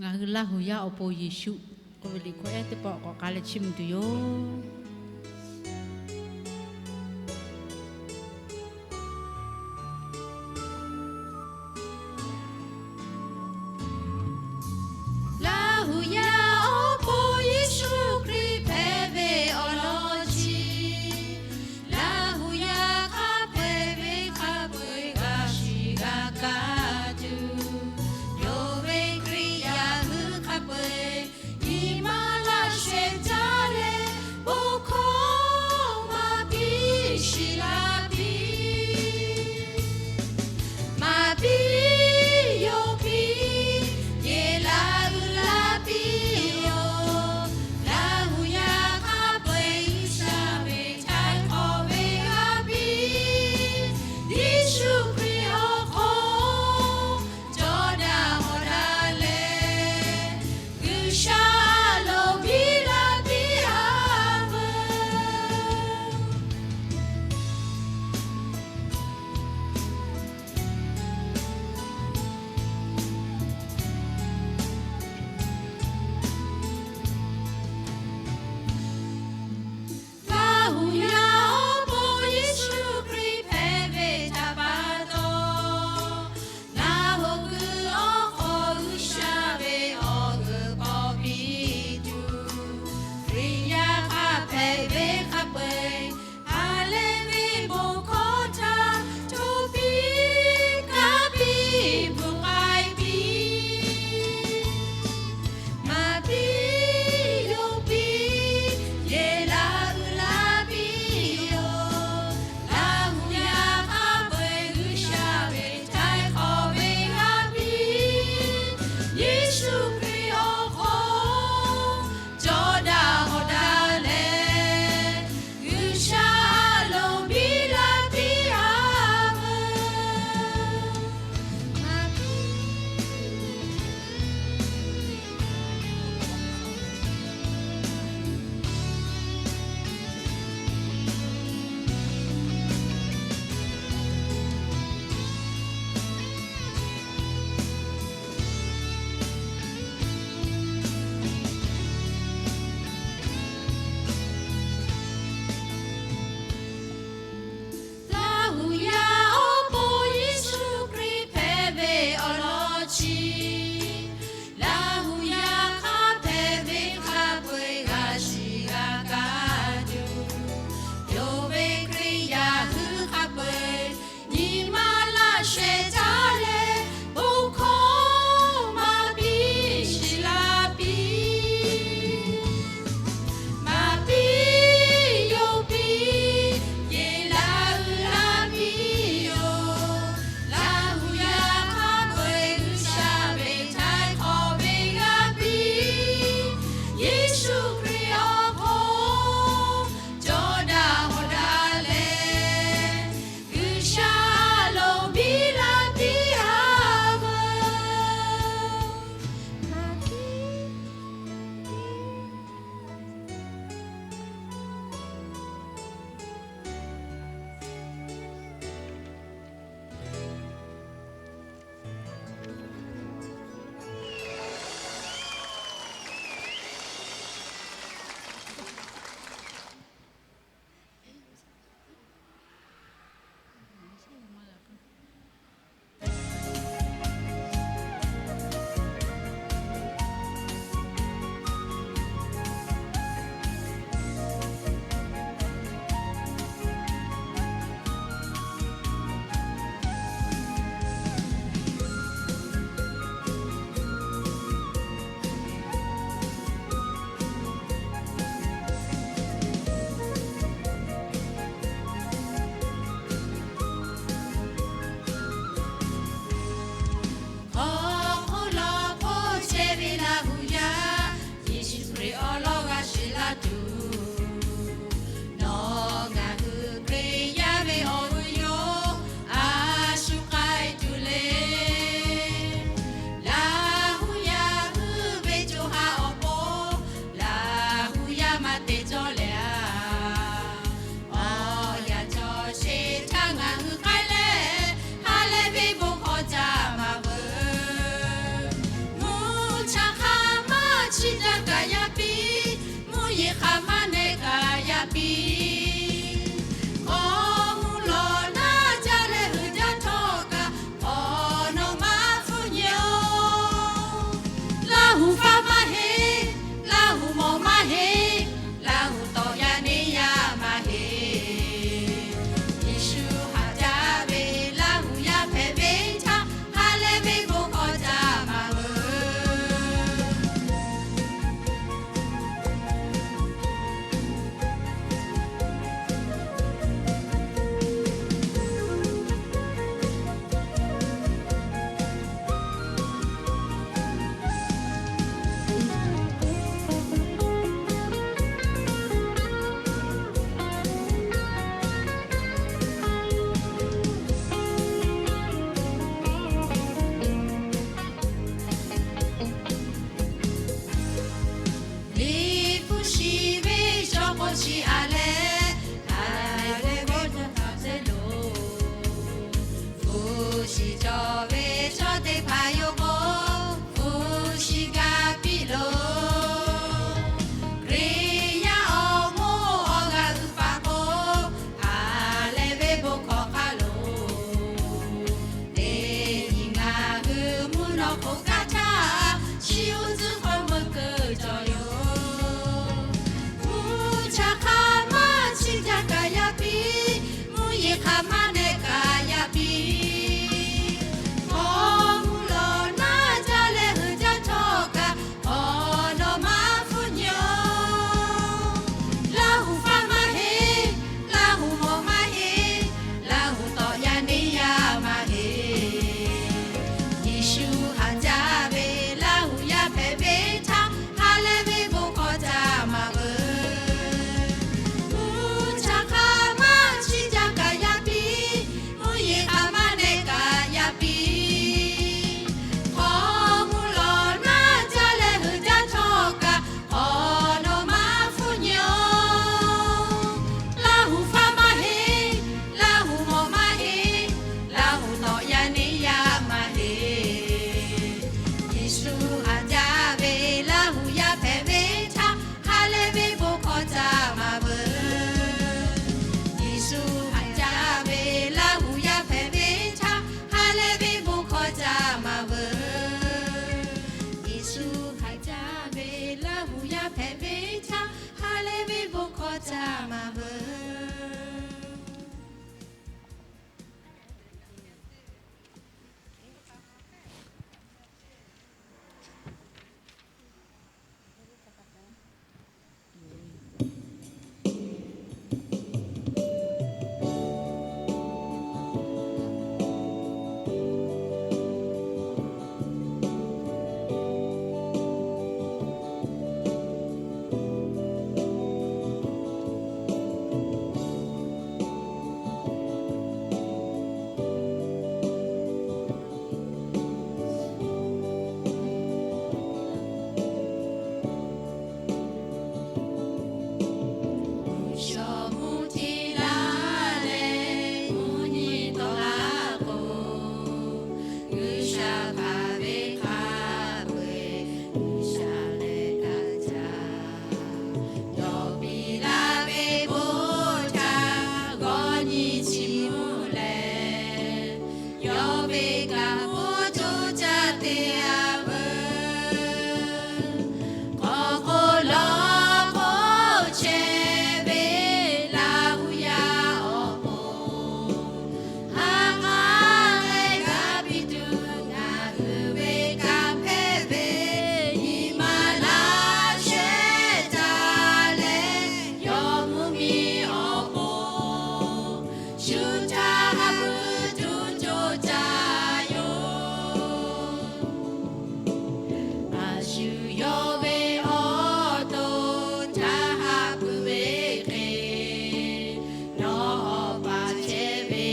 Ngaˬ hui Laˇ huˍ yaˇ awˬ pon Yeˍsuˆ k'oˆ ve liꞈ hkawˇ ehˉ teˇ pawˆ k'awꞈ k'ai leh chiˇ mvuh tuˬ yoˬ. Laˇ huˍ yaˇ awˬ pon Yeˍsuˆ Hkriꞈ hpehꞈ ve awˬ lawn chi, Laˇ huˍ yaˇ hk'a peu-eˬ ve hk'a peu-eˬ g'a shiˍ g'a kaˇ tuˬ, yawˇ ve Hkriꞈ yaˇ hui hk'a peu-eˬ nyi ma laˇ shehˍ jaˇ leh, bon ve kaꞈ k'oˆ co caˇ te-a veuˬ. K'awꞈ k'o lawˬ k'o chehˇ ve Laˇ hu yaˇ awˬ pon, ha k'aˉ leh g'a piˇ tuˬ ngaˬ hui ve kanˇ hpehꞈ ve, nyi ma laˇ shehˍ caˇ leh yawˇ mvuhˇ miˬ awˬ pon, shu htaˇ ha puiˉ tuˬ co caˇ yoˬ. A shu yawˇ ve awˬ to htaˇ ha puiˉ ve hk'e, nawˬ awˬ pa chehˇ ve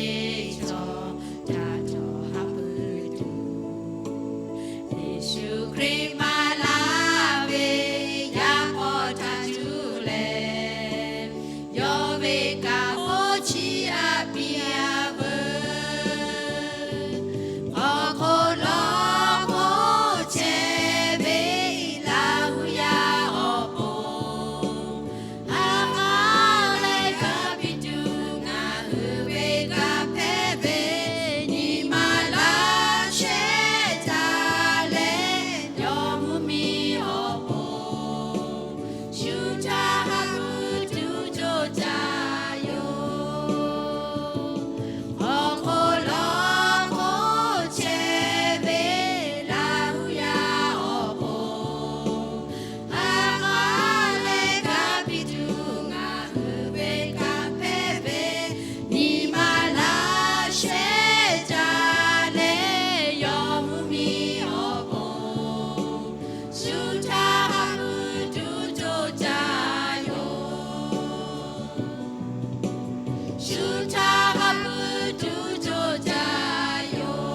chaw htaꞈ cawˬ ha puiˉ tuˬ, Yeˍsuˆ Hkriꞈ maˍ laˇ ve yaˇ k'awꞈ htaꞈ cuˇ leh, yawˇ ve kaꞈ k'oˆ chiˇ aꞈ piˇ-a veuˬ. K'awꞈ k'o lawˬ k'o chehˇ ve Laˇ hu yaˇ awˬ pon, ha k'aˉ leh g'a piˇ tuˬ ngaˬ hui ve kanˇ hpehꞈ ve, nyi ma laˇ shehˍ caˇ leh yawˇ mvuhˇ miˬ awˬ pon, shu htaˇ ha puiˉ tuˬ co caˇ yoˬ. K'awꞈ k'o lawˬ k'o chehˇ ve Laˇ hu yaˇ awˬ pon, ha k'aˉ leh g'a piˇ tuˬ ngaˬ hui ve kanˇ hpehꞈ ve, nyi ma laˇ shehˍ caˇ leh yawˇ mvuhˇ miˬ awˬ pon, shu htaˇ ha puiˉ tuˬ co caˇ yoˬ. Shu htaˇ ha puiˉ tuˬ co caˇ yoˬ.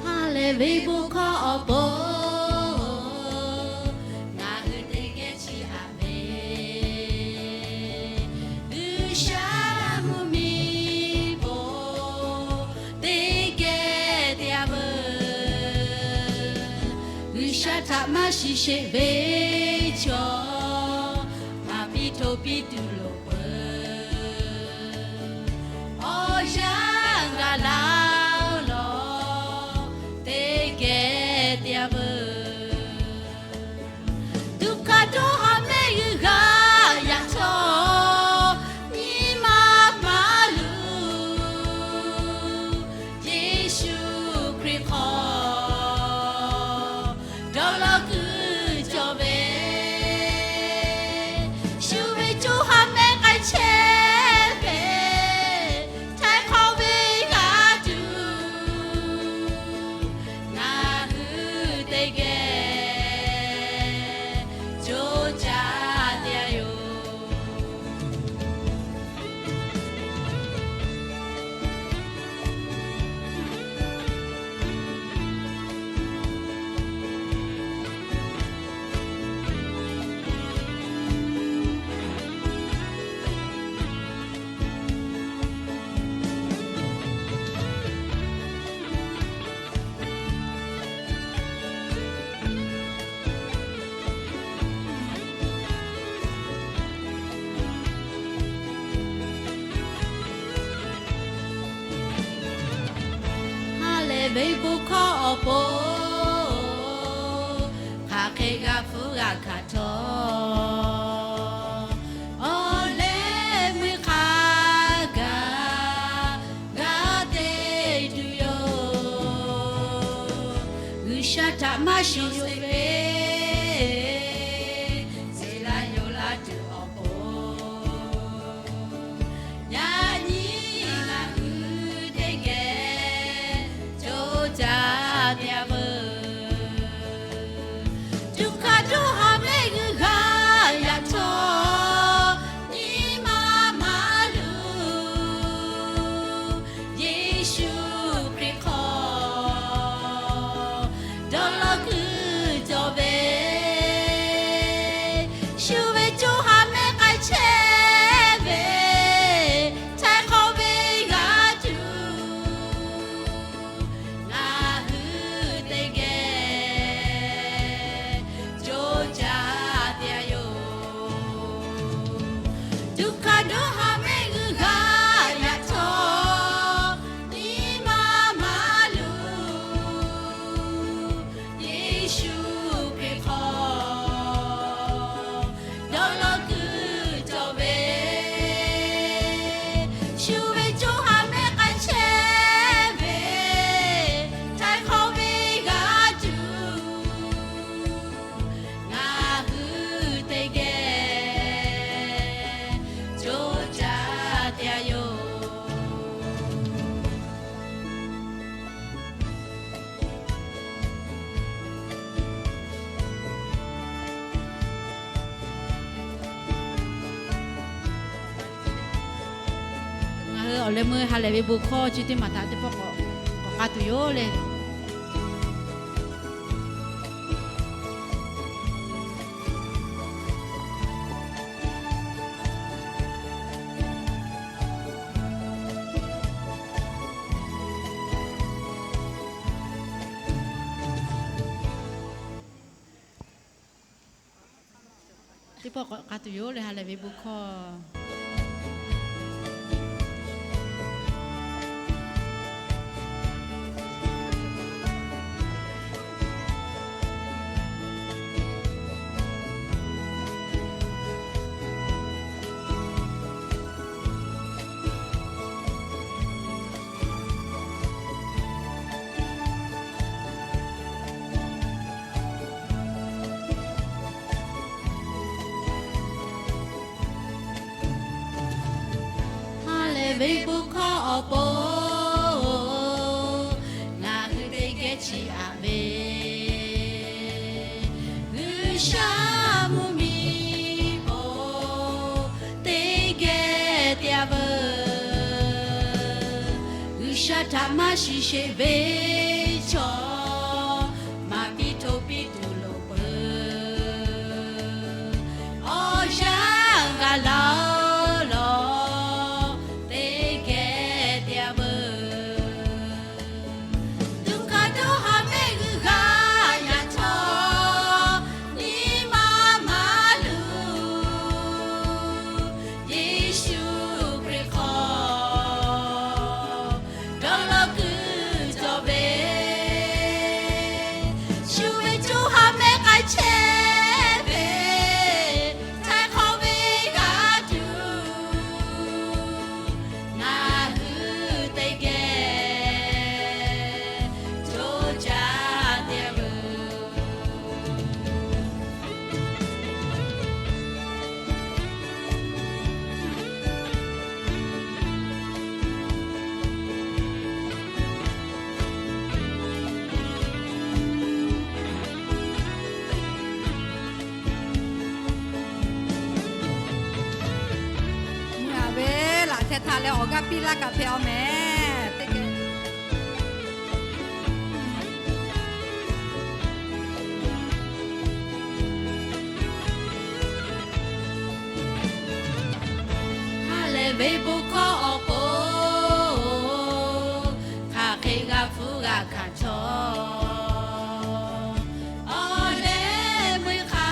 Ha lehˬ ve bon hkawˇ awˬ pon ngaˬ hui teˇ geh chiˇ aꞈ ve, G'uiˬsha mvuhˇ miˬ bon teˇ geh te-a veuˬ. G'uiˬsha htaꞈ maˇ shiˍ sheˍ ve chaw, maˍ piˇ hto piˇ tuˬ loˍ peuˬ. Awˬ yanˇ gaˬ la-o lawˬ, teˇ geh te-a veuˬ. Tuꞈ hkaˍ dawˇ ha mehˆ g'uiˬ g'a yaꞈ htawˇ, nyi ma maˇ luˬ. Yeˍsuˆ Hkriꞈ hk'aw dawˇ law kuiˬ cawˬ ve, shu ve co ha mehˆ k'ai chehˇ ve, htaiˍ hk'awꞈ ve g'a tuˬ, ngaˬ hui teˇ geh co caˇ te-a yoˬ. Ha lehˬ ve bon hkawˇ awˬ pon, hk'aˬ hk'e g'a hpfuhˇ g'a hkanˍ htawˇ, awˬ leh mui hk'a gaˬ g'a te tuˬ yoˬ. G'uiˬsha htaꞈ maˇ shiˍ sheˍ ve, tcuh la yonˍ la tuˬ awˬ pon, yaꞈ nyi ngaˬ hui Awˬ leh meuˇ ha lehˬ ve bon hkawˇ chi teˇ maˬ htaꞈ teˇ pawˆ k'awꞈ k'awꞈ k'oˆ tuˬ yoˬ le. Teˇ pawˆ k'awꞈ k'oˆ tuˬ yoˬ le, ha lehˬ ve bon hkawˇ. Ha lehˬ ve bon hkawˇ awˬ pon ngaˬ hui teˇ geh chiˇ aꞈ ve, G'uiˬsha mvuhˇmiˬ po teˇ geh te-a veuˬ. G'uiˬsha htaꞈ maˇ shiˍ sheˍ ve chaw maˍ piˇ hto piˇ tuˬ loˍ peuˬ. Awˬ yanˇ g'a laˇ lawˬ teˇ geh te-a veuˬ. Tuꞈ hk'aˇ dawˇ haˍ mehˆ g'uiˬ g'a yaꞈ htawˇ, nyi ma maˇ luˬ. Yeˍsuˆ Hkriꞈ hk'aw dawˇ law kuiˬ cawˬ ve, shu ve co ha mehˆ k'ai chehˇ ve, htaiˍ hk'awꞈ ve g'a tuˬ, ngaˬ hui teˇ geh co jaˇ te-a veuˬ. Mvuhˇ haꞈ ve laꞈ sheh htaꞈ leh awˬ g'aˇ piˇ laˇ kaꞈ hpehꞈ-aw mehˍ. Ha lehˬ ve bon hkawˇ awˬ pon hk'aˬ hk'e g'a hpfuhˇ g'a hkanˍ cawˬ. Awˬ leh meuˇ hk'a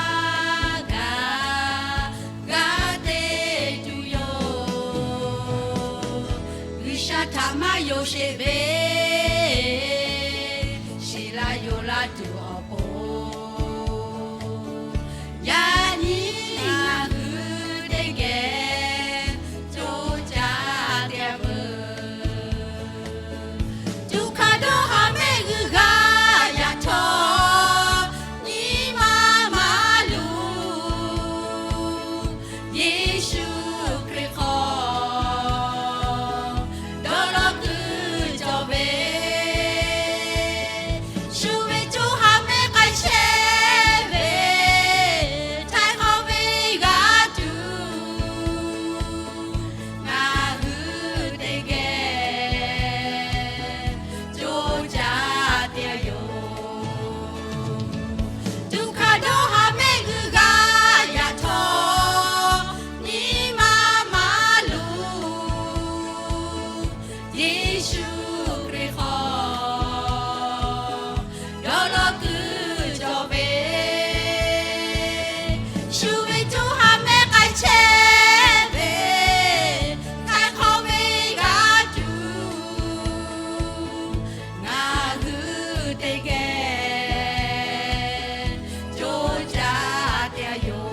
gaˬ g'a te tuˬ yoˬ. G'uiˬsha htaꞈ maˇ yonˍ sheˍ ve, shiˍ la yonˍ la tuˬ awˬ pon, yaꞈ nyi ngaˬ hui teˇ geh co jaˇ te-a veuˬ. Tuꞈ hk'aˇ dawˇ haˍ mehˆ g'uiˬ g'a yaꞈ htawˇ, nyi ma maˇ luˬ. Yeˍsuˆ Hkriꞈ hk'aw dawˇ law kuiˬ cawˬ ve, shu ve co ha mehˆ k'ai chehˇ ve, htaiˍ hk'awꞈ ve g'a tuˬ, ngaˬ hui teˇ geh co jaˇ te-a yoˬ. Tuꞈ hk'aˇ dawˇ haˍ mehˆ g'uiˬ g'a yaꞈ htawˇ, nyi ma maˇ luˬ. Yeˍsuˆ Hkriꞈ hk'aw dawˇ law kuiˬ cawˬ ve, shu ve co ha mehˆ k'ai chehˇ ve, htaiˍ hk'awꞈ ve g'a tuˬ, ngaˬ hui teˇ geh co jaˇ te-a yoˬ.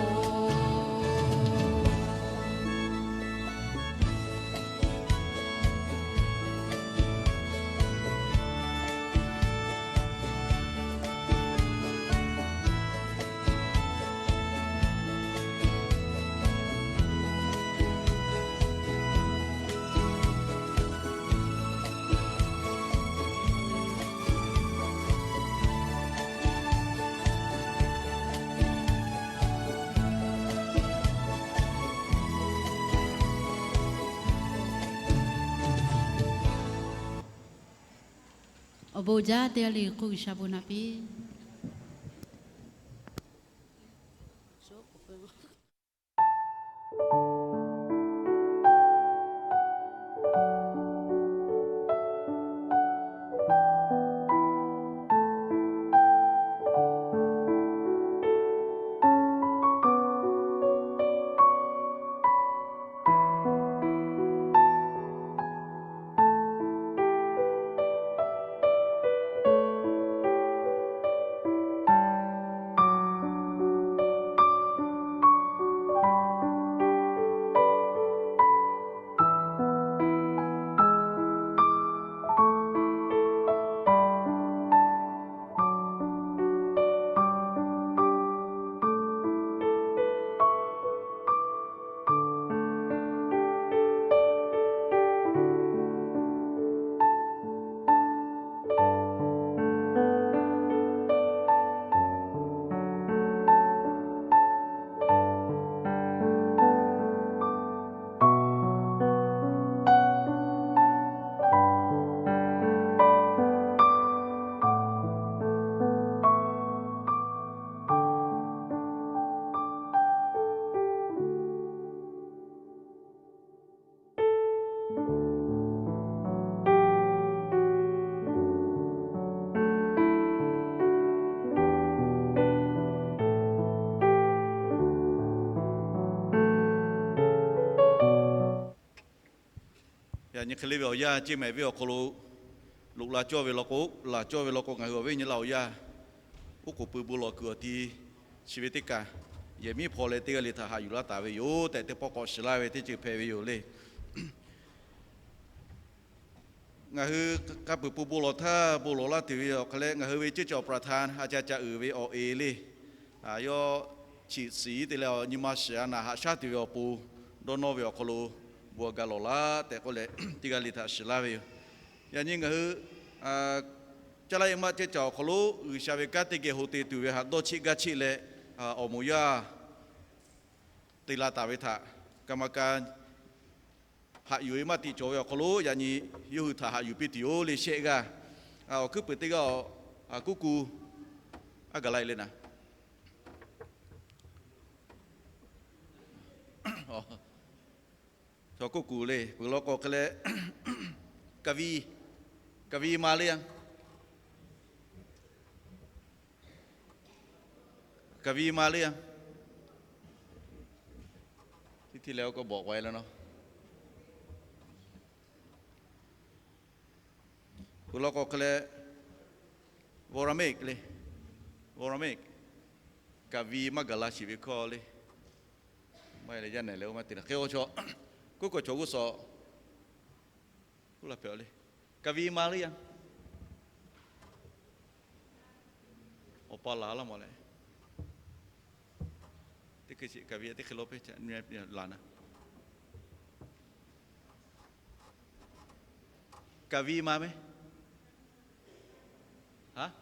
Awˬ bon jaˇ teˇ g'aˇ le k'oˆ G'uiˬsha bon naꞈ piˇ. Yaꞈ nyi hk'e le ve awˬ yanˇ, Ceˇ mehˍ venˇ awˬ hk'aw lo loꞈ la cawˇ ve law k'o, laˬ cawˇ ve law k'o, ngaˬ hui awˬ viˉ nyi laˇ awˬ yanˇ, oˉ k'oˍ pui bon lawˬ kuiˬ awˬ ti chi ve teˇ kaˬ, yehˬ miˉ hpaw leh teˇ g'aˇ le htaꞈ haꞈ yuˬ laˇ taˍ ve yoˬ tehꞈ, teˇ pawˆ k'awꞈ shiˍ laˇ ve teˇ ceuˬ hpehꞈ ve yoˬ le. Ngaˬ hui hk'a peu-eˬ pui bon lawˬ htaˇ, bon lawˬ laˇ tuˬ ve awˬ hk'aw leh, ngaˬ hui ve ceˇ cawˬ ประธาน a ca ca uiˍ ve awˬ e le, yawˇ chi suhˍ te leh awˬ nyi ma shiˍ a naˍ haꞈ shaˉ tuˬ ve awˬ pon, dawˇ nawˇ ve awˬ hk'aw lo bon a ga lawˬ laˇ tehꞈ k'oˆ leh, teˇ g'aˇ le htaꞈ shiˍ laˇ ve yoˬ. Yaꞈ nyi ngaˬ hui Caˇ laˇ e maˆ ceˇ caˬ awˬ hk'aw lo G'uiˬsha ve kanˉ teˇ geh ho te tuˬ ve htaꞈ dawˇ cheˆ gaˇ cheˆ leh, awˬ moˍ yaˇ te la taˍ ve htaꞈ กรรมการ haꞈ yuˬ e maˇ tiꞈ cawˬ ve awˬ hk'aw lo, yaꞈ nyi yawˇ hui htaꞈ haꞈ yuˬ piˇ tuˬ yoˬ le shehˆ g'aˇ. Awˬ hkuiˉ puiˍ teˇ g'aˇ awˬ kuˉ ku aˉ gaˬ la e le naˍ. Chaw kuˇ kuˬ le, peuˬ law k'o hk'e leh, กวี, กวี ma le yanˇ. กวี ma le yanˇ. Tiˉ tiˉ leh oˇ k'o bawꞈ k'ai leh nawˬ. Peuˬ law k'o hk'e leh, วรเมธ le, วรเมธ, กวี maˇ gaˬ la shiˍ ve hkawˇ le. Maˇ heˆ leh yaˇ nehˬ leh oˇ maˇ te leh hk'e k'o chaw, kuˉ k'o chaw g'uˇ suhˍ, kuˉ la hpehꞈ le. กวี ma le yanˇ. Awˬ pa laˬ laˇ mawˬ leh, teˇ hkui chi กวี teˇ hkui lo pehˇ laˬ na. กวี ma meh. Haˉ?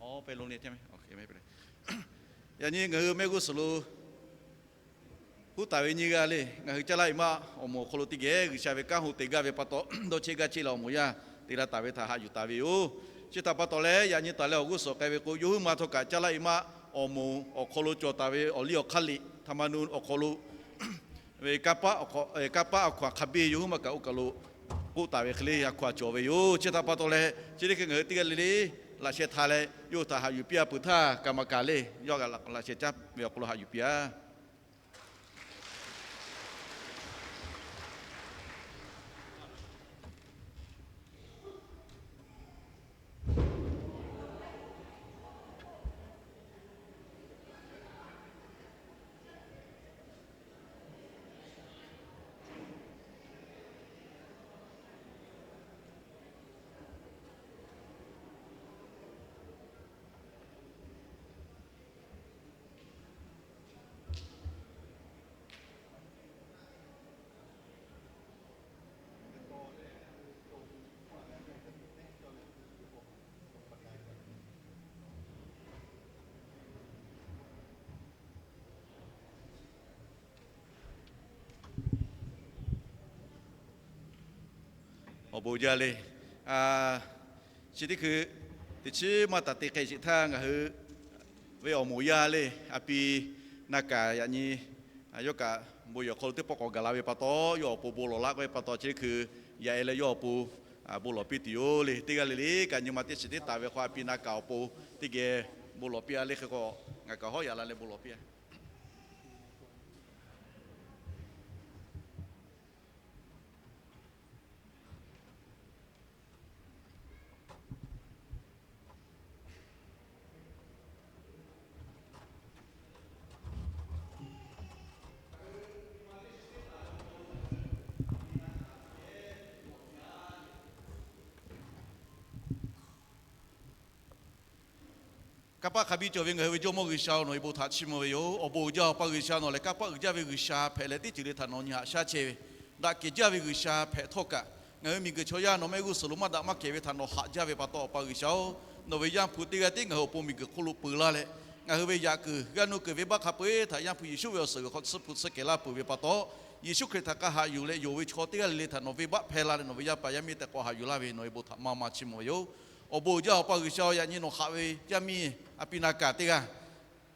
Awˬ, pehˇ lo le. Yaꞈ nyi ngaˬ hui mehˆ g'uˇ suhˍ lo huˉ taˍ ve nyiˇ g'aˇ le, ngaˬ hui Caˇ laˇ e maˆ awˬ moˍ awˬ hk'aw lo teˇ geh G'uiˬsha ve kanˉ ho te gaˇ ve pa taw, dawˇ cheˆ gaˇ cheˆ leh awˬ moˍ yaˇ te la taˍ ve htaꞈ haꞈ yuˬ taˍ ve yoˬ. Chi htaꞈ pa taw leh, yaꞈ nyi taˍ leh awˬ g'uˇ suhˍ k'ai ve k'o, yawˇ huiˉ ma htawˇ kaꞈ Caˇ laˇ e maˆ awˬ moˍ awˬ hk'aw lo cawˬ taˍ ve awˬ liˇ awˬ hk'aˇ liꞈ htaꞈ ma nu awˬ hk'aw lo ve kanˇ paˆ awˬ hk'aw, kanˇ paˆ awˬ hkaw-anˬ hk'a biˇ yawˇ huiˉ ma kaꞈ oˇ kaˬ lo k'oˆ taˍ ve hk'e le, a hkaw-anˬ cawˬ ve yoˬ. Chi htaꞈ pa taw leh, chi teˇ hkui ngaˬ hui teˇ g'aˇ le le laꞈ sheh htaꞈ leh yawˇ htaꞈ haꞈ yuˬ piˇ a peuˬ htaˇ, กรรมการ le, yawˇ g'a laꞈ sheh caˇ ve awˬ hk'aw lo haꞈ yuˬ piˇ a. Awˬ bon jaˇ le. A, Chi teˇ hkui teˇ chiˉ maˇ taˍ te k'ai sheˍ htaˇ, ngaˬ hui ve awˬ moˍ yaˇ le, a pi Na Kaˍ yaꞈ nyi yawˇ kaꞈ bon yehˬ awˬ hk'aw lo teˇ pawˆ k'awꞈ gaˬ la ve pa taw, yawˇ awˬ pon bon lawˬ laˇ k'oˆ ve pa taw, chi teˇ hkui yaꞈ e leh yawˇ awˬ pon bon lawˬ piˇ tuˬ yoˬ le. Teˇ g'aˇ le le kaꞈ nyi ma teˇ shiˍ teˇ taˍ ve hk'aw, a pi Na Kaˍ awˬ pon teˇ geh bon lawˬ piˇ a le hk'e k'o, ngaˬ kaꞈ hawˉ yaꞈ la leh bon lawˬ piˇ a. Kanˇ paˆ hk'a biˇ cawˬ ve ngaˬ hui ve Jawˇmawˇ G'uiˬsha-oˬ, nawˬ ve bon htaꞈ chiˇ mvuh ve yoˬ. Awˬ bon uiˍ jaˇ Awˬ pa G'uiˬsha, nawˬ lehˬ kanˇ paˆ uiˍ jaˇ ve G'uiˬsha hpehꞈ leh, teˇ ceuˬ le htaꞈ nawˬ nyi haꞈ shaˉ chehˇ ve, daꞈ kehˬ jaˇ ve G'uiˬsha hpehꞈ htawˇ kaꞈ, ngaˬ hui miˬguiˬ chaw yaˇ nawˬ mehˆ g'uˇ suhˍ lo maˇ daꞈ maˇ kehˬ ve htaꞈ nawˬ haꞈ jaˇ ve pa taw, Awˬ pa G'uiˬsha-oˬ, nawˬ ve Yaˇ hpu teˇ g'aˇ tiˉ ngaˬ hui awˬ pon miˬguiˬ hk'oˆ lo peu laˇ leh, ngaˬ hui ve yaꞈ kuiˬ g'aˇ nuˇ kuiˬ venˇbaˆ hk'a peu-eˬ htaꞈ Yaˇ hpu Yeˍsuˆ ve awˬ suhˍ g'uiˬ hk'aw tsuhˇ hpu tsuhˇ kehˬ laˇ peuˬ ve pa taw, Yeˍsuˆ Hkriꞈ htaꞈ k'a haꞈ yuˬ leh, yonˍ ve chaw teˇ g'aˇ le le htaꞈ nawˬ venˇbaˆ hpehˇ la leh, nawˬ ve yaˇ paˍ yaˇ miˇ tehꞈ k'awꞈ haꞈ yuˬ laˇ ve, nawˬ ve bon htaꞈ maˇ maˇ chiˇ mvuh ve yoˬ. Awˬ bon uiˍ jaˇ Awˬ pa G'uiˬsha-oˬ, yaꞈ nyi nawˬ haꞈ ve yaˇ miˇ a pi Na Kaˍ teˇ g'aˇ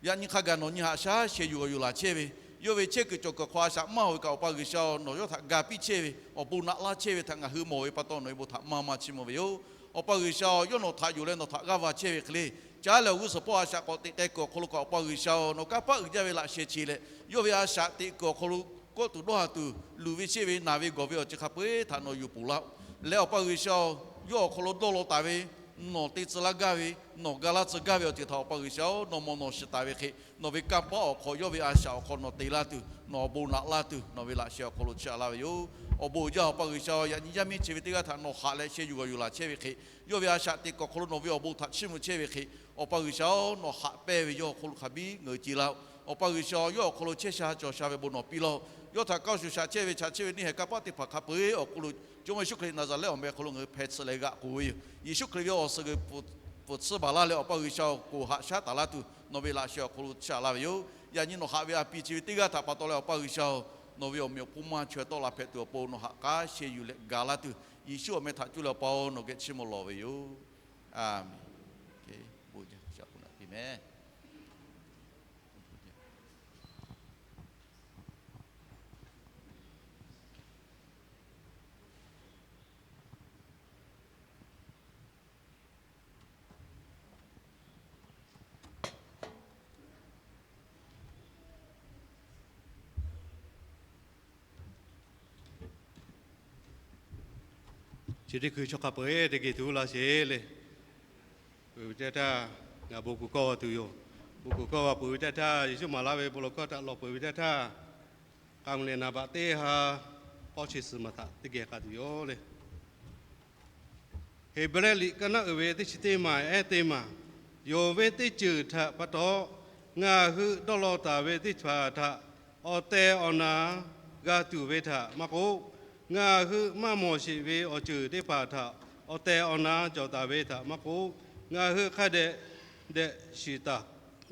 yaꞈ nyi hk'a gaˬ nawˬ nyi haꞈ shaˉ sheh yuˬ g'awˬ yuˬ laˬ chehˇ ve, yawˇ ve chehˇ kuiˬ cawˬ kuiˬ hk'aw a shaꞈ maˇ-oˬ ve kaꞈ, Awˬ pa G'uiˬsha-oˬ, nawˬ yawˇ htaꞈ ga piˇ chehˇ ve, awˬ bon naꞈ laˇ chehˇ ve htaꞈ ngaˬ hui mawˬ ve pa taw, nawˬ ve bon htaꞈ maˇ maˇ chiˇ mvuh ve yoˬ. Awˬ pa G'uiˬsha-oˬ, yawˇ nawˬ htaꞈ yonˍ leh nawˬ htaꞈ g'aˇ va chehˇ ve hk'e le, caˉ leh awˬ g'uˇ suhˍ pawˆ a shaꞈ k'awꞈ teꞈ k'ai kuiˬ awˬ hk'aw lo kaꞈ, Awˬ pa G'uiˬsha-oˬ, nawˬ kanˇ paˆ uiˍ jaˇ ve laꞈ sheh che leh, yawˇ ve a shaꞈ teꞈ kuiˬ awˬ hk'aw lo kawˆ tuˬ dawˇ ha tuˬ luˬ ve sheˆ ve naˬ ve gawˬ ve awˬ ceuˬ hk'a peu-eˬ htaꞈ nawˬ yuˬ ponˬ laˇ-oˆ. Leh Awˬ pa G'uiˬsha-oˬ, yawˇ awˬ hk'aw lo dawˇ law taˍ ve, nawˬ te tcuh laˇ gaˇ ve, nawˬ ga laˇ tcuh gaˇ ve awˬ ceuˬ htaꞈ Awˬ pa G'uiˬsha-oˬ, nawˬ mawˬ nawˬ shiˍ taˍ ve hk'e, nawˬ ve kanˇ paˆ awˬ hk'aw, yawˇ ve a shaꞈ awˬ hk'aw nawˬ te laˇ tuˬ, nawˬ awˬ bon naꞈ laˇ tuˬ, nawˬ ve laꞈ sheh awˬ hk'aw lo chiˇ aꞈ laˇ ve yoˬ. Awˬ bon uiˍ jaˇ Awˬ pa G'uiˬsha-oˬ, yaꞈ nyi yaˇ miˇ chi ve teˇ g'aˇ htaꞈ nawˬ haꞈ leh sheh yuˬ g'awˬ yuˬ laˬ chehˇ ve hk'e, yawˇ ve a shaꞈ teꞈ kuiˬ awˬ hk'aw lo nawˬ ve awˬ bon htaꞈ chiˇ mvuh chehˇ ve hk'e, Awˬ pa G'uiˬsha-oˬ, nawˬ haꞈ pehnˇ ve yawˇ awˬ hk'aw lo hk'a biˉ ngaˬ hui ce laˇ-oˆ. Awˬ pa G'uiˬsha-oˬ, yawˇ awˬ hk'aw lo chehˇ sha cawˬ sha ve bon nawˬ piˇ laˇ-oˆ. Yawˇ htaꞈ kaˇ shuˍ shaꞈ chehˇ ve chaꞈ chehˇ ve neˇ haiˬ kanˇ paˆ teˇ hpaˍ hk'a peu-eˬ awˬ hk'aw lo, Jawˇmawˇ Yeˍsuˆ Hkriꞈ Naˍzaˍrehˆ awˬ meh hk'aw lo ngaˬ hui hpeh tsuhꞈ leh g'aꞈ k'oˬ ve yoˬ. Yeˍsuˆ Hkriꞈ ve awˬ suhˍ g'uiˬ pfuhˍ tsuhˇ baˬ laˇ leh, Awˬ pa G'uiˬsha-oˬ, k'oˍ haꞈ shaˉ taˍ laˇ tuˬ nawˬ ve laꞈ sheh awˬ hk'aw lo chiˇ aꞈ laˇ ve yoˬ. Yaꞈ nyi nawˬ haꞈ ve a pi chi ve teˇ g'aˇ htaꞈ pa taw leh, Awˬ pa G'uiˬsha-oˬ, nawˬ ve awˬ meꞈ awˬ hponˇ maˇ chaweh tawˆ la hpehꞈ tuˬ awˬ pon nawˬ haꞈ k'aˉ sheh yuˬ leh gaˬ laˇ tuˬ, Yeˍsuˆ awˬ meh htaꞈ cuˇ leh Awˬ pa-oˬ, nawˬ geh chiˇ mvuh lawˬ ve yoˬ. A menˬ. Chi teˇ hkui chaw hk'a peu-eˬ teˇ geh tuˬ laˇ sheˍ le. Peuˬ ve teˇ htaˇ, ngaˬ bon kuˬ kawˇ g'a tuˬ yoˬ. Bon kuˬ kawˇ g'a peuˬ ve teˇ htaˇ, Yeˍsuˆ maˍ laˇ ve bon lawˬ hkawˇ htaꞈ lawˬ peuˬ ve teˇ htaˇ, k'a mvuh leh naˍ baꞈ teˇ ha k'awˇ chi suhˍ maˬ htaꞈ teˇ geh k'a tuˬ yoˬ le. Heˍbrehˇ liꞈ kaˇ naˉ uiˍ ve teˇ chi teˇ maˬ ehˉ teˇ maˬ, yonˍ ve teˇ ceuˬ htaꞈ pa taw, ngaˬ hui dawˇ law taˍ ve teˇ hpaˍ htaꞈ awˬ tehˬ awˬ na g'a tuˬ ve htaꞈ maˇ k'oˆ, ngaˬ hui maˇ mawˬ sheˍ ve awˬ ceuˬ teˇ hpaˍ htaꞈ awˬ tehˬ awˬ na cawˬ taˍ ve htaꞈ maˇ k'oˆ, ngaˬ hui hk'a dehꞈ dehꞈ shiˍ taˍ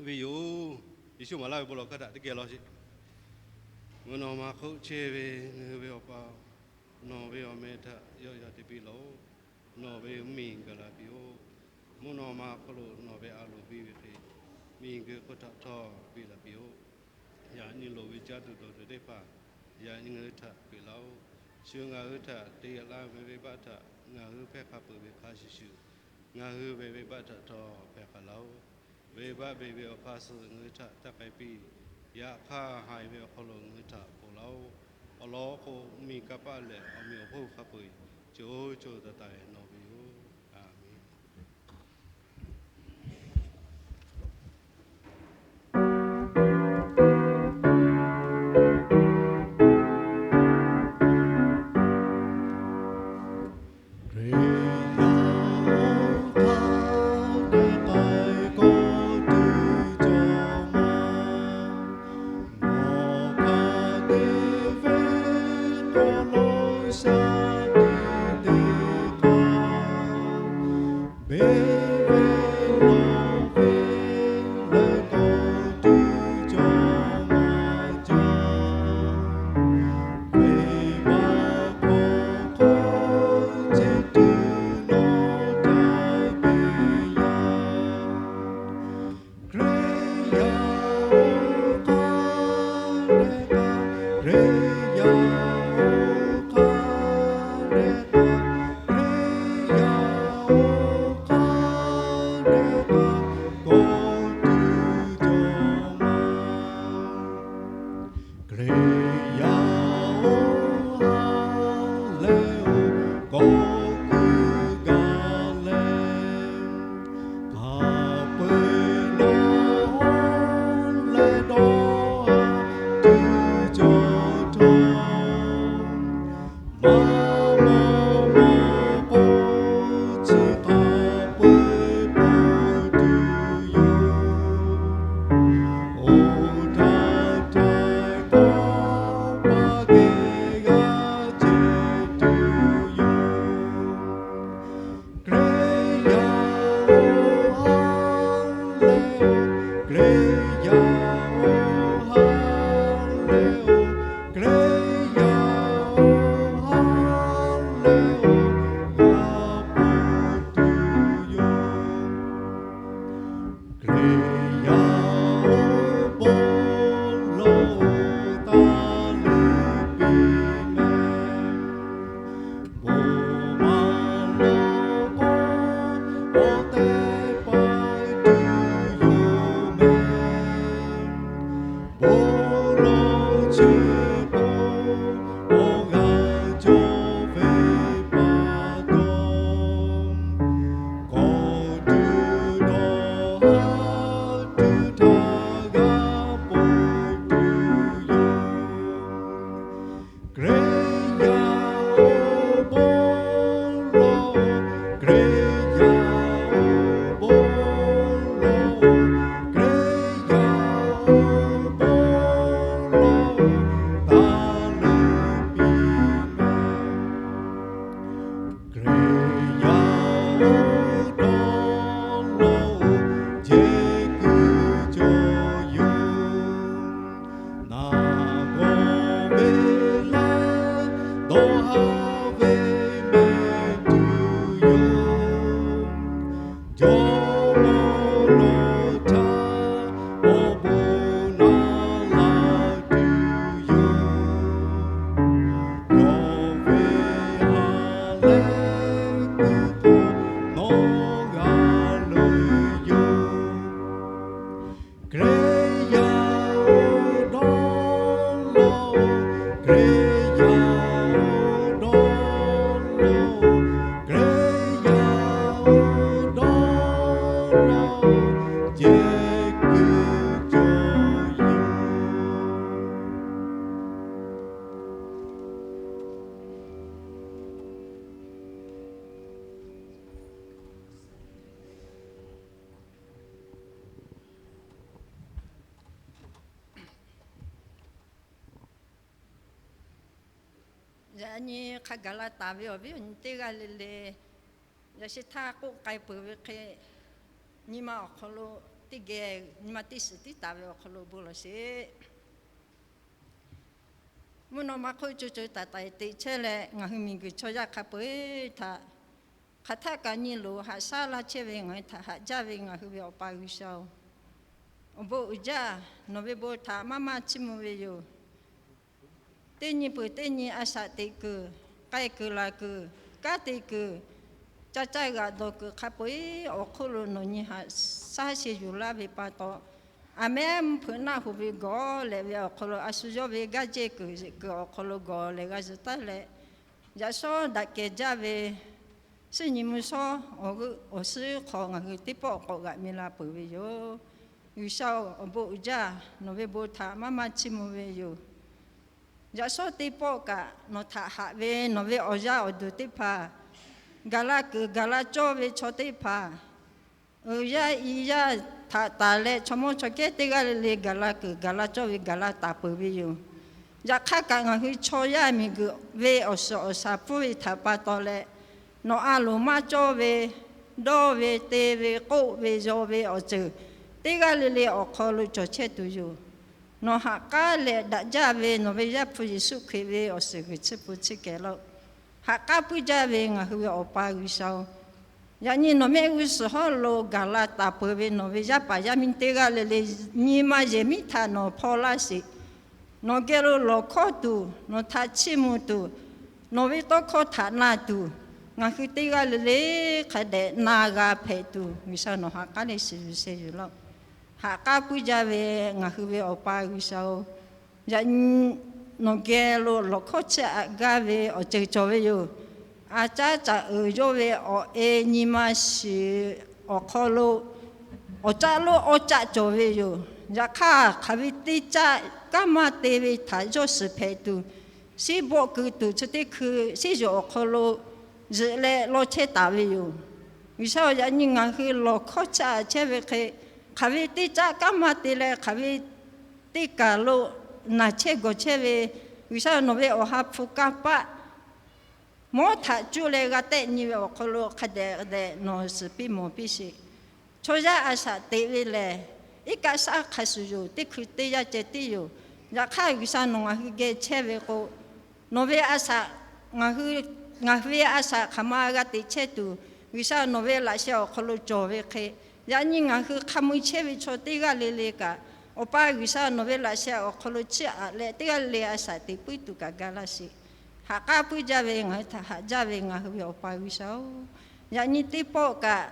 ve yoˬ. Yeˍsuˆ maˍ laˇ ve bon lawˬ hkawˇ htaꞈ teˇ geh law sheˍ. Mvuhˇ naw ma hk'oˆ chehˇ ve ngaˬ hui ve Awˬ pa-oˬ, nawˬ ve awˬ meh htaꞈ yawˆ yan te piˇ laˬ-oꞈ. Nawˬ ve mvuhˇmiˬ gaˬ la piˇ-oˆ. Mvuhˇ naw ma hk'oˆ lo nawˬ ve a loˍ biˇ ve hk'e, miˬguiˬ hk'oˆ htaꞈ htawˇ biˇ la piˇ-oˆ. Yaꞈ nyi loˍ ve caˇ tuˬ dawˬ tuˬ teˇ hpaˍ yaꞈ nyi ngaˬ hui htaꞈ peꞈ laˇ-oˆ. Shu ngaˬ hui htaꞈ te g'aꞈ laˇ ve venˇbaˆ htaꞈ ngaˬ hui hpehˇ hk'a peuˬ ve hk'a shuˍ shuˍ, ngaˬ hui ve venˇbaˆ htaꞈ htawˇ hpehˇ hk'a laˇ-oˆ. Venˇbaˆ beˬ ve awˬ hk'aˇ suh ngaˬ hui htaꞈ taˇ k'ai piˇ. Yaꞈ hk'aˇ, haiˬ ve awˬ hk'aw lo ngaˬ hui htaꞈ ponˬ laˇ-oˆ. Awˬ lawn k'o, mvuhˇmiˬ kanˇ paˆ leh awˬ meꞈ awˬ hponˇ hk'a peu-eˬ co co taiˍ taiˍ nawˬ ve yoˬ. A menˬ. Yaꞈ nyi hk'a gaˬ la taˍ ve awˬ viˉ awˬ nyi teˇ g'aˇ le le, yaꞈ sheh htaˇ k'oˆ k'ai peuˬ ve hk'e, nyi ma awˬ hk'aw lo teˇ geh, nyi ma teˇ shiˍ tiˉ taˍ ve awˬ hk'aw lo bon lawˬ sheˍ. Mvuhˇ naw ma hk'oˆ co co taiˍ taiˍ teꞈ chehˇ leh, ngaˬ hui miˬguiˬ chaw yaˇ hk'a peu-eˬ htaꞈ hk'aˬ htaˆ kaꞈ nyi loˍ haꞈ shaˉ laˇ chehˇ ve ngaˬ hui htaꞈ haꞈ jaˇ ve ngaˬ hui ve Awˬ pa G'uiˬsha-oˬ, awˬ bon uiˍ jaˇ. Nawˬ ve bon htaꞈ maˇ maˇ chiˇ mvuh ve yoˬ. Teˇ nyi peuˬ teˇ nyi a shaꞈ teꞈ kuiˬ, k'ai kuiˬ laˬ kuiˬ, kanˉ te kuiˬ, ca caˇ g'aꞈ dawˬ kuiˬ hk'a peu-eˬ awˬ hk'oˆ lo nawˬ nyi haꞈ shaˉ sheˍ yuˬ laˇ ve pa taw, aˬ mehˉ mvuhˇ hpeuꞈ naˆ hoꞈ ve gawˬ lehꞈ ve awˬ hk'aw lo a shu yawˇ ve gaˇ jehˇ kuiˬ zeꞈ kuiˬ awˬ hk'aw lo gawˬ lehꞈ g'a zuhˬ taˉ leh, yaꞈ shawˉ daꞈ kehˬ jaˇ ve suhˉ nyi mvuhˇ shawˉ awˬ g'euˆ awˬ suhˉ hk'aw ngaˬ hui teˇ pawˆ k'awꞈ g'aꞈ mi la peuˬ ve yoˬ. G'uiˬsha-oˬ, awˬ bon uiˍ jaˇ. Nawˬ ve bon htaꞈ maˇ maˇ chiˇ mvuh ve yoˬ. Yaꞈ shawˉ teˇ pawˆ kaꞈ nawˬ htaꞈ haꞈ ve nawˬ ve awˬ yaˇ awˬ duˬ teˇ hpaˍ, gaˬ la kuiˬ gaˬ la cawˇ ve chaw teˇ hpaˍ, uiˍ yaˇ i yaˇ htaꞈ taˍ leh chaw mawˇ chaw kehˉ teˇ g'aˇ le le gaˬ la kuiˬ gaˬ la cawˇ ve gaˬ la taˍ peuˬ ve yoˬ. Yaꞈ hk'aˇ kaꞈ ngaˬ hui chaw yaˇ miˬguiˬ ve awˬ suhˍ awˬ shaˍ pfuhˇ ve htaꞈ pa taw leh, nawˬ a loˍ maˇ cawˇ ve, dawˇ ve, te ve, k'oˆ ve, yaw ve awˬ ceuˬ teˇ g'aˇ le le awˬ hk'aw lo cawˬ chehˇ tuˬ yoˬ. Nawˬ haꞈ k'aˉ leh daꞈ jaˇ ve nawˬ ve Yaˇ hpu Yeˍsuˆ Hkriꞈ ve awˬ suhˍ g'uiˬ tsuhˇ pun tsuhˇ kehˬ laˇ-oˆ. Haꞈ k'aˉ puiˉ jaˇ ve ngaˬ hui ve Awˬ pa G'uiˬsha-oˬ, yaꞈ nyi nawˬ mehˆ g'uˇ suhˍ hawˉ lo gaˬ la taˍ peuˬ ve nawˬ ve yaˇ paˍ yaˇ miˇ teˇ g'aˇ le le, nyi ma yehˬ miˉ htaꞈ nawˬ hpaw laˇ sheˍ. Nawˬ geh lo lawˬ hkawˇ tuˬ, nawˬ htaꞈ chiˇ mvuh tuˬ, nawˬ ve tawˇ hkawˇ htaꞈ na tuˬ, ngaˬ hui teˇ g'aˇ le le hk'a dehꞈ na g'a hpehꞈ tuˬ, G'uiˬsha nawˬ haꞈ k'aˉ leh shiˍ yuˬ sheh yuˬ laˇ-oˆ. Haꞈ k'aˉ puiˉ jaˇ ve ngaˬ hui ve Awˬ pa G'uiˬsha-oˬ, yaꞈ nyi nawˬ geh lo lawˬ hkawˇ chiˇ aꞈ gaˇ ve awˬ ceuˬ cawˬ ve yoˬ. A caˉ caꞈ uiˍ yawˇ ve awˬ e nyi ma shiˍ awˬ hk'aw lo awˬ caˆ lonˉ awˇ caˆ cawˬ ve yoˬ. Yaꞈ hk'aˇ, hk'aˬ ve teˇ caˆ kanˉ maˇ te ve htaꞈ yawˇ shiˍ hpehꞈ tuˬ, shiˉ bawˆ keu tuˬ chi teˇ hkui shiˉ yuˬ awˬ hk'aw lo zuhꞈ leh law chehˇ taˍ ve yoˬ. G'uiˬsha-oˬ, yaꞈ nyi ngaˬ hui lawˬ hkawˇ chiˇ aꞈ chehˇ ve hk'e, hk'aˬ ve teˇ caˆ kanˉ maˇ te leh hk'aˬ ve teˇ kaˬ lo naˬ chehˇ gawˬ chehˇ ve, G'uiˬsha nawˬ ve Awˬ ha hpu kanˇ paˆ mawˉ htaꞈ cuˇ leh g'a tehˆ nyi ve awˬ hk'aw lo hk'a dehꞈ dehꞈ nawˬ suhˍ piˇ mawˬ piˇ sheˍ. Chaw yaˇ a shaꞈ teꞈ ve lehˬ, iˉ kaˆ shaˉ hk'a shuˍ yoˬ. Teˇ hkui teˇ yanˇ ceh tiˉ yoˬ. Yaꞈ hk'aˇ, G'uiˬsha nawˬ ngaˬ hui geh chehˇ ve k'o, nawˬ ve a shaꞈ, ngaˬ hui, ngaˬ hui ve a shaꞈ hk'aˬ ma g'a teꞈ chehˇ tuˬ, G'uiˬsha nawˬ ve laꞈ sheh awˬ hk'aw lo cawˬ ve hk'e, yaꞈ nyi ngaˬ hui hk'a mui chehˇ ve chaw teˇ g'aˇ le le kaꞈ, Awˬ pa G'uiˬsha nawˬ ve laꞈ sheh awˬ hk'aw lo chiˇ aꞈ leh teˇ g'aˇ le le a shaꞈ teꞈ puiˉ tuˬ kaꞈ ga laˇ sheˍ. Haꞈ k'aˉ puiˉ jaˇ ve ngaˬ hui htaꞈ haꞈ jaˇ ve ngaˬ hui ve Awˬ pa G'uiˬsha-oˬ, yaꞈ nyi teˇ pawˆ kaꞈ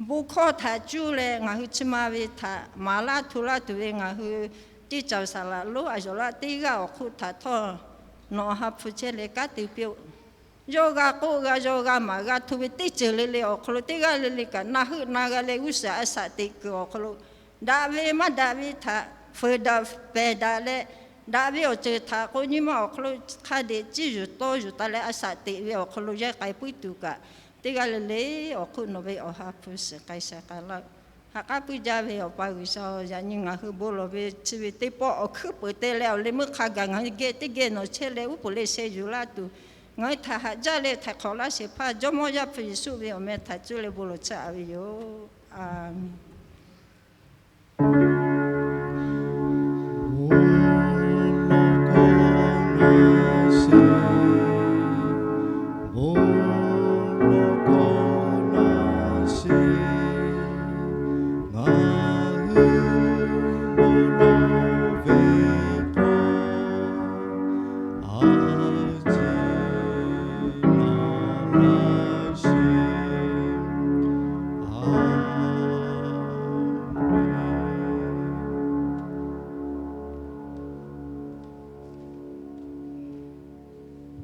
bon hkawˇ htaꞈ cuˇ leh ngaˬ hui chi ma ve htaꞈ maˍ laˇ hto laˇ tuˬ ve ngaˬ hui teˇ caˬ saˍ laꞈ lonˉ a yawˬ laˇ teˇ g'aˇ awˬ hk'oˆ htaꞈ htawˇ, nawˬ Awˬ ha hpu chehˇ leh kanˉ te piˇ-oˆ. Yawˇ g'a k'oˆ g'a yaw g'a maˍ g'a hto ve teˇ ceuˬ le le awˬ hk'aw lo teˇ g'aˇ le le kaꞈ na heuˆ na g'a leh g'uˇ suhˍ a shaꞈ teꞈ kuiˬ awˬ hk'aw lo, daꞈ ve maˇ daꞈ ve htaꞈ fuiˍ daꞈ pehˬ daꞈ leh, daꞈ ve awˬ ceuˬ htaꞈ k'o nyi ma awˬ hk'aw lo hk'a dehꞈ ciˇ yuˬ tawˇ yuˬ taˍ leh a shaꞈ teꞈ ve awˬ hk'aw lo yaˇ k'ai puiˉ tuˬ kaꞈ, teˇ g'aˇ le le awˬ hk'oˆ nawˬ ve Awˬ ha hpu shiˍ k'ai sheh k'ai laˇ-oˆ. Haꞈ k'aˉ puiˉ jaˇ ve Awˬ pa G'uiˬsha, yaꞈ nyi ngaˬ hui bon lawˬ ve chi ve teˇ pawˆ awˬ hkuiˉ peuˍ te leh awˬ leh meuˇ hk'a gaˬ ngaˬ hui geh teˇ geh nawˬ chehˇ leh uˉ peunˍ leh sheh yuˬ laˇ tuˬ, ngaˬ hui htaꞈ haꞈ jaˇ leh htaiˍ hk'awꞈ laˇ shehˍ hpaˇ Jawˇmawˇ Yaˇ hpu Yeˍsuˆ ve awˬ meh htaꞈ cuˇ leh bon lawˬ tsuhˇ aꞈ ve yoˬ. A menˍ.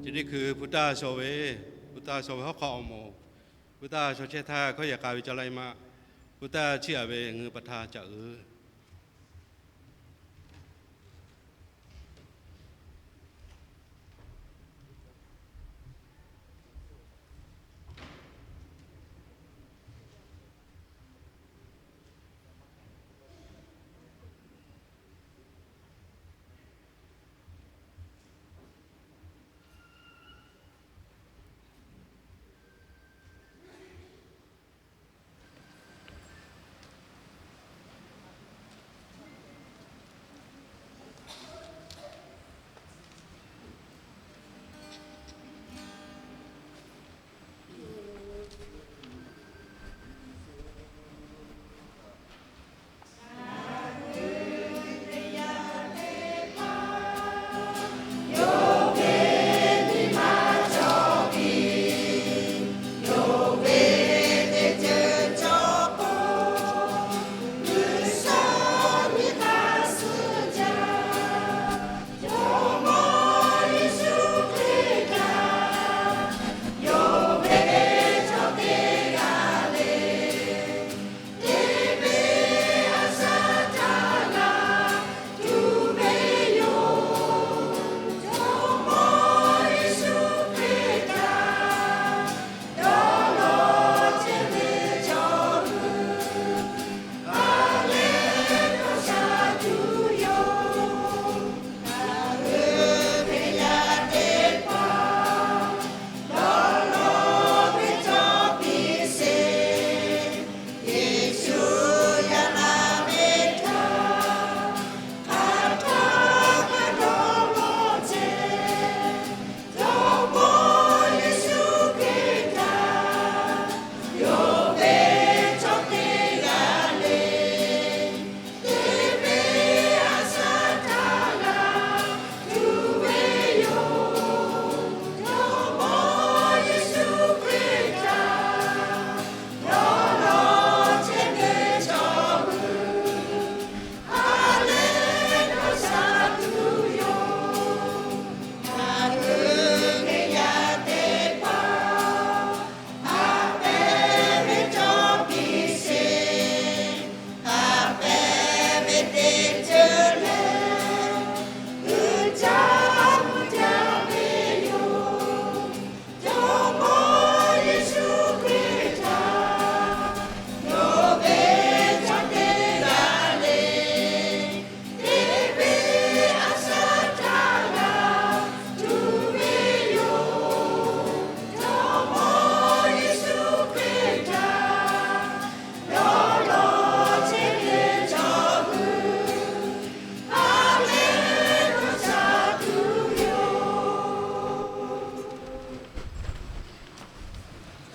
Chi teˇ hkui pun taˇ shaw ve, pun taˇ shaw ve hawˉ hk'aw awˬ moˍ, pun taˇ shaw chehˇ htaˇ hkawˇ yehˬ k'a ve ca la-e ma, pun taˇ chiˇ aꞈ ve ngeu pa htaˇ caꞈ uiˍ.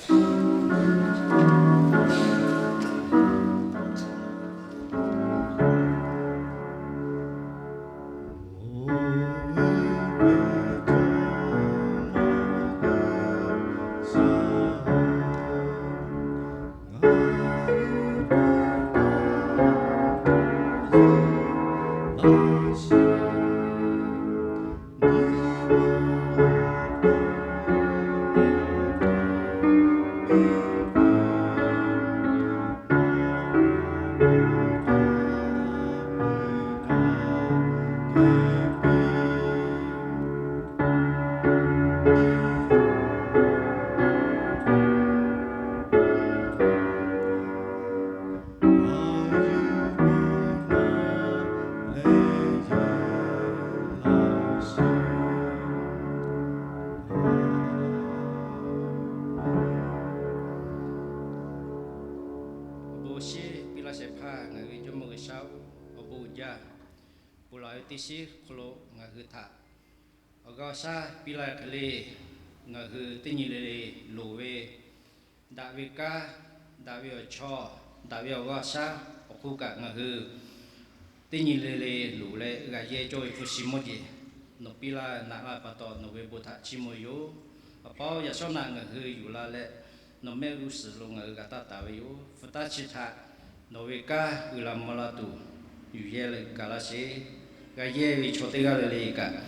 Awˬ bon shiˉ piˇ laˇ shehˍ hpaˇ ngaˬ hui Jawˇmawˇ G'uiˬsha-oˬ, awˬ bon uiˍ jaˇ. Ponˬ laˬ ve teˇ shiˉ hk'aw lo ngaˬ hui htaꞈ awˬ g'aˇ awˬ shaˉ piˇ laˇ hk'e le, ngaˬ hui teˇ nyi le le loˍ ve daꞈ ve kanˉ, daꞈ ve awˬ chawˇ, daꞈ ve awˬ g'aˇ awˬ shaˉ awˬ hk'oˆ kaꞈ ngaˬ hui teˇ nyi le le loˍ leh g'a yehˇ cawˇ ve hpu shi mawˇ jeˬ nawˬ piˇ laˇ naꞈ laˇ pa taw nawˬ ve bon htaꞈ chiˇ mvuh yoˬ. Awˬ pa-oˬ, yaꞈ shawˉ naꞈ ngaˬ hui yuˬ la leh nawˬ mehˆ g'uˇ suhˍ lo ngaˬ hui g'a taˇ taˍ ve yoˬ. Hpu taˇ chi htaꞈ nawˬ ve kanˉ uiˍ la mvuh la tuˬ yuˬ yehˇ leh gaˬ laˇ sheˍ. G'a yehˇ ve chaw teˇ g'aˇ le le kaꞈ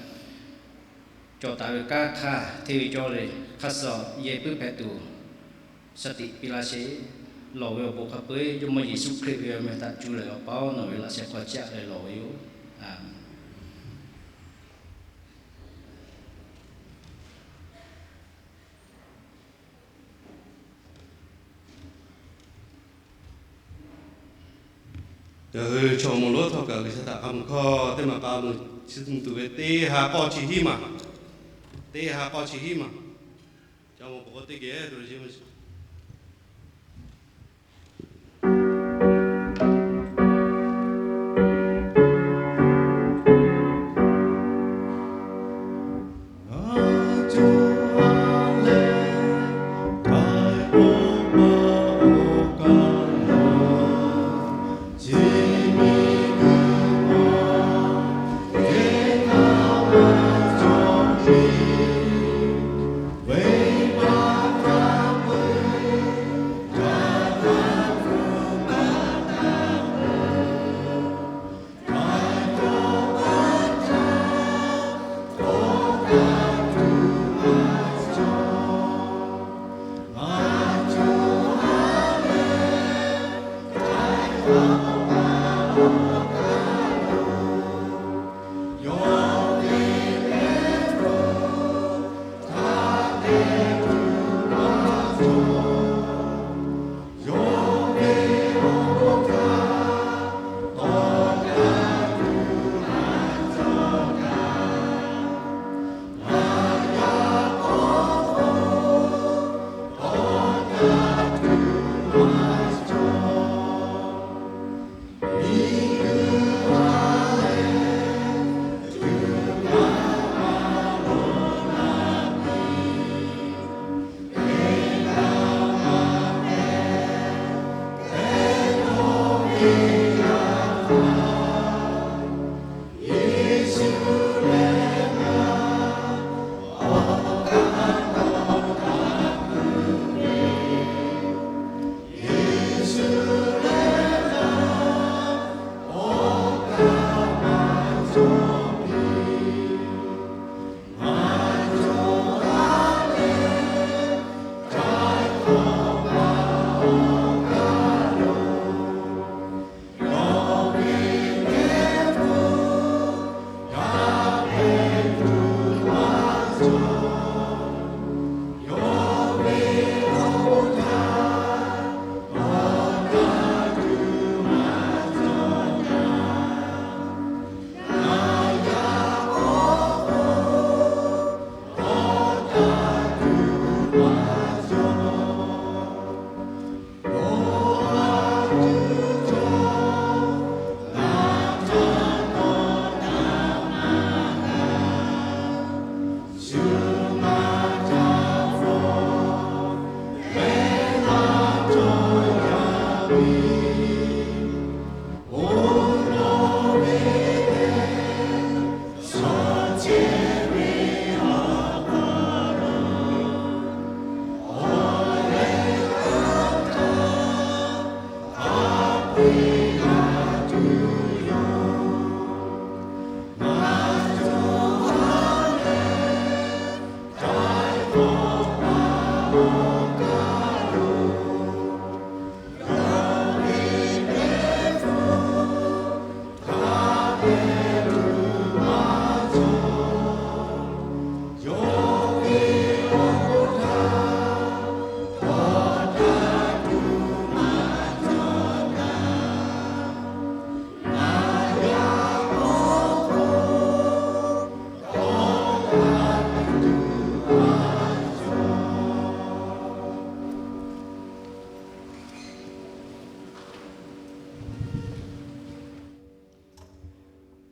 cawˬ taˍ ve kanˉ hk'aˇ hteˇ ve cawˇ le hk'aˇ suh yehˇ puiˉ hpehꞈ tuˬ shaˍ tiꞈ piˇ laˇ sheˍ. Lawˬ ve awˬ bon hk'a peu-eˬ Jawˇmawˇ Yeˍsuˆ Hkriꞈ ve awˬ meh htaꞈ cuˇ leh Awˬ pa-oˬ, nawˬ ve laꞈ sheh hk'aw caˆ leh lawˬ ve yoˬ. Aˍmenˍ. Ngaˬ hui chaw awˬ moˍ lonˉ htawˇ kaꞈ G'uiˬsha htaꞈ k'a mui hkawˇ teˇ maˬ k'a mui chi tuˬ ve teˇ ha k'awˇ chi hiˉ maˬ, teˇ ha k'awˇ chi hiˉ maˬ, chaw awˬ moˍ k'awꞈ k'oˆ teˇ geh tuˬ le.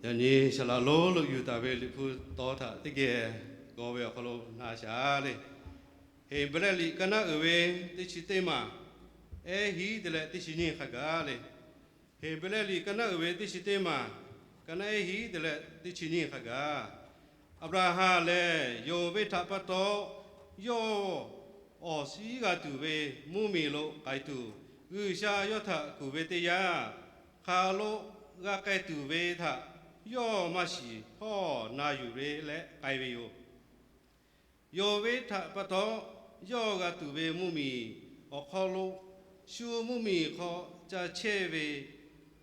Yaꞈ nyi saˍ laꞈ lonˉ lo yuˬ taˍ ve Liꞈ hpu taw htaꞈ teˇ geh g'aw ve awˬ hk'aw lo na shaˍ le. Heˍbrehˇ liꞈ kaˇ naˉ uiˍ ve teˇ chi teˇ maˬ, ehˉ hiˉ te leh teˇ chi nyiˇ hk'a gaˬ le. Heˍbrehˇ liꞈ kaˇ naˉ uiˍ ve teˇ chi teˇ maˬ, kaˇ naˉ ehˉ hiˉ te leh teˇ chi nyiˇ hk'a gaˬ. Aˍbraˍhanˍ lehˬ, yonˍ ve htaꞈ pa taw, yawˇ awˬ shiˉ g'a tuˬ ve mvuhˇmiˬ lo k'ai tuˬ, G'uiˬsha yawˇ htaꞈ kuˬ ve teˇ yanˇ, hk'aˬ lo g'a k'ai tuˬ ve htaꞈ yawˇ maˇ shiˍ htawˇ, na yuˬ ve leh k'ai ve yoˬ. Yonˍ ve htaꞈ pa taw, yawˇ g'a tuˬ ve mvuhˇmiˬ awˬ hk'aw lo shu mvuhˇmiˬ hk'aw ca chehˇ ve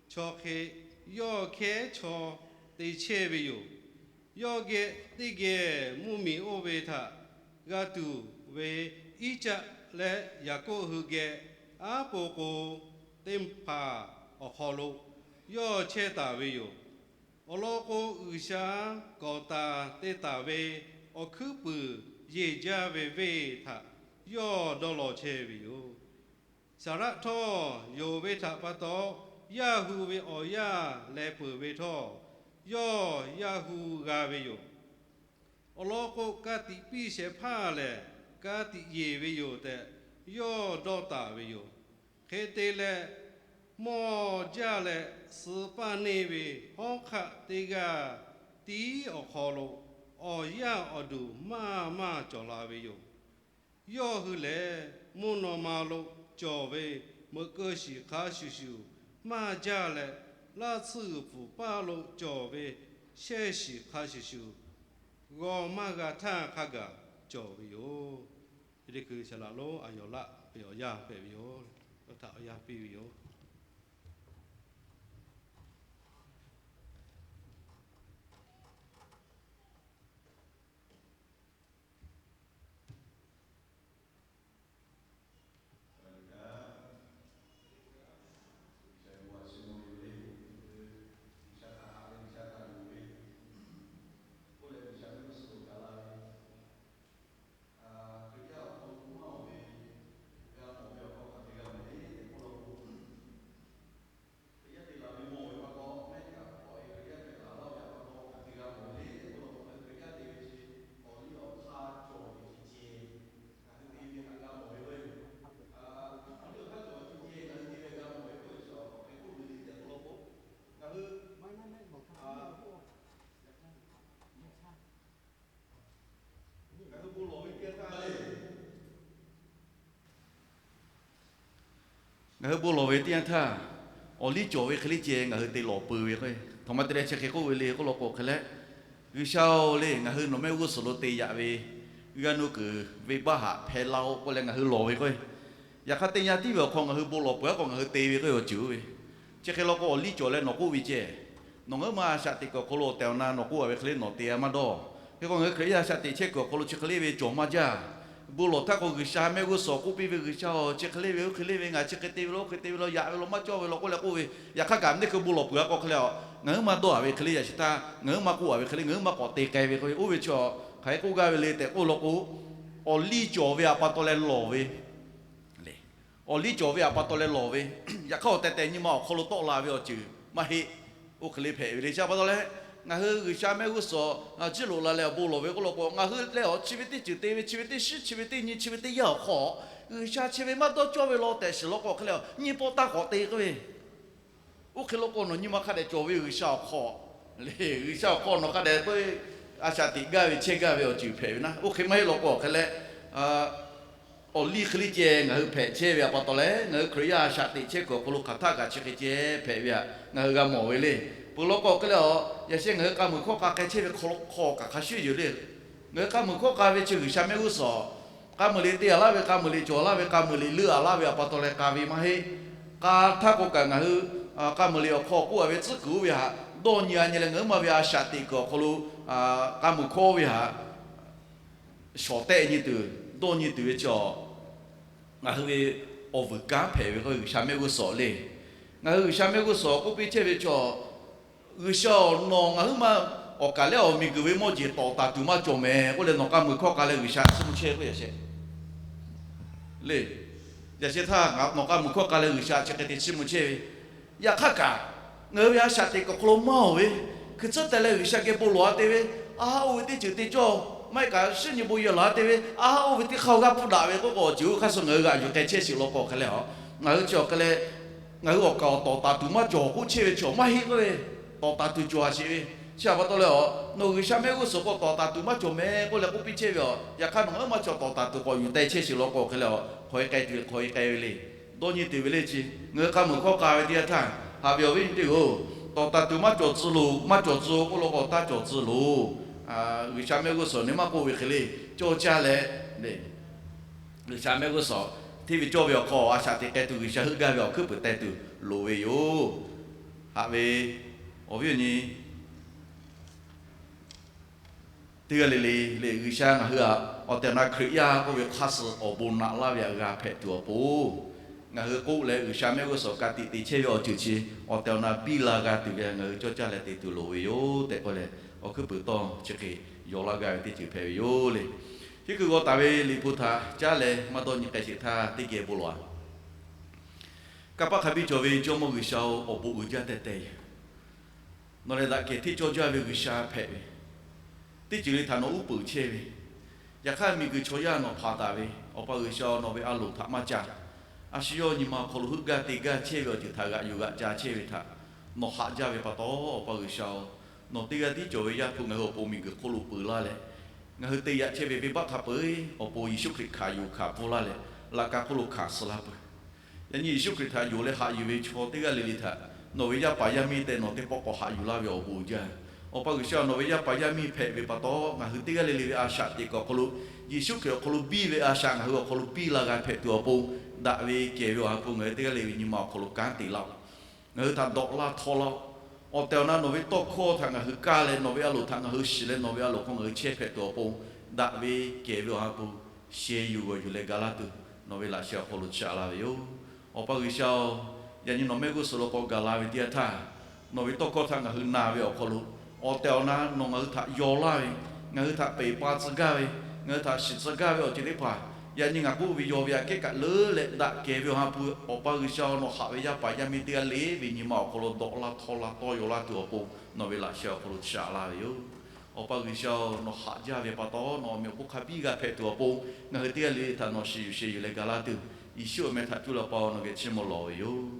chaw hk'e, yawˇ hkehˉ chaw te chehˇ ve yoˬ. Yawˇ geh teˇ geh mvuhˇmiˬ oˇ ve htaꞈ g'a tuˬ ve Iˉcaˆ leh Yaˍkoˆ hui geh aˉ po k'o teˇ hpaˍ awˬ hk'aw lo yawˇ chehˇ taˍ ve yoˬ. Awˬ lawn k'o, G'uiˬsha kawꞈ taˍ te taˍ ve awˬ hkuiˉ puiˍ yeˬ jaˇ ve venˇ htaꞈ yawˇ dawˇ law chehˇ ve yoˬ. Saˍraˆ htawˇ, yonˍ ve htaꞈ pa taw, yaˇ hu ve awˬ yaˇ leh peuˬ ve htawˇ, yawˇ yaˇ hu g'a ve yoˬ. Awˬ lawn k'o, ka tiꞈ piˇ shehˍ hpaˇ lehˬ, ka tiꞈ yeˬ ve yoˬ tehꞈ, yawˇ dawˇ taˍ ve yoˬ. Hk'e te leh, mawˇ jaˇ leh suh paˇ neˇ ve hawˉ hk'aˆ teˇ g'aˇ tiˉ awˬ hk'aw lo awˬ yaˇ awˬ duˬ maˇ maˇ cawˬ la ve yoˬ. Yawˇ hui lehˬ, mvuhˇ naw ma lo cawˬ ve meuꞈ keu shiˍ hk'a shuˍ shuˍ maˇ jaˇ leh, laˇ tsuhˇ g'uiˬ pfuhˍ paˇ lo cawˬ ve shehˇ shiˍ hk'a shuˍ shuˍ g'aw maˇ g'a htaˇ hk'a gaˬ cawˬ ve yoˬ. Teˇ hkui saˍ laꞈ lonˉ Aˍyawˍlaˆ ve awˬ yanˇ hpehꞈ ve yoˬ. Yawˇ htaꞈ awˬ yanˇ piˇ ve yoˬ. Ngaˬ hui bon lawˬ ve teˇ yanˇ htaˇ, awˬ liˇ cawˬ ve hk'e le ceh ngaˬ hui te lawˬ peuˬ ve k'o, htaꞈ ma te leh chi hk'e k'oˆ ve le k'oˆ law k'o hk'e leh, G'uiˬsha-oˬ le, ngaˬ hui nawˬ mehˆ g'uˇ suhˍ lo te yaꞈ ve g'a nu kuiˬ venˇbaˆ haꞈ hpehꞈ la-oˬ k'oˆ leh ngaˬ hui lawˬ ve k'o, yaꞈ hk'aˇ teˇ yanˇ tiˉ ve awˬ hk'aw ngaˬ hui bon lawˬ peuˬ-aˉ k'o ngaˬ hui te ve k'o awˬ ceuˬ oˇ ve, chi hk'e law k'o awˬ liˇ cawˬ leh nawˬ k'oˆ ve ceh, nawˬ ngaˬ hui ma a shaꞈ teꞈ kuiˬ awˬ hk'aw lo awˬ tehˬ awˬ na nawˬ k'oˆ a ve hk'e le nawˬ te-a maˇ dawˇ. Hk'e k'o ngaˬ hui Hkriꞈ yaˇ a shaꞈ teꞈ chehˇ kuiˬ awˬ hk'aw lo chi hk'e le ve cawˬ maˇ jaˇ. Bon lawˬ htaˇ k'o G'uiˬsha mehˆ g'uˇ suhˍ k'oˆ piˇ ve, G'uiˬsha-oˬ, chi hk'e le ve oˇ hk'e le ve, ngaˬ chi hk'e te ve la oˇ hk'e te ve la, yaꞈ ve la maˇ cawˇ ve la k'oˆ leh k'oˆ ve, yaꞈ hk'aˇ kaꞈ teˇ hkui bon lawˬ peuˬ-aˉ k'o hk'e leh, ngaˬ hui maˇ dawˇ-a ve hk'e le yaꞈ shi htaˇ, ngaˬ hui maˇ k'oˆ-a ve hk'e le, ngaˬ hui maˇ k'awꞈ te k'ai ve k'oˆ ve, oˇ ve chi hk'aˬ hk'e k'oˆ gaˇ ve le tehꞈ k'oˆ law k'o, awˬ liˇ cawˬ ve awˬ pa taw leh lawˬ ve le. Awˬ liˇ cawˬ ve awˬ pa taw leh lawˬ ve, yaꞈ hk'aˇ awˬ tehˬ tehˬ nyi ma awˬ hk'aw lo tawˆ la ve awˬ ceuˬ maˇ heˆ. Oˇ hk'e le hpehꞈ ve le. Chi pa taw leh, ngaˬ hui G'uiˬsha mehˆ g'uˇ suhˍ jiˇ loꞈ la leh awˬ bon lawˬ ve k'oˆ law k'o, ngaˬ hui leh awˬ chi ve teˇ ceuˬ te ve, chi ve teˇ shiˉ, chi ve teˇ nyi, chi ve teˇ yanˇ awˬ hk'aw, G'uiˬsha chi ve maˇ dawˇ cawˇ ve law tehꞈ shiˍ law k'o hk'e leh, nyi paw taˇ k'awꞈ te k'oˆ ve, oˇ hk'e law k'o nawˬ nyi ma hk'a dehꞈ cawˬ ve G'uiˬsha awˬ hk'aw le. G'uiˬsha awˬ hk'aw nawˬ hk'a dehꞈ k'oˆ, a shaꞈ teꞈ gaˇ ve chehˇ gaˇ ve awˬ ceuˬ hpehꞈ ve naˆ. Oˇ hk'e maˇ heˆ law k'o hk'e leh, awˬ liˇ hk'e le ceh ngaˬ hui hpehꞈ chehˇ ve awˬ pa taw leh, ngaˬ hui Hkriꞈ yaˇ a shaꞈ teꞈ chehˇ kuiˬ awˬ hk'aw lo hk'aˬ htaˆ kaꞈ chi hk'e ceh hpehꞈ ve htaꞈ ngaˬ hui g'a mawˬ ve le. Peuˬ law k'o hk'e leh, yaꞈ sheh ngaˬ hui k'a muiˬ hkawˇ k'a k'ai chehˇ ve hk'aw hk'aw kaꞈ hk'a shuˍ yoˬ le. Ngaˬ hui k'a muiˬ hkawˇ k'a ve chi G'uiˬsha mehˆ g'uˇ suhˍ k'a muiˬ liꞈ te a laˇ ve, k'a muiˬ liꞈ cawˬ a laˇ ve, k'a muiˬ liꞈ leuˆ a laˇ ve awˬ pa taw leh k'a ve maˇ heˆ. K'a htaˇ k'o kaꞈ ngaˬ hui k'a muiˬ liꞈ awˬ hk'aw k'oˆ a ve tcuhˉ kuiˬ oˇ ve htaꞈ dawˇ nyi a nyi leh ngaˬ hui maˇ ve a shaꞈ teꞈ kuiˬ awˬ hk'aw lo k'a muiˬ hkawˇ ve htaꞈ shawˍ tehˆ nyi tuˬ, dawˇ nyi tuˬ ve chi a, ngaˬ hui ve awˬ vuiˬ kanˉ hpehꞈ ve k'o G'uiˬsha mehˆ g'uˇ suhˍ le. Ngaˬ hui G'uiˬsha mehˆ g'uˇ suhˍ k'oˆ piˇ chehˇ ve chi a, G'uiˬsha-oˬ, nawˬ ngaˬ huiˉ ma awˬ kaˍ lehˬ awˬ miˬguiˬ ve mawˇ jeˬ tawˍ taˍ tuˬ maˇ cawˬ mehˍ k'oˆ leh nawˬ k'a muiˬ hkawˇ k'a leh G'uiˬsha chiˇ mvuh chehˇ k'oˆ yaꞈ sheh le. Yaꞈ sheh htaˇ nawˬ k'a muiˬ hkawˇ k'a leh G'uiˬsha chi hk'e te chiˇ mvuh chehˇ ve, yaꞈ hk'aˇ kaꞈ ngaˬ hui ve a shaꞈ teꞈ kuiˬ awˬ hk'aw lo maˇ oˬ ve, hkui tcuhˉ teh leh G'uiˬsha geh bon lawˬ a te ve, a haˉ oˇ ve teˇ ceuˬ te cawˇ, maˇ heˆ kaꞈ shinˉ nyi bon yehˬ lawˬ a te ve, a haˉ oˇ ve teˇ hk'aˇ g'aˇ hpuˇ daꞈ ve k'oˆ k'o awˬ ceuˬ oˇ hk'aˇ suh ngaˬ hui g'aꞈ yuˬ k'ai chehˇ sheˍ law k'o hk'e leh a, ngaˬ hui chi awˬ hk'e leh ngaˬ hui awˬ kaˍ awˬ tawˍ taˍ tuˬ maˇ cawˬ k'oˆ chehˇ ve chi maˇ heˆ k'oˆ ve, tawˍ taˍ tuˬ cawˬ a sheˍ ve. Chi a pa taw leh a, nawˬ G'uiˬsha mehˆ g'uˇ suhˍ k'o tawˍ taˍ tuˬ maˇ cawˬ mehˍ k'oˆ leh k'oˆ piˇ chehˇ ve a, yaꞈ hk'aˇ nawˬ ngaˬ huiˉ ma chi tawˍ taˍ tuˬ k'awꞈ yuˬ teh chehˇ sheˍ law k'o hk'e leh a, hk'aw e k'ai tuˬ ve hk'aw e k'ai ve le. Dawˇ nyi tuˬ ve le chi, ngaˬ hui k'a muiˬ hkawˇ k'a ve teˇ yanˇ htaˇ haꞈ ve awˬ viˉ nyi teˇ-oˬ, tawˍ taˍ tuˬ maˇ cawˬ tcuh loˬ, maˇ cawˬ tcuh k'oˆ law k'o taˇ cawˬ tcuh loˬ. G'uiˬsha mehˆ g'uˇ suhˍ nehˬ maˇ k'oˆ ve hk'e le, cawˇ caˇ leh le G'uiˬsha mehˆ g'uˇ suhˍ hteˇ ve cawˇ ve awˬ hk'aw a shaꞈ teꞈ k'ai tuˬ G'uiˬsha heuˆ gaˇ ve awˬ hkuiˉ puiˍ teh tuˬ loˍ ve yoˬ. Haꞈ ve awˬ viˉ awˬ nyi teˇ g'aˇ le le le, G'uiˬsha ngaˬ hui htaꞈ awˬ tehˬ awˬ na Hkriꞈ yaˇ k'oˆ ve hk'aˇ suh awˬ bon naꞈ laˇ ve htaꞈ g'a hpehꞈ tuˬ awˬ pon, ngaˬ hui k'oˆ leh G'uiˬsha mehˆ g'uˇ suhˍ ka tiꞈ te chehˇ ve awˬ ceuˬ chi awˬ tehˬ awˬ na biˇ la g'a tuˬ ve ngaˬ hui cawˇ caˇ leh te tuˬ loˍ ve yoˬ tehꞈ k'oˆ leh, awˬ hkuiˉ puiˍ tawˇ chi hk'e yaw laˇ gaˇ ve teˇ ceuˬ hpehꞈ ve yoˬ le. Hiˉ kuiˬ g'aw taˍ ve Liꞈ hpu htaꞈ caˉ leh maˇ dawˇ nyi k'ai sheˍ htaˇ teˇ geh bon lawˬ a. Kanˇ paˆ hk'a biˇ cawˬ ve Jawˇmawˇ G'uiˬsha-oˬ, awˬ bon uiˍ jaˇ tehˬ tehˬ yoˬ. Nawˬ lehˬ daꞈ kehˬ hteˇ cawˇ jaˇ ve G'uiˬsha hpehꞈ ve, teˇ ceuˬ le htaꞈ nawˬ uˉ peunˍ chehˇ ve, yaꞈ hk'aˇ miˬguiˬ chaw yaˇ nawˬ hpanˍ taˍ ve, Awˬ pa G'uiˬsha-oˬ, nawˬ ve a loˍ htaꞈ maˇ ca. A shu yawˇ nyi ma awˬ hk'aw lo heuˆ gaˇ te gaˇ chehˇ ve awˬ ceuˬ htaꞈ g'aꞈ yuˬ g'aꞈ ca chehˇ ve htaꞈ nawˬ haꞈ jaˇ ve pa taw, Awˬ pa G'uiˬsha-oˬ, nawˬ teˇ g'aˇ tiˉ cawˬ ve Yaˇ hpu ngaˬ hui awˬ pon miˬguiˬ hk'oˆ lo peuˬ laˇ leh, ngaˬ hui te yaꞈ chehˇ ve venˇbaˆ hk'a peu-eˬ awˬ pon Yeˍsuˆ Hkriꞈ hkanˍ yuˬ hkanˍ pfuhˇ laˇ leh, laꞈ ka hk'oˆ lo hkanˍ suh laˇ peuˬ. Yaꞈ nyi Yeˍsuˆ Hkriꞈ htaꞈ yonˍ leh haꞈ yuˬ ve chaw teˇ g'aˇ le le htaꞈ nawˬ ve yaˇ paˍ yaˇ miˇ tehꞈ nawˬ teˇ pawˆ k'awꞈ haꞈ yuˬ laˇ ve awˬ bon uiˍ jaˇ. Awˬ pa G'uiˬsha, nawˬ ve yaˇ paˍ yaˇ miˇ hpehꞈ ve pa taw, ngaˬ hui teˇ g'aˇ le le ve a shaꞈ teꞈ kuiˬ awˬ hk'aw lo, Yeˍsuˆ Hkriꞈ awˬ hk'aw lo biˇ ve a shaꞈ ngaˬ hui awˬ hk'aw lo biˇ la g'a hpehꞈ tuˬ awˬ pon, daꞈ ve kehˬ ve Awˬ ha hpu ngaˬ hui teˇ g'aˇ le ve nyi ma awˬ hk'aw lo kanˉ te laˇ-oˆ. Ngaˬ hui htaꞈ dawꞈ laˇ htawˇ laˇ-oˆ. Awˬ tehˬ awˬ na nawˬ ve tawˇ hkawˇ htaꞈ ngaˬ hui kaˇ leh, nawˬ ve a loˍ htaꞈ ngaˬ hui shiˍ leh, nawˬ ve a loˍ hk'aw ngaˬ hui chehˇ hpehꞈ tuˬ awˬ pon, daꞈ ve kehˬ ve Awˬ ha hpu sheh yuˬ g'awˬ yuˬ leh ga laˇ tuˬ, nawˬ ve laꞈ sheh awˬ hk'aw lo chaꞈ laˇ ve yoˬ. Awˬ pa G'uiˬsha-oˬ, yaꞈ nyi nawˬ mehˆ g'uˇ suhˍ lo k'awꞈ gaˬ la ve teˇ yanˇ htaˇ, nawˬ ve tawˇ hkawˇ htaꞈ ngaˬ hui na ve awˬ hk'aw lo, awˬ tehˬ awˬ na nawˬ ngaˬ hui htaꞈ yaw laˇ ve, ngaˬ hui htaꞈ peˬ pa tcuh gaˇ ve, ngaˬ hui htaꞈ shiˍ tcuh gaˇ ve awˬ ceuˬ teˇ hpaˍ, yaꞈ nyi ngaˬ k'oˆ ve yaw ve aꞈ kehˉ kaꞈ leuˉ leh daꞈ kehˬ ve Awˬ ha hpu, Awˬ pa G'uiˬsha-oˬ, nawˬ haꞈ ve yaˇ paˍ yaˇ miˇ teˇ g'aˇ le ve nyi ma awˬ hk'aw lo dawꞈ laˇ htawˇ laˇ tawˇ yaw laˇ tuˬ awˬ pon, nawˬ ve laꞈ sheh awˬ hk'aw lo chaꞈ laˇ ve yoˬ. Awˬ pa G'uiˬsha-oˬ, nawˬ haꞈ jaˇ ve pa taw, nawˬ awˬ meꞈ awˬ hponˇ hk'a biˇ g'a hpehꞈ tuˬ awˬ pon, ngaˬ hui teˇ g'aˇ le le htaꞈ nawˬ shiˍ yuˬ sheh yuˬ leh ga laˇ tuˬ, Yeˍsuˆ awˬ meh htaꞈ cuˇ leh Awˬ pa-oˬ, nawˬ geh chiˇ mvuh lawˬ ve yoˬ.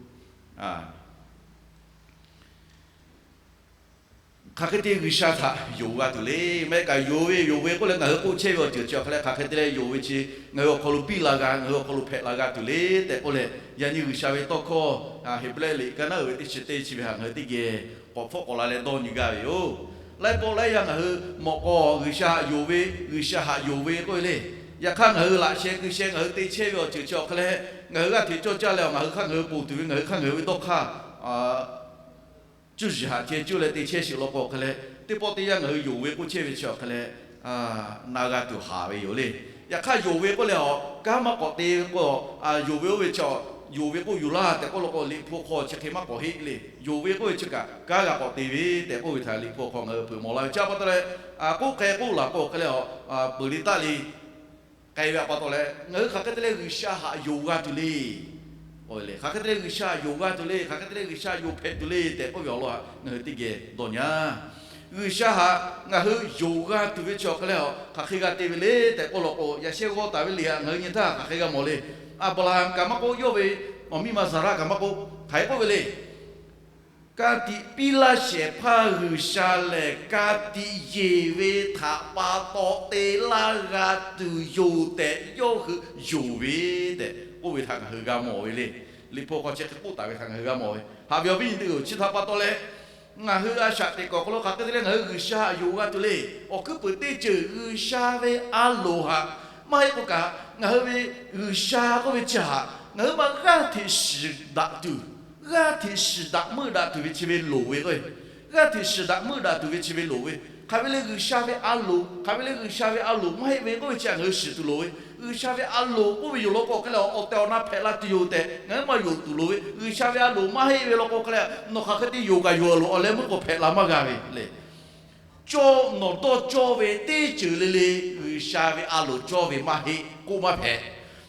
Hk'aˬ hk'e te G'uiˬsha htaꞈ yonˍ g'a tuˬ le. Maˇ heˆ kaꞈ yonˍ ve yonˍ ve k'oˆ leh ngaˬ hui k'oˆ chehˇ ve awˬ ceuˬ chi awˬ hk'a leh hk'aˬ hk'e te leh yonˍ ve chi ngaˬ hui awˬ hk'aw lo biˇ la g'a, ngaˬ hui awˬ hk'aw lo hpehꞈ la g'a tuˬ le tehꞈ k'oˆ leh, yaꞈ nyi G'uiˬsha ve tawˇ hkawˇ Heˍbrehˇ liꞈ kaˇ naˉ uiˍ ve teˇ chi teˇ chi ve htaꞈ ngaˬ hui teˇ geh k'awꞈ hpfuhˆ k'awꞈ la leh dawˇ nyi gaˇ ve yoˬ. Laiˉ pawˆ laiˉ yaˇ ngaˬ hui mawꞈ k'aw G'uiˬsha haꞈ yonˍ ve, G'uiˬsha haꞈ yonˍ ve k'oˆ ve le. Yaꞈ hk'aˇ ngaˬ hui laꞈ sheh keu sheh ngaˬ hui te chehˇ ve awˬ ceuˬ chi awˬ hk'a leh, ngaˬ hui g'aˇ hteꞈ cawˇ caˇ leh awˬ ngaˬ hui hk'aˇ ngaˬ hui ponˬ tuˬ ve, ngaˬ hui hk'aˇ ngaˬ hui ve dawˇ hk'aˇ cuˇ yiˍ haꞈ ceh cuˇ leh te chehˇ sheˍ law k'o awˬ hk'a leh, teˇ pawˆ teˇ yanˇ ngaˬ hui yonˍ ve k'oˆ chehˇ ve chi awˬ hk'a leh, na g'a tuˬ haˍ ve yoˬ le. Yaꞈ hk'aˇ yonˍ ve k'oˆ leh a, kanˉ maˇ k'awꞈ te ve k'o, yonˍ ve oˇ ve chi, yonˍ ve k'oˆ yuˬ laˇ tehꞈ k'oˆ law k'o, Liꞈ hpu hk'aw chi hk'e maˇ k'awꞈ heˆ le. Yonˍ ve k'oˆ ve chi kaꞈ kanˉ g'a k'awꞈ te ve tehꞈ k'oˆ ve htaꞈ Liꞈ hpu hk'aw ngaˬ hui hpeuꞈ mawˬ la ve chi a pa taw leh, k'oˆ k'ai k'oˆ laˬ k'o awˬ hk'a leh a, peuˬ le taˆ le k'ai ve a pa taw leh, ngaˬ hui hk'aˬ hk'e te leh G'uiˬsha haꞈ yonˍ g'a tuˬ le. Hk'aˬ hk'e te leh G'uiˬsha haꞈ yonˍ g'a tuˬ le, hk'aˬ hk'e te leh G'uiˬsha yonˍ hpehꞈ tuˬ le tehꞈ k'oˆ ve awˬ lawn htaꞈ ngaˬ hui teˇ geh dawˇ nyi a. G'uiˬsha haꞈ ngaˬ hui yonˍ g'a tuˬ ve chi awˬ hk'a leh a, hk'aˬ hk'e g'a te ve le tehꞈ k'oˆ law k'o, yaꞈ sheh g'aw taˍ ve liꞈ htaꞈ ngaˬ hui nyi htaˇ hk'aˬ hk'e g'a mawˬ le. Aˍbraˍhanˍ kaꞈ maˇ k'oˆ, yawˇ ve awˬ miˇ ma Saˍraˆ kaꞈ maˇ k'oˆ, hk'aˬ hk'e k'oˆ ve le. Ka tiꞈ piˇ laˇ shehˍ hpaˇ G'uiˬsha lehˬ, ka tiꞈ yeˬ ve htaꞈ pa taw te laˇ g'a tuˬ yoˬ tehꞈ yawˇ hui yonˍ ve tehꞈ k'oˆ ve htaꞈ ngaˬ hui g'a mawˬ ve le. Liꞈ hpu hk'aw chi hk'e k'oˆ taˍ ve htaꞈ ngaˬ hui g'a mawˬ ve. Haꞈ ve awˬ viˉ nyi teˇ-oˬ, chi htaꞈ pa taw leh ngaˬ hui a shaꞈ teꞈ kuiˬ awˬ hk'aw lo hk'aˬ hk'e te leh ngaˬ hui G'uiˬsha haꞈ yonˍ g'a tuˬ le. Awˬ hkuiˉ puiˍ teˇ ceuˬ G'uiˬsha ve a loˍ htaꞈ maˇ heˆ k'o kaꞈ, ngaˬ hui ve G'uiˬsha k'oˆ ve chi htaꞈ ngaˬ hui ma g'aˇ hteꞈ shiˍ daꞈ tuˬ, g'aˇ hteꞈ shiˍ daꞈ meuˆ daꞈ tuˬ ve chi ve loˍ ve k'o, g'aˇ hteꞈ shiˍ daꞈ meuˆ daꞈ tuˬ ve chi ve loˍ ve, hk'aˬ ve le G'uiˬsha ve a loˍ, hk'aˬ ve le G'uiˬsha ve a loˍ maˇ heˆ ve k'oˆ ve chi htaꞈ ngaˬ hui shiˍ tuˬ loˍ ve, G'uiˬsha ve a loˍ k'oˆ ve yoˬ law k'o hk'e leh awˬ tehˬ awˬ na hpehꞈ la tuˬ yoˬ tehꞈ ngaˬ hui ma yonˍ tuˬ loˍ ve, G'uiˬsha ve a loˍ maˇ heˆ ve law k'o hk'e leh nawˬ hk'aˬ hk'e te yoˬ kaꞈ yoˬ a loˍ awˬ leh meuˆ k'o hpehꞈ la maˇ g'a ve le. Cawˇ, nawˬ dawˇ cawˇ ve teˇ ceuˬ le le G'uiˬsha ve a loˍ cawˇ ve maˇ heˆ k'oˆ maˇ hpehꞈ.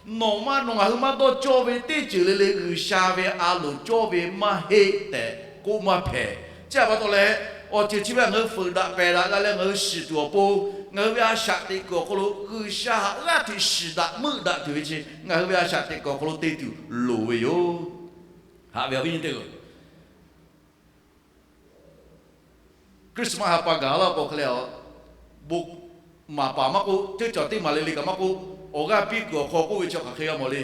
Nawˬ maˇ nawˬ ngaˬ hui maˇ dawˇ cawˇ ve teˇ ceuˬ le le G'uiˬsha ve a loˍ cawˇ ve maˇ heˆ tehꞈ k'oˆ maˇ hpehꞈ. Chi htaꞈ pa taw leh, awˬ ceuˬ chi ve htaꞈ ngaˬ hui fuiˍ daꞈ pehˬ daꞈ g'a leh ngaˬ hui shiˍ tuˬ awˬ pon, ngaˬ hui ve a shaꞈ teꞈ kuiˬ awˬ hk'aw lo G'uiˬsha htaꞈ g'aˇ hteꞈ shiˍ daꞈ meuˆ daꞈ tuˬ ve chi ngaˬ hui ve a shaꞈ teꞈ kuiˬ awˬ hk'aw lo te tuˬ loˍ ve yoˬ. Haꞈ ve awˬ viˉ nyi teˇ-oˬ, Christmas ha pa gaˬ laˇ k'o hk'e leh, bon maˍ paˍ maˇ k'oˆ, teˇ cawˬ teˇ maˍ le le kaꞈ maˇ k'oˆ, awˬ g'aˇ piˇ kuiˬ awˬ hk'aw k'oˆ ve chi hk'aˬ hk'e g'a mawˬ le.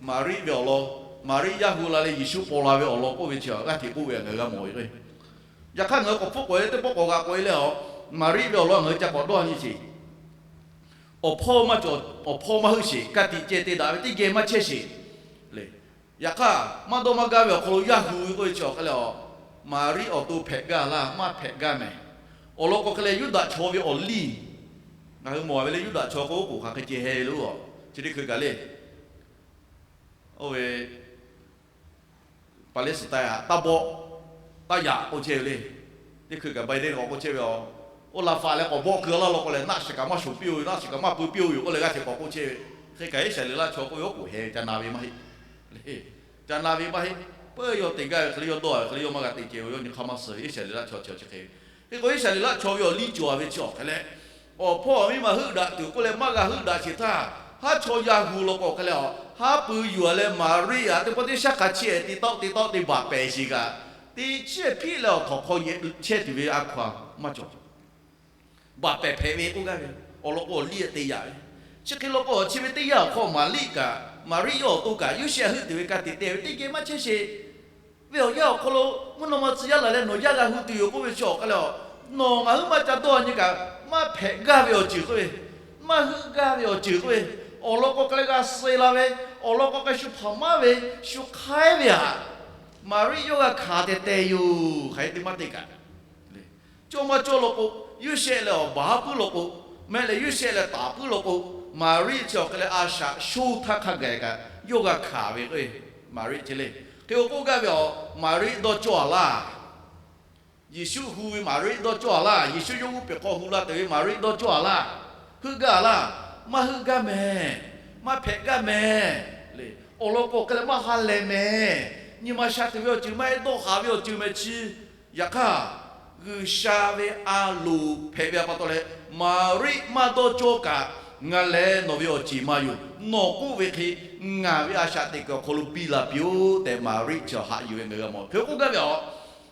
Maˍriˆ ve awˬ lawn, Maˍriˆ yaˇ hu la leh Yeˍsuˆ paw la ve awˬ lawn k'oˆ ve chi g'aˇ hteꞈ k'oˆ ve ngaˬ hui g'a mawˬ ve. Yaꞈ hk'aˇ ngaˬ hui k'awꞈ hpfuhˆ k'oꞈ e le teˇ pawˆ k'awꞈ g'aꞈ k'oꞈ e leh a, Maˍriˆ ve awˬ lawn ngaˬ hui ca k'awꞈ dawˇ nyi sheˍ. Awˬ hpawˇ maˇ cawˬ, awˬ hpawˇ maˇ heuˆ sheˍ, ka tiꞈ ceh te daꞈ ve teˇ geh maˇ chehˇ sheˍ le. Yaꞈ hk'aˇ maˇ dawˇ maˇ gaˇ ve awˬ hk'aw lo yaˇ hu ve k'oˆ ve chi awˬ hk'e leh a, Maˍriˆ awˬ to hpehꞈ gaˇ laˇ, maˇ hpehꞈ gaˇ mehˍ. Awˬ lawn k'o hk'e leh Yuˇdaꞈ chaw ve awˬ liˇ, ngaˬ hui mawˬ ve le, Yuˇdaꞈ chaw k'o oˉ k'oˍ hk'aˬ hk'e ceh heh ve lo a, chi teˇ hkui kaꞈ le. Oˇ ve Palestine htaꞈ taˇ bawˆ, taˇ yaꞈ k'oˆ chehˇ ve le. Teˇ hkui kaꞈ Biden k'awꞈ k'oˆ chehˇ ve a, oˇ laˇ faˍ leh k'awꞈ bawˆ keu laˇ law k'o leh naˆ shiˍ kaꞈ maˇ shoˍ piˇ-oˬ ve, naˆ shiˍ kaꞈ maˇ pui piˇ-oˬ ve k'oˆ leh g'aˇ hteꞈ k'awꞈ k'oˆ chehˇ ve. Hk'e kaꞈ Iˉsaˍreˍlaˆ chaw k'oˆ ve oˉ k'oˍ heh ve ca na ve maˇ heˆ. Ca na ve maˇ heˆ. Peuˬ yawˇ te gaˇ ve hk'e le, yawˇ dawˇ ve hk'e le, yawˇ maˇ g'a te ceh ve, yawˇ nyi hk'aˇ maˇ suh ve. Iˉsaˍreˍlaˆ chaw chi chi hk'e ve. Hk'e k'o Iˉsaˍreˍlaˆ chaw ve awˬ liˇ cawˬ ve chi awˬ hk'e leh, awˬ hpawˇ awˬ miˇ ma heuˆ daꞈ tuˬ k'oˆ leh maˇ g'a heuˆ daꞈ sheˍ htaˇ, haˉ chaw yaˇ hu law k'o hk'e leh a, haˉ pui yuˬ a leh Maˍriˆ a teˇ pawˆ teˇ shaˉ hk'a chiˇ ehˍ te tawˆ te tawˆ te baˬ pehˍ sheˍ kaꞈ, teˇ chiˇ ehˍ hpiˆ leh awˬ htawnˍ hk'aw yehˬ chehˇ tuˬ ve a hkaw-anˬ maˇ cawˬ. Baˬ pehˍ hpehꞈ ve k'oˆ gaˇ ve, awˬ lawn k'o awˬ liˇ te yaꞈ ve. Chi hk'e law k'o chi ve teˇ yanˇ awˬ hk'aw Maˍriˆ kaꞈ, Maˍriˆ yawˇ awˬ to kaꞈ Yoˇsehꞈ heuˆ tuˬ ve ka tiꞈ te ve teˇ geh maˇ chehˇ sheˍ. Ve awˬ yanˇ awˬ hk'aw lo mvuhˇ naw ma tcuh yaˇ laˬ leh nawˬ yaˇ g'a hu tuˬ yoˬ k'oˆ ve chi awˬ hk'e leh a, nawˬ ngaˬ huiˉ maˇ ca dawˇ nyi kaꞈ, maˇ hpehꞈ gaˇ ve awˬ ceuˬ k'oˆ ve, maˇ heuˆ gaˇ ve awˬ ceuˬ k'oˆ ve, awˬ lawn k'o hk'e leh g'a suh la ve, awˬ lawn k'o hk'e shu hpaˍ maˇ ve, shu hk'aiˉ ve aꞈ, Maˍriˆ yawˇ g'a hkanˍ tehˬ tehˬ yoˬ. Hk'aˬ hk'e te maˇ te kaꞈ, cawˇ maˇ cawˇ law k'o, Yoˇsehꞈ leh awˬ baˬ haˉ puiˉ law k'o, mehˆ leh Yoˇsehꞈ leh taˍ puiˉ law k'o, Maˍriˆ chi awˬ hk'e leh a shaꞈ sho htaˇ hk'a gaˬ kaꞈ yawˇ g'a hkanˍ ve k'o, Maˍriˆ chi le. Hk'e k'o k'oˆ gaˇ ve a, Maˍriˆ dawˇ cawˇ a laˇ. Yeˍsuˆ hu ve Maˍriˆ dawˇ cawˇ a laˇ. Yeˍsuˆ yawˇ g'uˇ peˬ hk'aw hu la te ve Maˍriˆ dawˇ cawˇ a laˇ. Heuˆ gaˇ a laˇ. Maˇ heuˆ gaˇ mehˍ. Maˇ hpehꞈ gaˇ mehˍ. Awˬ lawn k'o hk'e leh maˇ ha lehˬ mehˍ. Nyi ma sha tuˬ ve awˬ ceuˬ maˇ heˆ, dawˇ haˍ ve awˬ ceuˬ mehˍ chi. Yaꞈ hk'aˇ, G'uiˬsha ve a loˍ hpehꞈ ve a pa taw leh, Maˍriˆ maˇ dawˇ cawˇ kaꞈ, ngaˬ lehˬ nawˬ ve awˬ ceˬ ma yoˬ. Nawˬ k'oˆ ve hk'e ngaˬ ve a shaꞈ teꞈ kuiˬ awˬ hk'aw lo biˇ la piˇ-oˆ tehꞈ Maˍriˆ chi awˬ haꞈ yuˬ ve ngaˬ hui g'a mawˬ. Hk'e k'oˆ gaˇ ve a,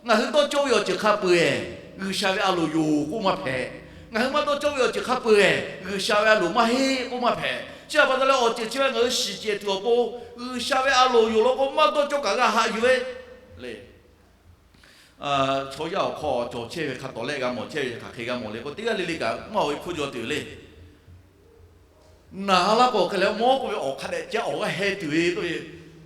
ngaˬ hui dawˇ cawˇ ve awˬ ceuˬ hk'a peu-eˬ G'uiˬsha ve a loˍ yoˬ k'oˆ maˇ hpehꞈ. Ngaˬ hui maˇ dawˇ cawˇ ve awˬ ceuˬ hk'a peu-eˬ G'uiˬsha ve a loˍ maˇ heˆ k'oˆ maˇ hpehꞈ. Chi a pa taw leh awˬ ceuˬ chi ve ngaˬ hui shiˍ cehˬ tuˬ awˬ pon, G'uiˬsha ve a loˍ yoˬ law k'o maˇ dawˇ cawˇ kaꞈ g'a haꞈ yuˬ ve le. Chaw yaˇ awˬ hk'aw cawˬ chehˇ ve hk'a tawˍ leh g'a mawˬ chehˇ ve hk'aˬ hk'e g'a mawˬ le k'o, teˇ g'aˇ le le kaꞈ maˇ oˬ ve hpuˇ jaw tuˬ le. Naˍ laˇ k'o hk'e leh mawˇ k'oˆ ve awˬ hk'a dehꞈ caˇ awˬ g'aˇ heh tuˬ ve k'oˆ ve,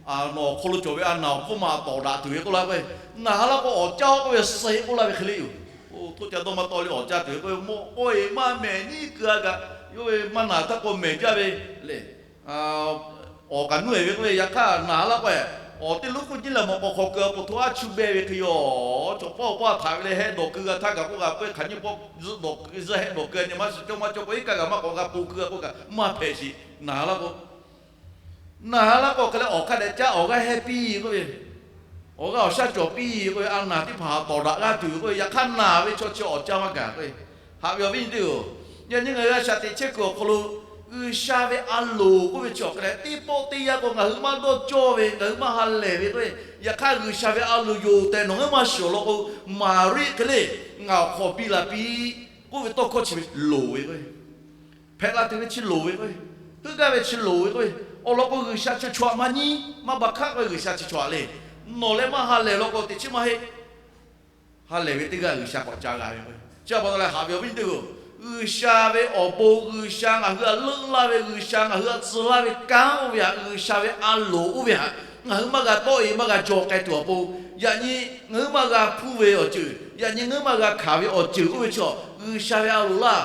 nawˬ awˬ hk'aw lo cawˬ ve a naˍ awˬ hpfuhˇ ma tawˍ daꞈ tuˬ ve k'oˆ laˇ k'o, naˍ laˇ k'o awˬ caˇ k'oˆ ve suh-e k'oˆ laˇ ve hk'e le yoˬ. Oˇ htoˇ ca dawˇ maˇ tawˆ le awˬ caˇ tuˬ ve k'oˆ ve, mawˇ k'oˆ-e maˇ mehˍ niˉ keu a kaꞈ, yawˇ ve maˇ naˍ htaˇ k'o mehˍ jaˇ ve le. Awˬ kaꞈ nuˇ-e ve k'oˆ ve, yaꞈ hk'aˇ naˍ laˇ k'o, awˬ teˇ lonˉ k'oˆ jiˇ leh mawꞈ k'aw hk'aw keu a k'o hto aˉ chuˇ behˇ ve hk'e yoˬ. Chaw pawˆ awˬ paˇ htaꞈ ve leh heh dawˬ keu g'a htaˇ kaꞈ k'oˆ g'a peuˬ hk'aˬ nyi pawˆ zuhˆ dawˬ keu zuhˆ heh dawˬ keu a nyi maˇ shiˍ cawˇ maˇ cawˇ k'o, iˉ kaˆ g'a maˇ k'awꞈ g'a po keu a k'oˆ kaꞈ maˇ hpehꞈ shiˍ. Naˍ laˇ k'o, naˍ laˇ k'o hk'e leh awˬ hk'a dehꞈ caˇ awˬ g'aˇ heh piˇ k'oˆ ve, awˬ g'aˇ awˬ shaˉ cawˬ piˇ k'oˆ ve, a naˍ teˇ hpaˍ tawˍ daꞈ g'aˇ tuˬ k'oˆ ve, yaꞈ hk'aˇ naˍ ve chaw chi awˬ caˇ maˇ gaˬ k'o, haꞈ ve awˬ viˉ nyi teˇ-oˬ, yaꞈ nyi ngaˬ hui a shaꞈ teꞈ chehˇ kuiˬ awˬ hk'aw lo G'uiˬsha ve a loˍ k'oˆ ve chi awˬ hk'e leh teˇ pawˆ teˇ yanˇ k'o ngaˬ hui maˇ dawˇ cawˇ ve, ngaˬ hui maˇ ha lehˬ ve k'o, yaꞈ hk'aˇ G'uiˬsha ve a loˍ yoˬ tehꞈ nawˬ ngaˬ hui maˇ shiˍ awˬ lawn k'o, Maˍriˆ hk'e le, ngaˬ awˬ hk'aw biˇ la piˇ k'oˆ ve tawˇ hkawˇ chi ve loˍ ve k'o, hpehꞈ la tuˬ ve chi loˍ ve k'o, heuˆ gaˇ ve chi loˍ ve k'o, awˬ lawn k'o G'uiˬsha chi chaw aꞈ maˇ nyi, maˇ baˬ hkaˆ k'o G'uiˬsha chi chaw aꞈ le. Nawˬ leh maˇ ha lehˬ lawn k'o teꞈ chiˉ maˇ heˆ. Ha lehˬ ve teˇ g'aˇ G'uiˬsha k'awꞈ ca g'a ve k'o, chi a pa taw leh haꞈ ve awˬ viˉ nyi teˇ-oˬ, G'uiˬsha ve awˬ bon, G'uiˬsha ngaˬ hui htaꞈ leuˆ laˇ ve, G'uiˬsha ngaˬ hui htaꞈ tcuh laˇ ve kanˉ oˇ ve htaꞈ, G'uiˬsha ve a loˍ oˇ ve htaꞈ ngaˬ hui maˇ g'a tawˆ e maˇ g'a jaw k'ai tuˬ awˬ pon, yaꞈ nyi ngaˬ hui maˇ g'a hpuˇ ve awˬ ceuˬ, yaꞈ nyi ngaˬ hui maˇ g'a hkanˍ ve awˬ ceuˬ oˇ ve chaw, G'uiˬsha ve a loˍ laˇ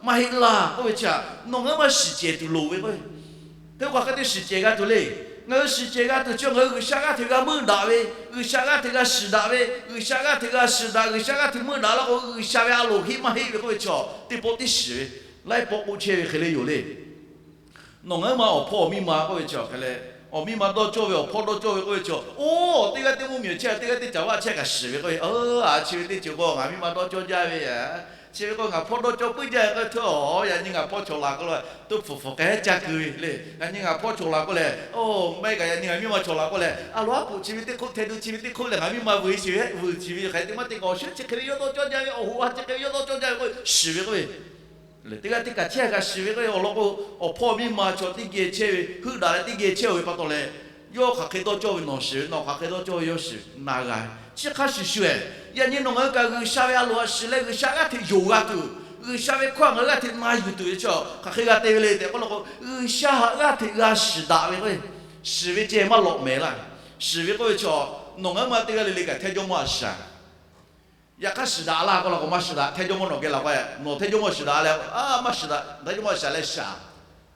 maˇ heˆ laˇ k'oˆ ve chi htaꞈ nawˬ ngaˬ hui maˇ shiˍ cehˬ tuˬ loˍ ve k'o, teˇ hk'aˬ hk'e te shiˍ cehˬ g'a tuˬ le. Ngaˬ hui shiˍ cehˬ g'a tuˬ chi ngaˬ hui G'uiˬsha g'aˇ hteꞈ g'a meuˆ daꞈ ve, G'uiˬsha g'aˇ hteꞈ g'a shiˍ daꞈ ve, G'uiˬsha g'aˇ hteꞈ g'a shiˍ daꞈ, G'uiˬsha g'aˇ hteꞈ meuˆ daꞈ laˇ k'o, G'uiˬsha ve a loˍ heˆ maˇ heˆ ve k'oˆ ve chaw teˇ pawˆ tiˉ shiˍ ve, laiˉ pawˆ k'oˆ chehˇ ve hk'e le yoˬ le. Nawˬ ngaˬ hui ma awˬ hpawˇ awˬ miˇ ma k'oˆ ve chi hk'e leh, awˬ miˇ ma dawˇ cawˇ ve, awˬ hpawˇ dawˇ cawˇ ve k'oˆ ve chi, oˇ teˇ g'aˇ teˇ mvuhˇmiˬ chehˇ, teˇ g'aˇ teˇ caˬ vaˇ chehˇ kaꞈ shiˍ ve k'oˆ ve, a chi ve teˇ ceuˬ k'o ngaˬ miˇ ma dawˇ cawˇ jaˇ ve, chi ve k'o ngaˬ hpawˇ dawˇ cawˇ puiˉ jaˇ ve k'oˆ ve, yaꞈ nyi ngaˬ hpawˇ chaw laˬ k'o la tuˇ hpfuhˍ hpfuhˍ k'ai caˇ keu ve le. Yaꞈ nyi ngaˬ hpawˇ chaw laˬ k'oˆ leh, oˇ maˇ heˆ kaꞈ yaꞈ nyi ngaˬ miˇ ma chaw laˬ k'oˆ leh, a loˍ aˉ poꞈ chi ve teˇ hk'oˆ hteh tuˬ, chi ve teˇ hk'oˆ leh ngaˬ miˇ ma vuiˬ shiˍ ve, vuiˬ shiˍ ve hk'e te maˇ te k'awꞈ shiˉ chi hk'e ve yawˇ dawˇ cawˇ jaˇ ve, awˬ hoꞈ ha chi hk'e ve yawˇ dawˇ cawˇ jaˇ ve k'oˆ ve shiˍ ve k'oˆ ve, teˇ g'aˇ teˇ kaˬ chehˇ kaꞈ shiˍ ve k'oˆ ve awˬ lawn k'o, awˬ hpawˇ miˇ ma chaw teˇ geh chehˇ ve, heuˆ daꞈ leh teˇ geh chehˇ-oˬ ve pa taw leh, yawˇ hk'aˬ hk'e dawˇ cawˇ ve nawˬ shiˍ ve, nawˬ hk'aˬ hk'e dawˇ cawˇ ve yawˇ shiˍ na g'a ve. Chi hk'a shuˍ shuˍ-eh, yaꞈ nyi nawˬ ngaˬ hui kaꞈ G'uiˬsha ve a loˍ htaꞈ shiˍ leh G'uiˬsha g'aˇ hteꞈ yonˍ g'a tuˬ, G'uiˬsha ve hkawˇ htaꞈ ngaˬ hui g'aˇ hteꞈ na yuˬ tuˬ ve chi hk'aˬ hk'e g'a te ve le tehꞈ k'oˆ law k'o, G'uiˬsha htaꞈ g'aˇ hteꞈ g'a shiˍ daꞈ ve k'o, shiˍ ve ceh maˇ lawꞈ mehˍ laˇ. Shiˍ ve k'oˆ ve chi, nawˬ ngaˬ hui ma teˇ g'aˇ le le kaꞈ hteˇ jawˇmawˇ htaꞈ shiˍ Yaꞈ hk'aˇ shiˍ daꞈ laˇ k'oˆ la k'o maˇ shiˍ daꞈ. Hteˇ jawˇmawˇ nawˬ geh laˬ k'o, nawˬ hteˇ jawˇmawˇ shiˍ daꞈ leh, a maˇ shiˍ daꞈ, hteˇ jawˇmawˇ shiˍ leh shaˍ,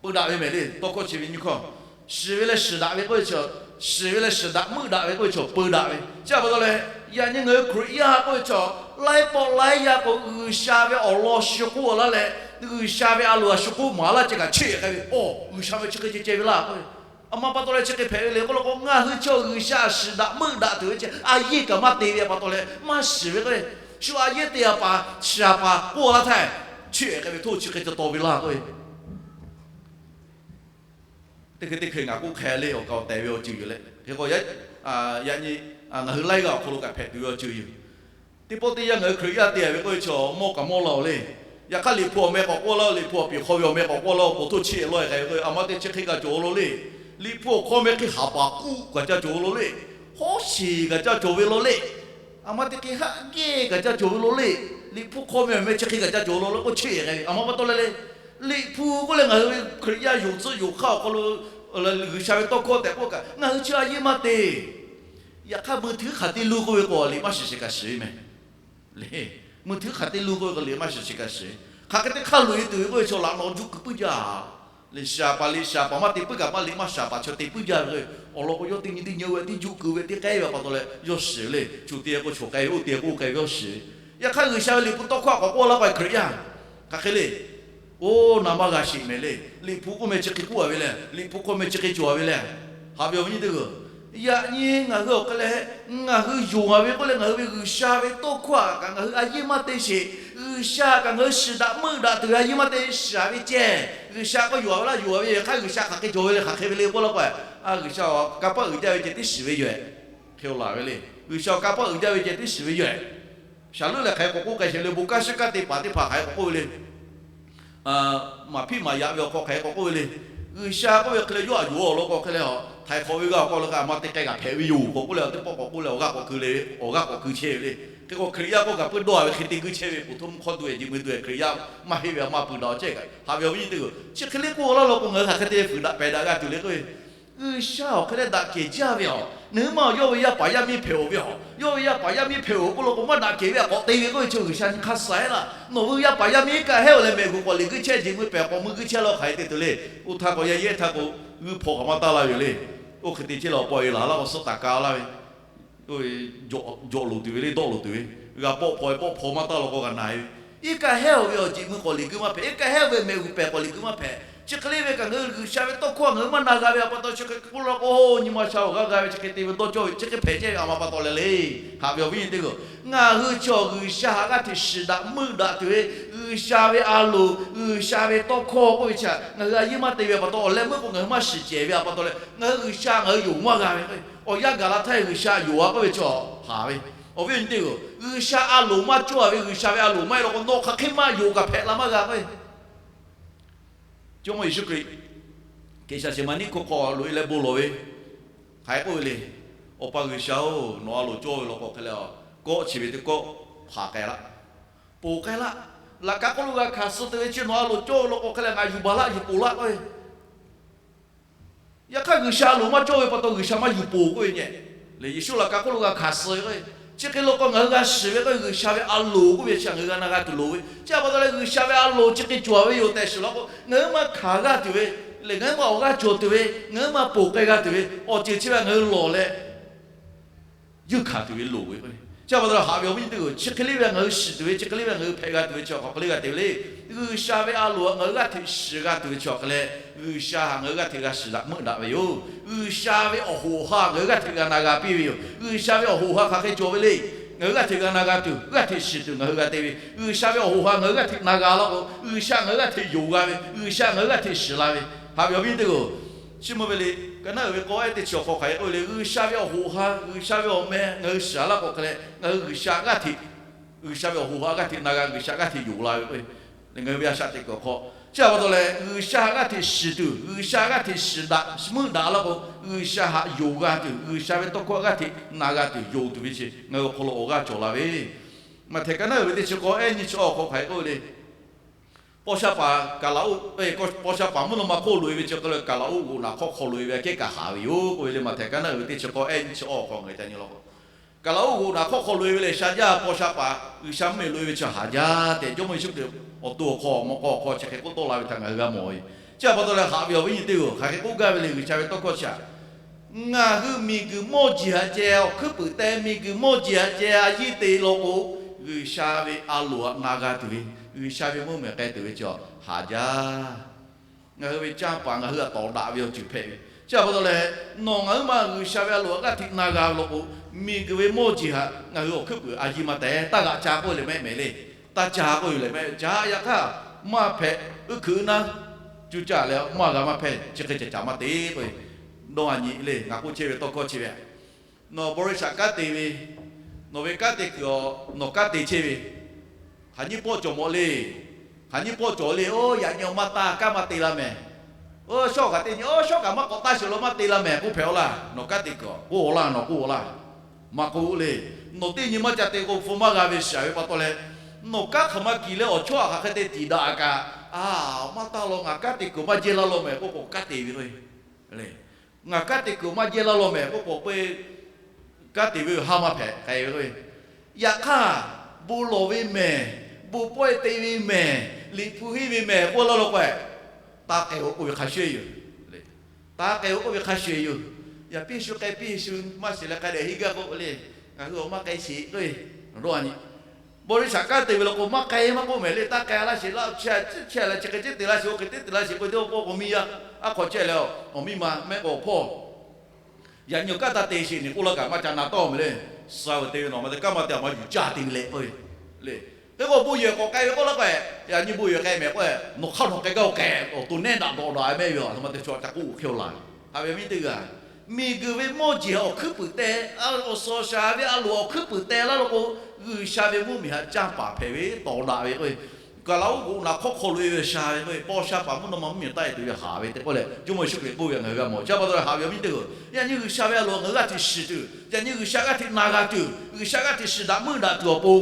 peu daꞈ ve mehˍ le. Tawˇ hkawˇ chi ve nyiˇ hkawˇ, shiˍ ve leh shiˍ daꞈ ve k'oˆ ve chaw, shiˍ ve leh shiˍ daꞈ meuˆ daꞈ ve k'oˆ ve chaw peu daꞈ ve. Chi pa taw leh, yaꞈ nyi ngaˬ hui Hkriꞈ yaˇ k'oˆ ve chaw, laiˉ pawˆ laiˉ yaˇ k'o G'uiˬsha ve awˬ lawn shu k'oˆ laˇ leh, G'uiˬsha ve a loˍ a shu k'oˆ maˍ laˇ ceh kaꞈ cheˇ k'ai ve, a G'uiˬsha ve chi hk'e ceh ceh ve laˇ k'oˆ ve, a ma pa taw leh chi hk'e hpehꞈ ve le k'oˆ la k'o, ngaˬ hui chaw G'uiˬsha shiˍ daꞈ meuˆ daꞈ tuˬ ve chi a yehˇ kaꞈ maˇ te ve pa taw leh maˇ shiˍ ve k'o, shu a yehˇ te a paˍ shiˍ a paˍ k'oˆ laˇ htaˇ, cheˇ k'ai ve htoˇ chi hk'e ceh taw ve laˇ k'oˆ ve, teˇ hkui teˇ hkui ngaˬ k'oˆ hk'e le awˬ kaˍ awˬ tehˬ ve awˬ ceuˬ yoˬ leh hk'e k'o, yaꞈ nyi ngaˬ hui laiˉ g'aˇ awˬ hk'aw lo kaꞈ hpehꞈ tuˬ ve awˬ ceuˬ yoˬ. Teˇ pawˆ teˇ yanˇ ngaˬ hui Hkriꞈ yaˇ te ve k'oˆ ve chaw mawˇ kaꞈ mawˇ laˇ-oˬ le. Yaꞈ hk'aˇ Liꞈ hpu awˬ meh k'awꞈ k'oˆ laˇ, Liꞈ hpu awˬ piˍ hk'aw ve awˬ meh k'awꞈ k'oˆ laˇ, awˬ pon htoˇ cheˇ law-e k'ai ve k'o, a ma te chi hk'e kaꞈ cawˬ-o law le. Liꞈ hpu awˬ hk'aw meh hk'e haˍ paˍ k'uˆ kaꞈ ca cawˬ-o law le. Hawˉ shiˍ kaꞈ ca cawˬ ve law le. A ma te hk'e haˆ gehˇ kaꞈ ca cawˬ ve law le. Liꞈ hpu hk'aw meh awˬ meh chi hk'e kaꞈ ca cawˬ law le k'oˆ cheˇ k'ai ve, a ma pa taw leh le. Liꞈ hpu k'oˆ leh ngaˬ hui ve Hkriꞈ yaˇ yonˍ tcuhˆ yonˍ hk'aˇ awˬ hk'aw lo G'uiˬsha ve tawˇ hkawˇ tehꞈ k'oˆ kaꞈ ngaˬ hui chi a yehˇ maˇ te. Yaꞈ hk'aˇ mui htuiˉ hk'aˬ te lu k'oˆ ve k'o, liꞈ maˇ shiˍ shiˍ kaꞈ shiˍ ve mehˍ le. Mui htuiˉ hk'aˬ te lu k'oˆ ve k'o, liꞈ maˇ shiˍ shiˍ kaꞈ shiˍ. Hk'aˬ hk'e te hk'a loꞈ e tuˬ ve k'oˆ ve chaw laꞈ nawˬ juˆ kuiˬ puiˉ jaˇ. Liꞈ shiˍ paˍ, liꞈ shiˍ paˍ maˇ te puiˉ kaꞈ maˇ liꞈ maˇ shiˍ paˍ chaw te puiˉ jaˇ ve k'o, awˬ lawn k'o yawˇ teˇ nyi teˇ nyi-o ve teˇ juˆ kuiˬ ve teˇ k'ehˉ ve pa taw leh yawˇ shiˍ ve le. Cu te k'o choˬ k'ai ve, oˇ te k'o oˇ k'ai ve yawˇ shiˍ ve. Yaꞈ hk'aˇ G'uiˬsha ve Liꞈ hpu tawˇ hkawˇ k'awꞈ k'oˆ laˇ k'o, Hkriꞈ yaˇ hk'aˬ hk'e le. Oˇ, na maˇ g'a sheˍ mehˍ le. Liꞈ hpu k'oˆ meh chi hk'e k'oˆ a ve le. Liꞈ hpu hk'aw meh chi hk'e cawˬ a ve le. Haꞈ ve awˬ viˉ nyi teˇ hpaˍ-oˬ, yaꞈ nyi ngaˬ hui awˬ hk'e leh, ngaˬ hui yonˍ a ve k'oˆ leh ngaˬ hui ve G'uiˬsha ve tawˇ hkawˇ kaꞈ ngaˬ hui a yehˇ maˇ te sheˍ. G'uiˬsha kaꞈ ngaˬ hui shiˍ daꞈ meuˆ daꞈ tuˬ ve a yehˇ maˇ te shiˍ ve ceh. G'uiˬsha k'o yonˍ a ve laˇ, yonˍ a ve yaꞈ hk'aˇ G'uiˬsha hk'aˬ hk'e cawˬ ve le, hk'aˬ hk'e ve le k'oˆ laˇ k'o, a G'uiˬsha awˬ kanˇ paˆ uiˍ jaˇ ve ceh tiˉ shiˍ ve yoˬ-ehˍ. Hk'e laˬ ve le. G'uiˬsha awˬ kanˇ paˆ uiˍ jaˇ ve ceh tiˉ shiˍ ve yoˬ-ehˍ. Shaˍ leuˆ leh hk'aˬ hk'e k'awꞈ k'oˆ k'ai sheˍ le, bon kanˇ shiˉ kanˇ te paˍ teˇ hpaˍ hk'aˬ hk'e k'awꞈ k'oˆ ve le. Maˍ hpiˇ maˍ yaꞈ ve awˬ hk'aw hk'aˬ hk'e k'awꞈ k'oˆ ve le. G'uiˬsha k'oˆ ve hk'e leh yawˇ a yonˍ-o awˬ lawn k'o hk'e leh, htaiˍ hk'awꞈ ve g'a awˬ hk'aw lo kaꞈ a ma te k'ai kaꞈ hpehꞈ ve yoˬ k'awꞈ k'oˆ leh, teˇ pawˆ k'awꞈ k'oˆ leh awˬ g'aˇ k'awꞈ keu le, awˬ g'aˇ k'awꞈ keu chehˇ ve le. Hk'e k'o Hkriꞈ yaˇ k'oˆ kaꞈ puiˉ dawˇ ve hk'e te guiˇ chehˇ ve, poˬ htoˇ mvuhˇ hk'awˇ duˬ-e, jeꞈ mui duˬ-e Hkriꞈ yaˇ maˇ heˆ ve a ma pui daꞈ awˬ cehˇ kaꞈ haꞈ ve awˬ viˉ nyi teˇ hpaˍ-oˬ, chi hk'e le k'oˆ laˇ law k'o ngaˬ hui hk'aˬ hk'e te fuiˍ daꞈ pehˬ daꞈ g'a tuˬ le k'oˆ ve. G'uiˬsha awˬ hk'e leh daꞈ kehˬ jaˇ ve aˬ. Nawˬ hui maˇ yawˇ ve yaˇ paˍ yaˇ miˇ hpehꞈ-oˬ ve aˬ. Yawˇ ve yaˇ paˍ yaˇ miˇ hpehꞈ-oˬ k'oˆ law k'o maˇ daꞈ kehˬ ve aꞈ k'awꞈ te ve k'oˆ ve chi G'uiˬsha nyi hk'aˇ suh-e laˇ. Nawˬ hui yaˇ paˍ yaˇ miˇ kaꞈ hehˉ-oˬ leh mehꞈ g'uˬ k'awꞈ liꞈ guiˇ chehˇ, jeꞈ mui pehˬ k'awꞈ mui guiˇ chehˇ law hk'aˬ hk'e te tuˬ le. Oˇ htaˇ k'awꞈ yaˇ yehˇ htaˇ k'o g'uiˇ hpaw kaꞈ maˇ taˇ laˇ ve yoˬ le. Oˇ hk'e te chehˇ leh awˬ pa e laˬ laˇ k'o suhˉ taˍ ka laˇ ve jawꞈ loˍ tuˬ ve le, dawˆ loˍ tuˬ ve, g'a pawˆ hpaw e pawˆ hpaw maˇ taˇ law k'o g'a na-e ve. Iˉ kaˆ hehˉ-oˬ ve awˬ jeꞈ mui k'awꞈ liꞈ guiˇ maˇ hpehꞈ, iˉ kaˆ hehˉ-oˬ ve mehꞈ g'uˬ pehˬ k'awꞈ liꞈ guiˇ maˇ hpehꞈ. Chi hk'e le ve kaꞈ ngaˬ hui G'uiˬsha ve tawˇ hkawˇ ngaˬ hui maˇ na g'a ve a pa taw chi hk'e k'oˆ laˇ k'o, nyi ma sha awˬ g'aˇ g'a ve chi hk'e te ve dawˇ cawˇ ve chi hk'e hpehꞈ chehˇ ve a ma pa taw leh le. Haꞈ ve awˬ viˉ nyi teˇ hpaˍ-oˬ, ngaˬ hui chaw G'uiˬsha htaꞈ g'aˇ hteꞈ shiˍ daꞈ meuˆ daꞈ tuˬ ve, G'uiˬsha ve a loˍ, G'uiˬsha ve tawˇ hkawˇ k'oˆ ve chi htaꞈ ngaˬ hui a yehˇ maˇ te ve a pa taw, awˬ leh meuˆ k'o ngaˬ hui maˇ shiˍ cehˬ ve a pa taw leh ngaˬ hui G'uiˬsha ngaˬ hui yonˍ maˇ g'a ve. Awˬ yanˇ gaˬ la htaˇ G'uiˬsha yonˍ-a k'oˆ ve chi haꞈ ve. Awˬ viˉ awˬ nyi teˇ hpaˍ-oˬ, G'uiˬsha a loˍ maˇ cawˇ ve, G'uiˬsha ve a loˍ maˇ heˆ law k'o nawˬ hk'aˬ hk'e maˇ yonˍ kaꞈ hpehꞈ la maˇ g'a k'oˆ ve. Jawˇmawˇ Yeˍsuˆ Hkriꞈ Hk'e shaˍ sheˍ ma niˆ hkawˇ hk'aw loꞈ-e leh bon lawˬ ve hk'aˬ hk'e k'oˆ ve le. Awˬ pa G'uiˬsha-oˬ, nawˬ a loˍ cawˇ ve law k'o hk'e leh, kawˆ chi ve teˇ kawˆ hpanˍ k'ai laˇ, ponˬ k'ai laˇ. Laꞈ ka hk'oˆ lo g'a hkanˍ suh tuˬ ve chi nawˬ a loˍ cawˇ ve law k'o hk'e leh ngaˬ yuˬ baˬ laˇ yuˬ poˬ laˇ k'oˆ ve. Yaꞈ hk'aˇ G'uiˬsha a loˍ maˇ cawˇ ve pa taw G'uiˬsha maˇ yuˬ poˬ k'oˆ ve nyi. Lehˬ Yeˍsuˆ laꞈ ka hk'oˆ lo g'a hkanˍ suh ve k'o, chi hk'e law k'o ngaˬ hui g'a shiˍ ve k'o G'uiˬsha ve a loˍ k'oˆ ve chi ngaˬ hui g'a na g'a tuˬ loˍ ve. Chi a pa taw leh G'uiˬsha ve a loˍ chi hk'e cawˬ ve yoˬ tehꞈ shiˍ law k'o, ngaˬ hui maˇ hkanˍ g'aˇ tuˬ ve, lehˬ ngaˬ hui maˇ awˬ g'aˇ cawˬ tuˬ ve, ngaˬ hui maˇ ponˬ k'ai g'a tuˬ ve awˬ ceuˬ chi ve ngaˬ hui lawˬ leh yuˇ hkanˍ tuˬ ve loˍ ve k'o. Chi a pa taw leh haꞈ ve awˬ viˉ nyi teˇ g'aˇ, chi hk'e le ve ngaˬ hui shiˍ tuˬ ve, chi hk'e le ve ngaˬ hui hpehꞈ g'a tuˬ ve chi awˬ hk'aw hk'e le g'a te ve le. G'uiˬsha ve a loˍ htaꞈ ngaˬ hui g'aˇ hteꞈ shiˍ g'a tuˬ ve chi awˬ hk'e leh, G'uiˬsha htaꞈ ngaˬ hui g'aˇ hteꞈ g'a shiˍ daꞈ meuˆ daꞈ ve yoˬ. G'uiˬsha ve awˬ hoꞈ awˬ ha ngaˬ hui g'aˇ hteꞈ g'a na g'a piˇ ve yoˬ. G'uiˬsha ve awˬ hoꞈ awˬ ha hk'aˬ hk'e cawˬ ve le. Ngaˬ hui g'aˇ hteꞈ g'a na g'a tuˬ, g'aˇ hteꞈ shiˍ tuˬ ngaˬ hui g'a te ve, G'uiˬsha ve awˬ hoꞈ awˬ ha ngaˬ hui g'aˇ hteꞈ na g'a law k'o, G'uiˬsha ngaˬ hui g'aˇ hteꞈ yonˍ g'a ve, G'uiˬsha ngaˬ hui g'aˇ hteꞈ shiˍ la ve. Haꞈ ve awˬ viˉ teˇ g'aˇ, chi mvuh ve le. Ka naˉ uiˍ ve k'awꞈ ehˉ teˇ chi awˬ hk'aw hk'aˬ hk'e k'oˆ ve le, G'uiˬsha ve awˬ hoꞈ awˬ ha, G'uiˬsha ve awˬ meh ngaˬ hui shiˍ laˇ k'o hk'e leh ngaˬ hui G'uiˬsha g'aˇ hteꞈ, G'uiˬsha ve awˬ hoꞈ awˬ ha g'aˇ hteꞈ na g'a, G'uiˬsha g'aˇ hteꞈ yonˍ la ve k'o, ngaˬ hui ve a shaꞈ teꞈ kuiˬ awˬ hk'aw chi a pa taw leh G'uiˬsha g'aˇ hteꞈ shiˍ tuˬ, G'uiˬsha g'aˇ hteꞈ shiˍ daꞈ meuˆ daꞈ laˇ k'o, G'uiˬsha htaꞈ yonˍ g'a tuˬ, G'uiˬsha ve tawˇ hkawˇ g'aˇ hteꞈ na g'a tuˬ yonˍ tuˬ ve chi ngaˬ hui awˬ hk'aw lo awˬ g'aˇ cawˬ la ve. Maꞈhtehˍ ka naˉ uiˍ ve teˇ chi k'awꞈ ehˉ nyi chi awˬ hk'aw hk'aˬ hk'e k'oˆ ve le. Paw sha paˍ kaˍlaˍoˆ, paw sha paˍ mvuhˇ naw ma hk'oˆ loꞈ e ve chi hk'e le kaˍlaˍoˆ g'oꞈ naꞈ hk'awˇ hk'aw loꞈ e ve aꞈ kehˉ kaꞈ haˍ ve yoˬ k'oˆ ve le. Maꞈhtehˍ ka naˉ uiˍ ve teˇ chi k'awꞈ ehˉ nyi chi awˬ hk'aw ngaˬ hui ca nyi law k'o, kaˍlaˍoˆ g'oꞈ naꞈ hk'awˇ hk'aw loꞈ e ve lehˬ sha jaˇ paw sha paˍ G'uiˬsha mvuhˇmiˬ loꞈ e ve chi haˍ jaˇ tehꞈ Jawˇmawˇ Yeˍsuˆ Hkriꞈ awˬ to awˬ hk'aw awˬ mawꞈ k'aw awˬ hk'aw chi hk'e k'oˆ tawˆ la ve htaꞈ ngaˬ hui g'a mawˬ ve. Chi a pa taw leh haꞈ ve awˬ viˉ nyi teˇ g'aˇ, hk'aˬ hk'e k'oˆ gaˇ ve le G'uiˬsha ve tawˇ hkawˇ chi aꞈ, ngaˬ hui miˬguiˬ mawˇ jeˬ htaꞈ ceh awˬ hkuiˉ puiˍ teh, miˬguiˬ mawˇ jeˬ htaꞈ ceh a yiˇ te law k'o, G'uiˬsha ve a loˍ htaꞈ na g'a tuˬ ve, G'uiˬsha ve mvuhˇmiˬ k'ai tuˬ ve chi haˍ jaˇ. Ngaˬ hui ve canˇ paˍ ngaˬ hui htaꞈ tawˍ daꞈ ve awˬ ceuˬ hpehꞈ ve. Chi a pa taw leh, nawˬ ngaˬ huiˉ ma G'uiˬsha ve a loˍ htaꞈ g'aˇ hteꞈ na g'a law k'o, miˬguiˬ ve mawˇ jeˬ htaꞈ ngaˬ hui awˬ hkuiˉ puiˍ a yiˇ maˇ teh, taˇ g'aꞈ ca k'oˆ leh mehˆ mehˍ le. Taˇ ca k'oˆ yoˬ leh mehˆ ca yaꞈ hk'aˇ, maˇ hpehꞈ, uˉ hkuiꞈ naˉ, cuˇ caˇ leh maˇ g'a maˇ hpehˇ, chi hk'e ca caˍ maˇ te k'o, dawˇ a nyi le ngaˬ k'oˆ chehˇ ve tawˇ hkawˇ chi ve, nawˬ bawˇriˆsaꞈ kanˉ te ve, nawˬ ve kanˉ te kuiˬ awˬ nawˬ kanˉ te chehˇ ve, hk'aˬ nyiˇ pawˆ cawˬ mawˬ le. Hk'aˬ nyiˇ pawˆ cawˬ le. Oˇ, yaꞈ nyi awˬ maˇ taˇ kanˉ maˇ te laˇ mehˍ. Oˇ, shawˉ kaꞈ teˇ nyi, oˇ, shawˉ kaꞈ maˇ k'awꞈ taˇ sheˍ law maˇ te laˇ mehˍ k'oˆ hpehꞈ-aw laˇ. Nawˬ kanˉ te kuiˬ k'oˆ-aw laˇ, nawˬ k'oˆ-aw laˇ, maˇ k'oˆ le. Nawˬ teˇ nyi maˇ ca te k'o hpu maˇ g'a ve shiˍ ve pa taw leh, nawˬ kanˉ hk'aˬ ma kiˬ leh awˬ chawˇ htaꞈ hk'aˬ hk'e te tiˍ daꞈ kaꞈ, a, maˇ taˇ law, ngaˬ kanˉ te kuiˬ maˇ jehˇ laˇ law mehˍ k'oˆ k'o kanˉ te ve k'o, ngaˬ kanˉ te kuiˬ maˇ jehˇ laˇ law mehˍ k'oˆ k'o, peu kanˉ te ve ha maˇ hpehꞈ k'ai ve k'o, yaꞈ hk'aˇ, bon lawˬ ve mehˍ, bon pawehˇ te ve mehˍ, liꞈ hpu henˇ ve mehˍ k'oˆ laˇ law k'o, taˇ k'ai-o k'oˆ ve hk'a shuˍ yoˬ. Taˇ k'ai-o k'oˆ ve hk'a shuˍ yoˬ. Yaꞈ piˇ shu k'ai piˇ shu maˇ shiˍ leh k'ai dehꞈ henˇ gaˇ k'o le, ngaˬ hui awˬ maˇ k'ai sheˍ k'o, bawˇriˆsaꞈ kanˉ te ve law k'o maˇ k'ai maˇ k'oˆ mehˍ le. Taˇ k'ai laˇ sheˍ laˇ, chehˇ leh chi hk'e chehˇ te laˇ sheˍ, oˇ hk'e te te laˇ sheˍ, oˇ k'o miˇ yaˇ aˉ hk'aw chehˇ leh awˬ miˇ ma mehˆ k'o awˬ hpawˇ yaꞈ nyi awˬ kanˉ taˇ te sheˍ neˍ k'oˆ laˇ kaꞈ maˇ ca na tawˇ mehˍ le. Suh ve te ve nawˬ ma te kanˉ maˇ te a ma yuˬ caˇ te ve leh k'o le. Hk'e k'o bon yehˬ k'awꞈ k'ai ve k'oˆ laˇ k'o, yaꞈ nyi bon yehˬ k'ai mehˍ k'o, nawˬ hk'aˇ nawˬ k'ai gaˇ-o k'ai, awˬ to nehˉ daꞈ dawꞈ daꞈ mehˆ ve a, a htoꞈ ma te chaw ca k'oˆ hk'e-o laˇ. Haꞈ ve awˬ viˉ teˇ g'aˇ, miˬguiˬ ve mawˇ jeˬ htaꞈ awˬ hkuiˉ puiˍ teh, awˬ suhˍ awˬ shaˍ ve a loˍ awˬ hkuiˉ puiˍ teh laˇ law k'o, G'uiˬsha ve mvuhˇmiˬ htaꞈ canˇ paˍ hpehꞈ ve tawˍ daꞈ ve k'o, kaˍlaˍoˆ g'oꞈ naꞈ hk'awˇ hk'aw loꞈ e ve sha ve k'o, paw sha paˍ mvuhˇ naw ma mvuhˇmiˬ taˆ e tuˬ ve haˍ ve tehꞈ k'oˆ leh, Jawˇmawˇ Yeˍsuˆ Hkriꞈ k'oˆ ve ngaˬ hui g'a mawˬ. Chi pa taw leh haꞈ ve awˬ viˉ teˇ g'aˇ, yaꞈ nyi G'uiˬsha ve a loˍ ngaˬ hui g'aˇ hteꞈ shiˍ tuˬ, yaꞈ nyi G'uiˬsha g'aˇ hteꞈ na g'a tuˬ, G'uiˬsha g'aˇ hteꞈ shiˍ daꞈ meuˆ daꞈ tuˬ awˬ pon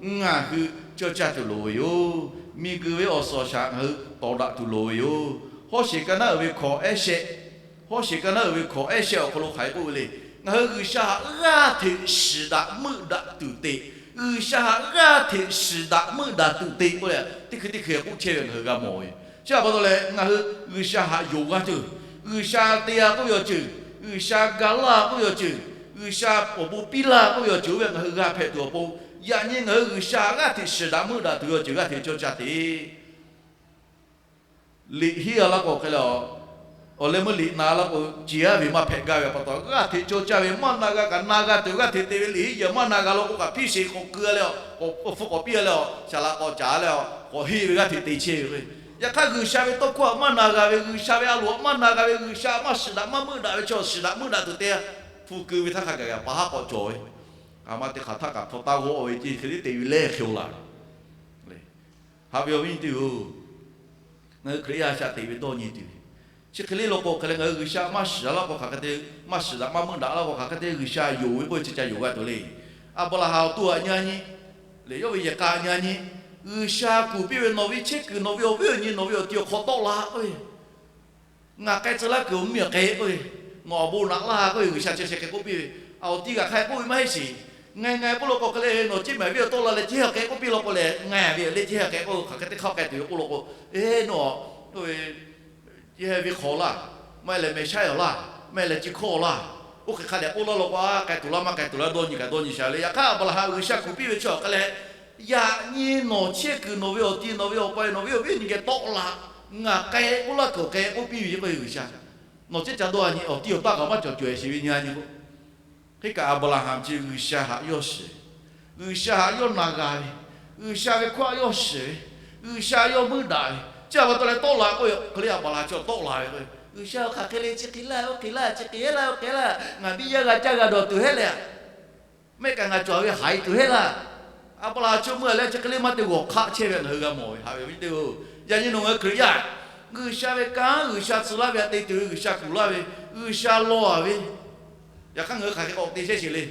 ngaˬ hui cawˇ caˇ tuˬ loˍ ve yoˬ. Miˬguiˬ ve awˬ suhˍ awˬ shaˍ ngaˬ hui tawˍ daꞈ tuˬ loˍ ve yoˬ. Hawˉ sheˍ ka naˉ uiˍ ve hkawꞈ ehˉ shehˆ, Hawˉ sheˍ ka naˉ uiˍ ve hkawꞈ ehˉ shehˆ awˬ hk'aw lo hk'aˬ hk'e k'oˆ ve le. Ngaˬ hui G'uiˬsha htaꞈ g'aˇ hteꞈ shiˍ daꞈ meuˆ daꞈ tuˬ te, G'uiˬsha htaꞈ g'aˇ hteꞈ shiˍ daꞈ meuˆ daꞈ tuˬ te k'oˆ leh teˇ hkui teˇ hkui k'oˆ chehˇ ve ngaˬ hui g'a mawˬ ve. Chi a pa taw leh ngaˬ hui G'uiˬsha htaꞈ yonˍ g'a tuˬ, G'uiˬsha te g'a k'oˆ ve awˬ ceuˬ, G'uiˬsha ga laˇ k'oˆ ve awˬ ceuˬ, G'uiˬsha awˬ bon piˇ laˇ k'oˆ ve awˬ ceuˬ oˇ ve ngaˬ hui g'a hpehꞈ tuˬ awˬ pon, yaꞈ nyi ngaˬ hui G'uiˬsha g'aˇ hteꞈ shiˍ daꞈ meuˆ daꞈ tuˬ ve awˬ ceuˬ g'aˇ hteꞈ cawˇ caˇ te. Liꞈ henˇ a laˇ k'o hk'e leh, awˬ leh meuˇ liꞈ na laˇ k'o, ceˬ aˉ ve maˇ hpehꞈ gaˇ ve pa taw, g'aˇ hteꞈ cawˇ caˇ ve maˇ na g'a kaꞈ na g'a tuˬ, g'aˇ hteꞈ te ve liꞈ henˇ yaꞈ maˇ na g'a law k'o kaꞈ hpiˇ sheˍ k'awꞈ keu a leh, k'awꞈ hpu k'awꞈ piˇ a leh, shaˍ laꞈ k'awꞈ caˍ a leh, k'awꞈ henˇ ve g'aˇ hteꞈ te chehˇ ve k'o, yaꞈ hk'aˇ G'uiˬsha ve tawˇ hkawˇ htaꞈ maˇ na g'a ve, G'uiˬsha ve a loˍ htaꞈ maˇ na g'a ve, G'uiˬsha maˇ shiˍ daꞈ maˇ meuˆ daꞈ ve chaw shiˍ daꞈ meuˆ daꞈ tuˬ te, hpu keu ve htaˇ hk'a gaˬ gaˬ pa haˉ k'awꞈ cawˬ ve, a ma te hk'aˬ htaˇ kaꞈ hpu taˇ g'awˆ ve ce hk'e le te ve lehˬ hk'e-o laˇ. Haꞈ ve awˬ viˉ nyi teˇ-oˬ, ngaˬ hui Hkriꞈ yaˇ shaꞈ teꞈ ve dawˇ nyi tuˬ ve, chi hk'e le law k'o hk'e leh ngaˬ hui G'uiˬsha maˇ shiˍ daꞈ laˇ k'o hk'aˬ hk'e te, maˇ shiˍ daꞈ maˇ meuˆ daꞈ laˇ k'o hk'aˬ hk'e te G'uiˬsha yonˍ ve k'oˆ ve chi ca yonˍ g'a tuˬ le. Aˍbraˍhanˍ awˬ to htaꞈ nyi nyi, lehˬ yawˇ ve yehˬ k'a nyi nyi, G'uiˬsha kuˬ piˇ ve, nawˬ ve chehˇ kuiˬ, nawˬ ve awˬ viˉ awˬ nyi, nawˬ ve awˬ ti awˬ hk'aw tawˆ la k'oˆ ve, ngaˬ k'ai tcuh laˇ kuiˬ awˬ mvuhˇmiˬ k'ai k'oˆ ve, nawˬ awˬ bon naꞈ laˇ k'oˆ ve, G'uiˬsha chi sheh hk'e k'oˆ piˇ ve, awˬ ti g'aꞈ hk'a k'oˆ ve maˇ heˆ sheˍ. Ngaˬ ngaˬ k'oˆ law k'o hk'e le, nawˬ ceˇ maˍ ve awˬ tawˆ la leh ceˇ ha k'ai k'oˆ piˇ law k'o lehˬ, ngaˬ ve lehˬ ceˇ ha k'ai k'oˆ hk'aˬ hk'e teˇ hk'aˇ k'ai tuˬ ve k'oˆ law k'o, e nawˬ ceˇ ha ve hk'aw laˇ, maˇ heˆ leh meh shaˉ awˬ laˇ, maˇ heˆ leh ceˇ hkawˇ awˬ laˇ, oˇ hk'e hk'a dehꞈ k'oˆ laˇ law k'o, a k'ai tuˬ laˇ maˇ k'ai tuˬ laˇ dawˇ nyi kaꞈ dawˇ nyi sha le. Yaꞈ hk'aˇ Aˍbraˍhanˍ G'uiˬsha kuˬ piˇ ve chi awˬ hk'e leh, yaꞈ nyi nawˬ chehˇ kuiˬ, nawˬ ve awˬ ti, nawˬ ve awˬ pa, nawˬ ve awˬ viˉ awˬ nyi geh tawˆ la, ngaˬ k'ai k'oˆ laˇ kuiˬ awˬ hk'e k'oˆ piˇ ve k'oˆ ve G'uiˬsha. Nawˬ ceˇ ca dawˇ a nyi awˬ ti awˬ taˇ kaꞈ maˇ cawˬ cawˬ e sheˍ ve nyi a nyi k'o, hk'e kaꞈ Aˍbraˍhanˍ chi G'uiˬsha haꞈ yawˇ shiˍ, G'uiˬsha haꞈ yawˇ na g'a ve, G'uiˬsha ve hkawˇ haꞈ yawˇ shiˍ ve, G'uiˬsha yawˇ meuˇ daꞈ ve, chi a pa taw leh tawˆ la k'oˆ ve hk'e le, Aˍbraˍhanˍ chi tawˆ la ve k'o, G'uiˬsha hk'aˬ hk'e le chi hk'e laˇ, oˇ hk'e laˇ, chi hk'e heˆ laˇ, oˇ hk'e laˇ, ngaˬ biˇ yaˇ g'a caˇ g'a dawˬ tuˬ heˆ le a. Mehˆ kaꞈ ngaˬ cawˬ ve haiˬ tuˬ heˆ laˇ. Aˍbraˍhanˍ chi meuˇ a leh chi hk'e le maˇ te g'awˬ hk'aˆ chehˇ ve ngaˬ hui g'a mawˬ ve haꞈ ve awˬ viˉ teˇ-oˬ. Yaꞈ nyi nawˬ ngaˬ hui Hkriꞈ yaˇ, G'uiˬsha ve kanˉ, G'uiˬsha tcuh laˇ ve htaꞈ te tuˬ ve, G'uiˬsha kuˬ laˇ ve, G'uiˬsha law a ve, yaꞈ hk'aˇ ngaˬ hui hk'aˬ hk'e k'awꞈ te chehˇ sheˍ le.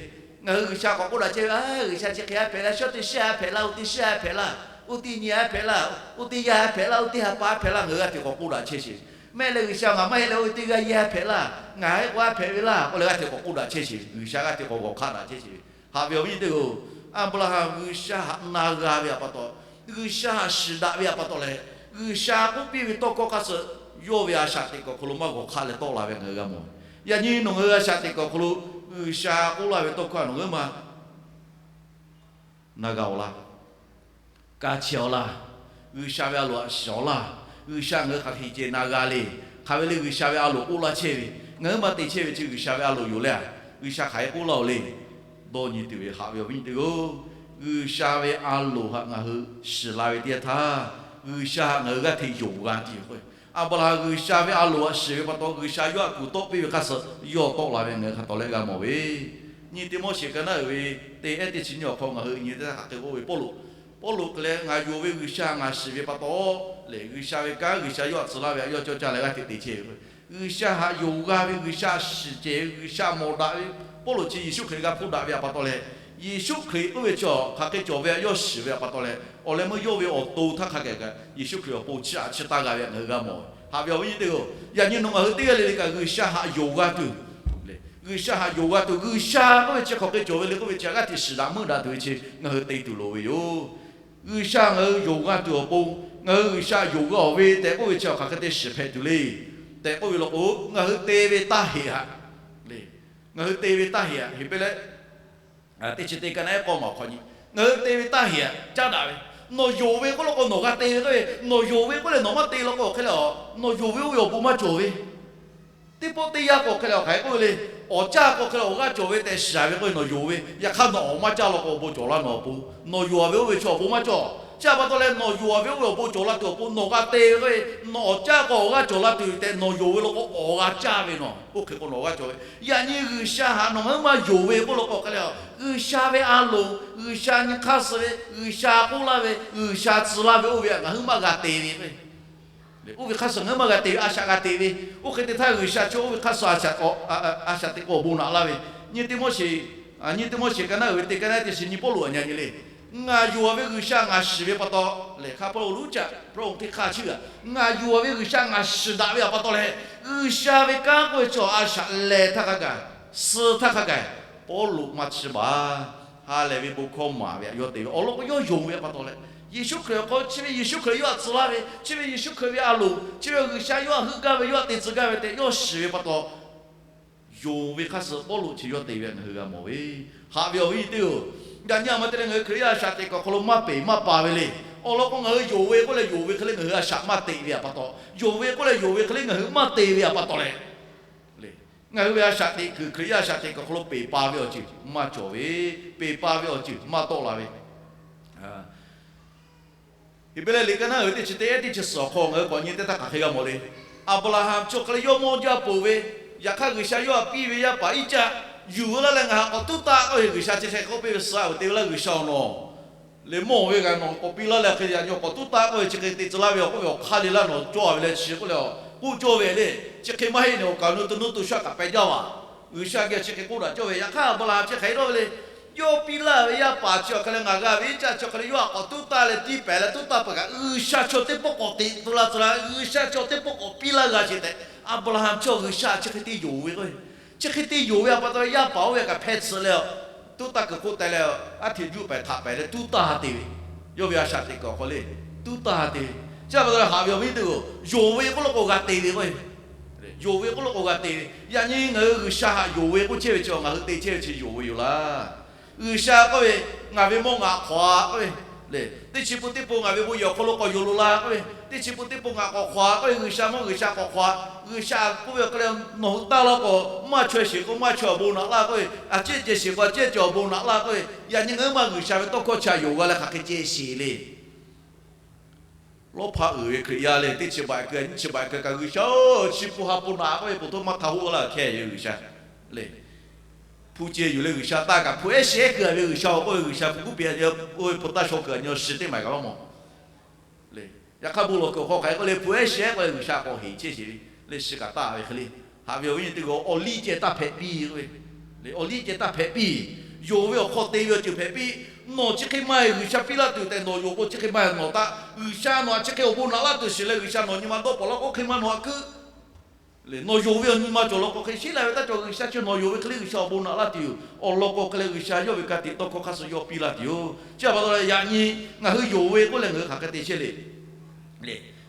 Ngaˬ hui G'uiˬsha k'awꞈ k'oˆ daꞈ chehˇ ve, G'uiˬsha chi hk'e a hpehꞈ laˇ, shawˉ teˇ shiˉ a hpehꞈ laˇ, oˇ teˇ shiˉ a hpehꞈ laˇ, oˇ teˇ nyi a hpehꞈ laˇ, oˇ teˇ yaˇ a hpehꞈ laˇ, oˇ teˇ ha pa a hpehꞈ laˇ, ngaˬ hui g'a teꞈ k'awꞈ k'oˆ daꞈ chehˇ sheˍ. Mehˆ leh G'uiˬsha ngaˬ maˇ heˆ leh oˇ ve teˇ g'aˇ yaˇ a hpehꞈ laˇ, ngaˬ heˆ k'o a hpehꞈ ve laˇ k'oˆ leh g'a teꞈ k'awꞈ k'oˆ daꞈ chehˇ sheˍ. G'uiˬsha g'a teꞈ k'awꞈ g'awˬ hk'aˆ daꞈ chehˇ sheˍ ve haꞈ ve awˬ viˉ teˇ-oˬ. Aˍbraˍhanˍ G'uiˬsha haꞈ na g'a ve a pa taw, G'uiˬsha haꞈ shiˍ daꞈ ve a pa taw leh, G'uiˬsha k'oˆ piˇ ve tawˇ hkawˇ hk'a suh yawˇ ve a shaꞈ teꞈ kuiˬ awˬ hk'aw lo maˇ g'awˬ hk'aˆ leh tawˆ la ve ngaˬ hui g'a mawˬ. Yaꞈ nyi nawˬ ngaˬ hui a shaꞈ teꞈ kuiˬ awˬ hk'aw lo G'uiˬsha k'oˆ laˇ ve tawˇ hkawˇ nawˬ ngaˬ hui maˇ na g'a awˬ laˇ, ka chehˇ awˬ laˇ, G'uiˬsha ve a loˍ haꞈ shiˍ awˬ laˇ, G'uiˬsha ngaˬ hui hk'aˬ hk'e ceh na g'a le, hk'aˬ ve le G'uiˬsha ve a loˍ k'oˆ laˇ chehˇ ve, ngaˬ hui maˇ te chehˇ ve chi G'uiˬsha ve a loˍ yoˬ le a, G'uiˬsha hk'aˬ hk'e k'oˆ laˇ oˬ le, dawˇ nyi tuˬ ve haꞈ ve awˬ viˉ teˇ-oˬ. G'uiˬsha ve a loˍ haꞈ ngaˬ hui shiˍ la ve teˇ yanˇ htaˇ, G'uiˬsha haꞈ ngaˬ hui g'aˇ hteꞈ yonˍ g'a tuˬ yoˬ k'o, Aˍbraˍhanˍ G'uiˬsha ve a loˍ haꞈ shiˍ ve pa taw, G'uiˬsha yawˇ htaꞈ kuˬ tawˆ piˇ ve hk'a suh yawˇ tawˆ la ve ngaˬ hui hk'a tawˍ leh g'a mawˬ ve, nyi teˇ Moˉseˍ ka naˉ uiˍ ve teˇ ehˉ teˇ chi nyiˇ awˬ hk'aw ngaˬ hui nyi teˇ htaˇ hk'aˬ hk'e k'oˆ ve, Pawˇluꞈ, Pawˇluꞈ hk'e leh ngaˬ yonˍ ve G'uiˬsha ngaˬ shiˍ ve pa taw lehˬ, G'uiˬsha ve kanˉ G'uiˬsha yawˇ htaꞈ tcuh laˇ ve htaꞈ yawˇ cawˇ caˇ leh g'aˇ hteꞈ te chehˇ ve k'o, G'uiˬsha haꞈ yonˍ g'a ve, G'uiˬsha shiˍ cehˬ ve, G'uiˬsha mawˬ daꞈ ve, Pawˇluꞈ chi Yeˍsuˆ Hkriꞈ g'a hpuˇ daꞈ ve htaꞈ pa taw leh, Yeˍsuˆ Hkriꞈ k'oˆ ve chi hk'aˬ hk'e cawˬ ve htaꞈ yawˇ shiˍ ve htaꞈ pa taw leh, awˬ leh meuˇ yawˇ ve awˬ to htaˇ hk'a gaˬ kaꞈ Yeˍsuˆ Hkriꞈ awˬ pon chiˇ aꞈ chiˇ taˇ g'a ve htaꞈ ngaˬ hui g'a mawˬ. Haꞈ ve awˬ viˉ nyi teˇ-oˬ, yaꞈ nyi nawˬ ngaˬ hui teˇ g'aˇ le le kaꞈ G'uiˬsha haꞈ yonˍ g'a tuˬ, G'uiˬsha haꞈ yonˍ g'a tuˬ, G'uiˬsha k'oˆ ve chi hk'aˬ hk'e cawˬ ve le k'oˆ ve chi g'aˇ hteꞈ shiˍ daꞈ meuˇ daꞈ tuˬ ve chi ngaˬ hui te tuˬ loˍ ve yoˬ. G'uiˬsha ngaˬ hui yonˍ g'a tuˬ awˬ pon, ngaˬ hui G'uiˬsha yonˍ g'a-oˬ ve tehꞈ k'oˆ ve chi hk'aˬ hk'e te shiˍ hpehꞈ tuˬ le tehꞈ k'oˆ ve law k'o, ngaˬ hui te ve taˇ heꞈ haꞈ le. Ngaˬ hui te ve taˇ heꞈ haꞈ, Heˍbrehˇ teˇ chi teˇ ka naˉ ehˉ k'awˇ maˬ awˬ hk'aw nyi, ngaˬ hui te ve taˇ heꞈ haꞈ caˉ daꞈ ve, nawˬ yonˍ ve k'oˆ law k'o nawˬ g'a te ve k'oˆ ve, nawˬ yonˍ ve k'oˆ leh nawˬ maˇ te law k'o hk'e leh, nawˬ yonˍ ve oˇ ve awˬ bon maˇ cawˬ ve, teˇ pawˆ teˇ yanˇ k'o hk'e leh awˬ hk'aˬ hk'e k'oˆ ve le, awˬ caˇ k'o hk'e leh awˬ g'aˇ cawˬ ve tehꞈ shiˍ ve k'oˆ ve, nawˬ yonˍ ve, yaꞈ hk'aˇ nawˬ awˬ maˇ caˇ law k'o awˬ bon cawˬ laˇ nawˬ awˬ pon, nawˬ yonˍ ve oˇ ve chi awˬ bon maˇ cawˬ. Chi a pa taw leh nawˬ yonˍ ve oˇ ve awˬ bon cawˬ la tuˬ awˬ pon nawˬ g'a te ve k'oˆ ve, nawˬ awˬ caˇ k'o awˬ g'aˇ cawˬ la tuˬ tehꞈ nawˬ yonˍ ve law k'o awˬ g'a caˇ ve nawˬ oˇ hk'e k'o nawˬ g'aˇ cawˬ ve. Yaꞈ nyi G'uiˬsha haꞈ nawˬ ngaˬ hui maˇ yonˍ ve k'oˆ law k'o hk'e leh, G'uiˬsha ve a loˍ, G'uiˬsha nyi hk'aˇ suh ve, G'uiˬsha k'oˆ laˇ ve, G'uiˬsha tcuh laˇ ve oˇ ve htaꞈ ngaˬ hui maˇ g'a te ve k'o Oˇ ve hk'aˇ suh ngaˬ hui maˇ g'a te ve, a shaꞈ g'a te ve. Oˇ hk'e te htaˇ G'uiˬsha chi oˇ ve hk'aˇ suh a shaꞈ teꞈ k'o awˬ bon naꞈ laˇ ve, nyi teˇ Moˉseˍ, nyi teˇ Moˉseˍ ka naˉ uiˍ ve teˇ ka naˉ teˇ chi nyi Pawˇluꞈ aꞈ nyi nyi le. Ngaˬ yonˍ ve G'uiˬsha ngaˬ shiˍ ve pa taw lehˬ, hk'a Pawˇluꞈ luˉ caꞈ พระองค์ teˇ hk'aˇ chi g'aꞈ, ngaˬ yonˍ ve G'uiˬsha ngaˬ shiˍ daꞈ ve htaꞈ pa taw leh, G'uiˬsha ve kanˉ k'oˆ ve chi a shaꞈ lehˬ htaˇ hk'a gaˬ, suh htaˇ hk'a gaˬ, Pawˇluꞈ maˇ chi baˬ ha lehˬ ve bon hkawˇ maˍ ve htaꞈ yawˇ te ve awˬ lawn k'o, yawˇ yonˍ ve htaꞈ pa taw leh, Yeˍsuˆ Hkriꞈ awˬ hk'aw chi ve Yeˍsuˆ Hkriꞈ yawˇ htaꞈ tcuh laˇ ve, chi ve Yeˍsuˆ Hkriꞈ ve a loˍ, chi ve G'uiˬsha yawˇ htaꞈ heuˆ gaˇ ve, yawˇ htaꞈ te tcuh gaˇ ve tehꞈ yawˇ shiˍ ve pa taw, yonˍ ve hk'aˇ suh Pawˇluꞈ chi yawˇ te ve htaꞈ ngaˬ hui g'a mawˬ ve. Haꞈ ve awˬ viˉ nyi teˇ-oˬ, yaꞈ nyi a ma te leh ngaˬ hui Hkriꞈ yaˇ a shaꞈ teꞈ kuiˬ awˬ hk'aw lo maˇ peˬ maˇ pa ve le. Awˬ lawn k'o, ngaˬ hui yonˍ ve k'oˆ leh yonˍ ve hk'e le ngaˬ hui a shaꞈ maˇ teꞈ ve htaꞈ pa taw, yonˍ ve k'oˆ leh yonˍ ve hk'e le ngaˬ hui maˇ te ve htaꞈ pa taw leh, ngaˬ hui ve a shaꞈ teꞈ kuiˬ, Hkriꞈ yaˇ a shaꞈ teꞈ kuiˬ awˬ hk'aw lo peˬ pa ve awˬ ceuˬ maˇ cawˬ ve, peˬ pa ve awˬ ceuˬ maˇ tawˆ la ve. Heˍbrehˇ liꞈ ka naˉ uiˍ ve teˇ chi teˇ ehˉ teˇ chi suhˍ awˬ hk'aw ngaˬ hui k'awꞈ nyi teˇ htaˇ hk'aˬ hk'e g'a mawˬ le. Aˍbraˍhanˍ chi awˬ hk'aˇ leh yawˇ mawˇ jaˇ peuˬ ve, yaꞈ hk'aˇ G'uiˬsha yawˇ htaꞈ piˇ ve yaˇ paˍ Iˉcaˆ yuˬ laˇ leh ngaˬ htaꞈ k'awꞈ tuˉ taˆ k'oˆ ve, G'uiˬsha chi hk'e k'oˆ piˇ ve, suh a uiˍ te ve laˇ G'uiˬsha-oˬ nawˬ le mawˇ ve g'a nawˬ k'awꞈ piˇ laˇ leh hk'e yaꞈ nyi k'awꞈ tuˉ taˆ k'oˆ ve chi hk'e te tcuh laˇ ve awˬ k'oˆ ve awˬ hk'aˇ le laˇ nawˬ cawˇ a ve leh chi k'oˆ leh, k'oˆ cawˇ ve le. Chi hk'e maˇ heˆ nehˬ awˬ kaˍ awˬ nu to nuˇ to shaˆ kaꞈ peh jaˇ vaˬ. G'uiˬsha geh chi hk'e k'oˆ daꞈ cawˇ ve, yaꞈ hk'aˇ Aˍbraˍhanˍ chi hk'e dawˇ ve le. yawˇ piˇ laˇ ve yaˇ paˍ chi awˬ hk'aˇ leh ngaˬ g'a ve iˉ caˆ chi awˬ hk'aˇ leh yawˇ htaꞈ k'awꞈ tuˉ taˇ leh tiˇ pehˍ leh tuˉ taˇ peuˬ kaꞈ, G'uiˬsha chaw teˇ pawˆ k'awꞈ teꞈ tu la tcuh la, G'uiˬsha chaw teˇ pawˆ k'awꞈ piˇ laˇ g'a sheˍ tehꞈ Aˍbraˍhanˍ chi awˬ G'uiˬsha chi hk'e te yonˍ ve k'o, chi hk'e te yonˍ ve a pa taw yaˇ paˍ oˇ ve kaꞈ hpehˇ tcuh leh, tuˉ taˇ kuiˬ hk'oˆ teh leh, aˉ hteꞈ juˇ pehˍ htaꞈ pehˍ leh tuˉ taˇ ha te ve, yawˇ ve a shaꞈ teꞈ kuiˬ awˬ hk'aw le, tuˉ taˇ ha te ve. Chi a pa taw haꞈ ve awˬ viˉ teˇ g'aˇ, yonˍ ve k'oˆ lo k'o g'a te ve k'o, yonˍ ve k'oˆ lo k'o g'a te ve. Yaꞈ nyi ngaˬ hui G'uiˬsha haꞈ yonˍ ve k'oˆ chehˇ ve chi ngaˬ hui te chehˇ ve chi yonˍ ve yoˬ laˇ. G'uiˬsha k'oˆ ve, ngaˬ ve mawˇ ngaˬ hk'awꞈ k'oˆ ve le, teˇ chi pun teˇ pun ngaˬ ve bon yehˬ awˬ hk'aw lo k'awꞈ yonˍ loꞈ la k'oˆ ve, teˇ chi pun teˇ pun ngaˬ k'awꞈ hk'awꞈ k'oˆ ve, G'uiˬsha mawˇ G'uiˬsha k'awꞈ hk'awꞈ, G'uiˬsha k'oˆ ve awˬ hk'aˇ leh nawˬ hui taˇ laˇ k'o maˇ chaweh sheˍ k'o maˇ chaweh awˬ bon naꞈ laˇ k'oˆ ve, a ciˉ ceh sheˍ k'o a ciˉ ceh awˬ bon naꞈ laˇ k'oˆ ve, yaꞈ nyi ngaˬ hui ma G'uiˬsha ve tawˇ hkawˇ chi htaꞈ yonˍ g'a leh hk'aˬ hk'e ceh sheˍ le. Lawˇ hpaˇ uiˍ ve Hkriꞈ yaˇ leh teˇ chi baꞈ keu nyiˇ chi baꞈ keu kaꞈ G'uiˬsha chi pun ha pun naꞈ k'oˆ ve pon htoˇ maˇ htaˇ hoˆ laˇ hkehˇ ve G'uiˬsha le. Hpu ceh yuˬ leh G'uiˬsha taˇ kaꞈ hpu ehˉ shehˉ keu ve G'uiˬsha awˬ k'oˆ ve G'uiˬsha hpu kuˉ piˇ a nyi, oˇ ve hpu taˇ shaw kuiˬ a nyi awˬ shiˍ teˇ maˬ kaꞈ maˇ mawˬ le. Yaꞈ hk'aˇ bon lawˬ kuiˬ awˬ hk'aw hk'aˬ hk'e k'oˆ le, hpu ehˉ shehˉ k'oˆ leh G'uiˬsha k'awꞈ heˍ chehˇ sheˍ ve le, shiˍ kaꞈ taˇ ve hk'e le. Haꞈ ve awˬ viˉ nyi teˇ g'aˇ, awˬ liˇ ceh taˇ hpehꞈ piˇ k'oˆ ve le, awˬ liˇ ceh taˇ hpehꞈ piˇ. Yonˍ ve awˬ hk'aw te ve awˬ ceuˬ hpehꞈ piˇ. Nawˬ chi hk'e maˇ heˆ, G'uiˬsha piˇ laˇ tuˬ tehꞈ nawˬ yonˍ k'o chi hk'e maˇ heˆ, nawˬ taˇ G'uiˬsha nawˬ htaꞈ chi hk'e awˬ bon naꞈ laˇ tuˬ shiˍ leh G'uiˬsha nawˬ nyi ma dawˇ paw laˇ k'o hk'e maˇ nawˬ haꞈ keu le. Nawˬ yonˍ ve awˬ nyi ma cawˬ law k'o hk'e sheˉ la ve taˇ cawˬ, G'uiˬsha chi nawˬ yonˍ ve hk'e le G'uiˬsha awˬ bon naꞈ laˇ tuˬ yoˬ. Awˬ lawn k'o hk'e leh G'uiˬsha yawˇ ve ka tiꞈ tawˇ hkawˇ hk'aˇ suh yawˇ piˇ laˇ tuˬ yoˬ. Chi a pa taw yaꞈ nyi ngaˬ hui yonˍ ve k'oˆ leh ngaˬ hui hk'aˬ hk'e te chehˇ le.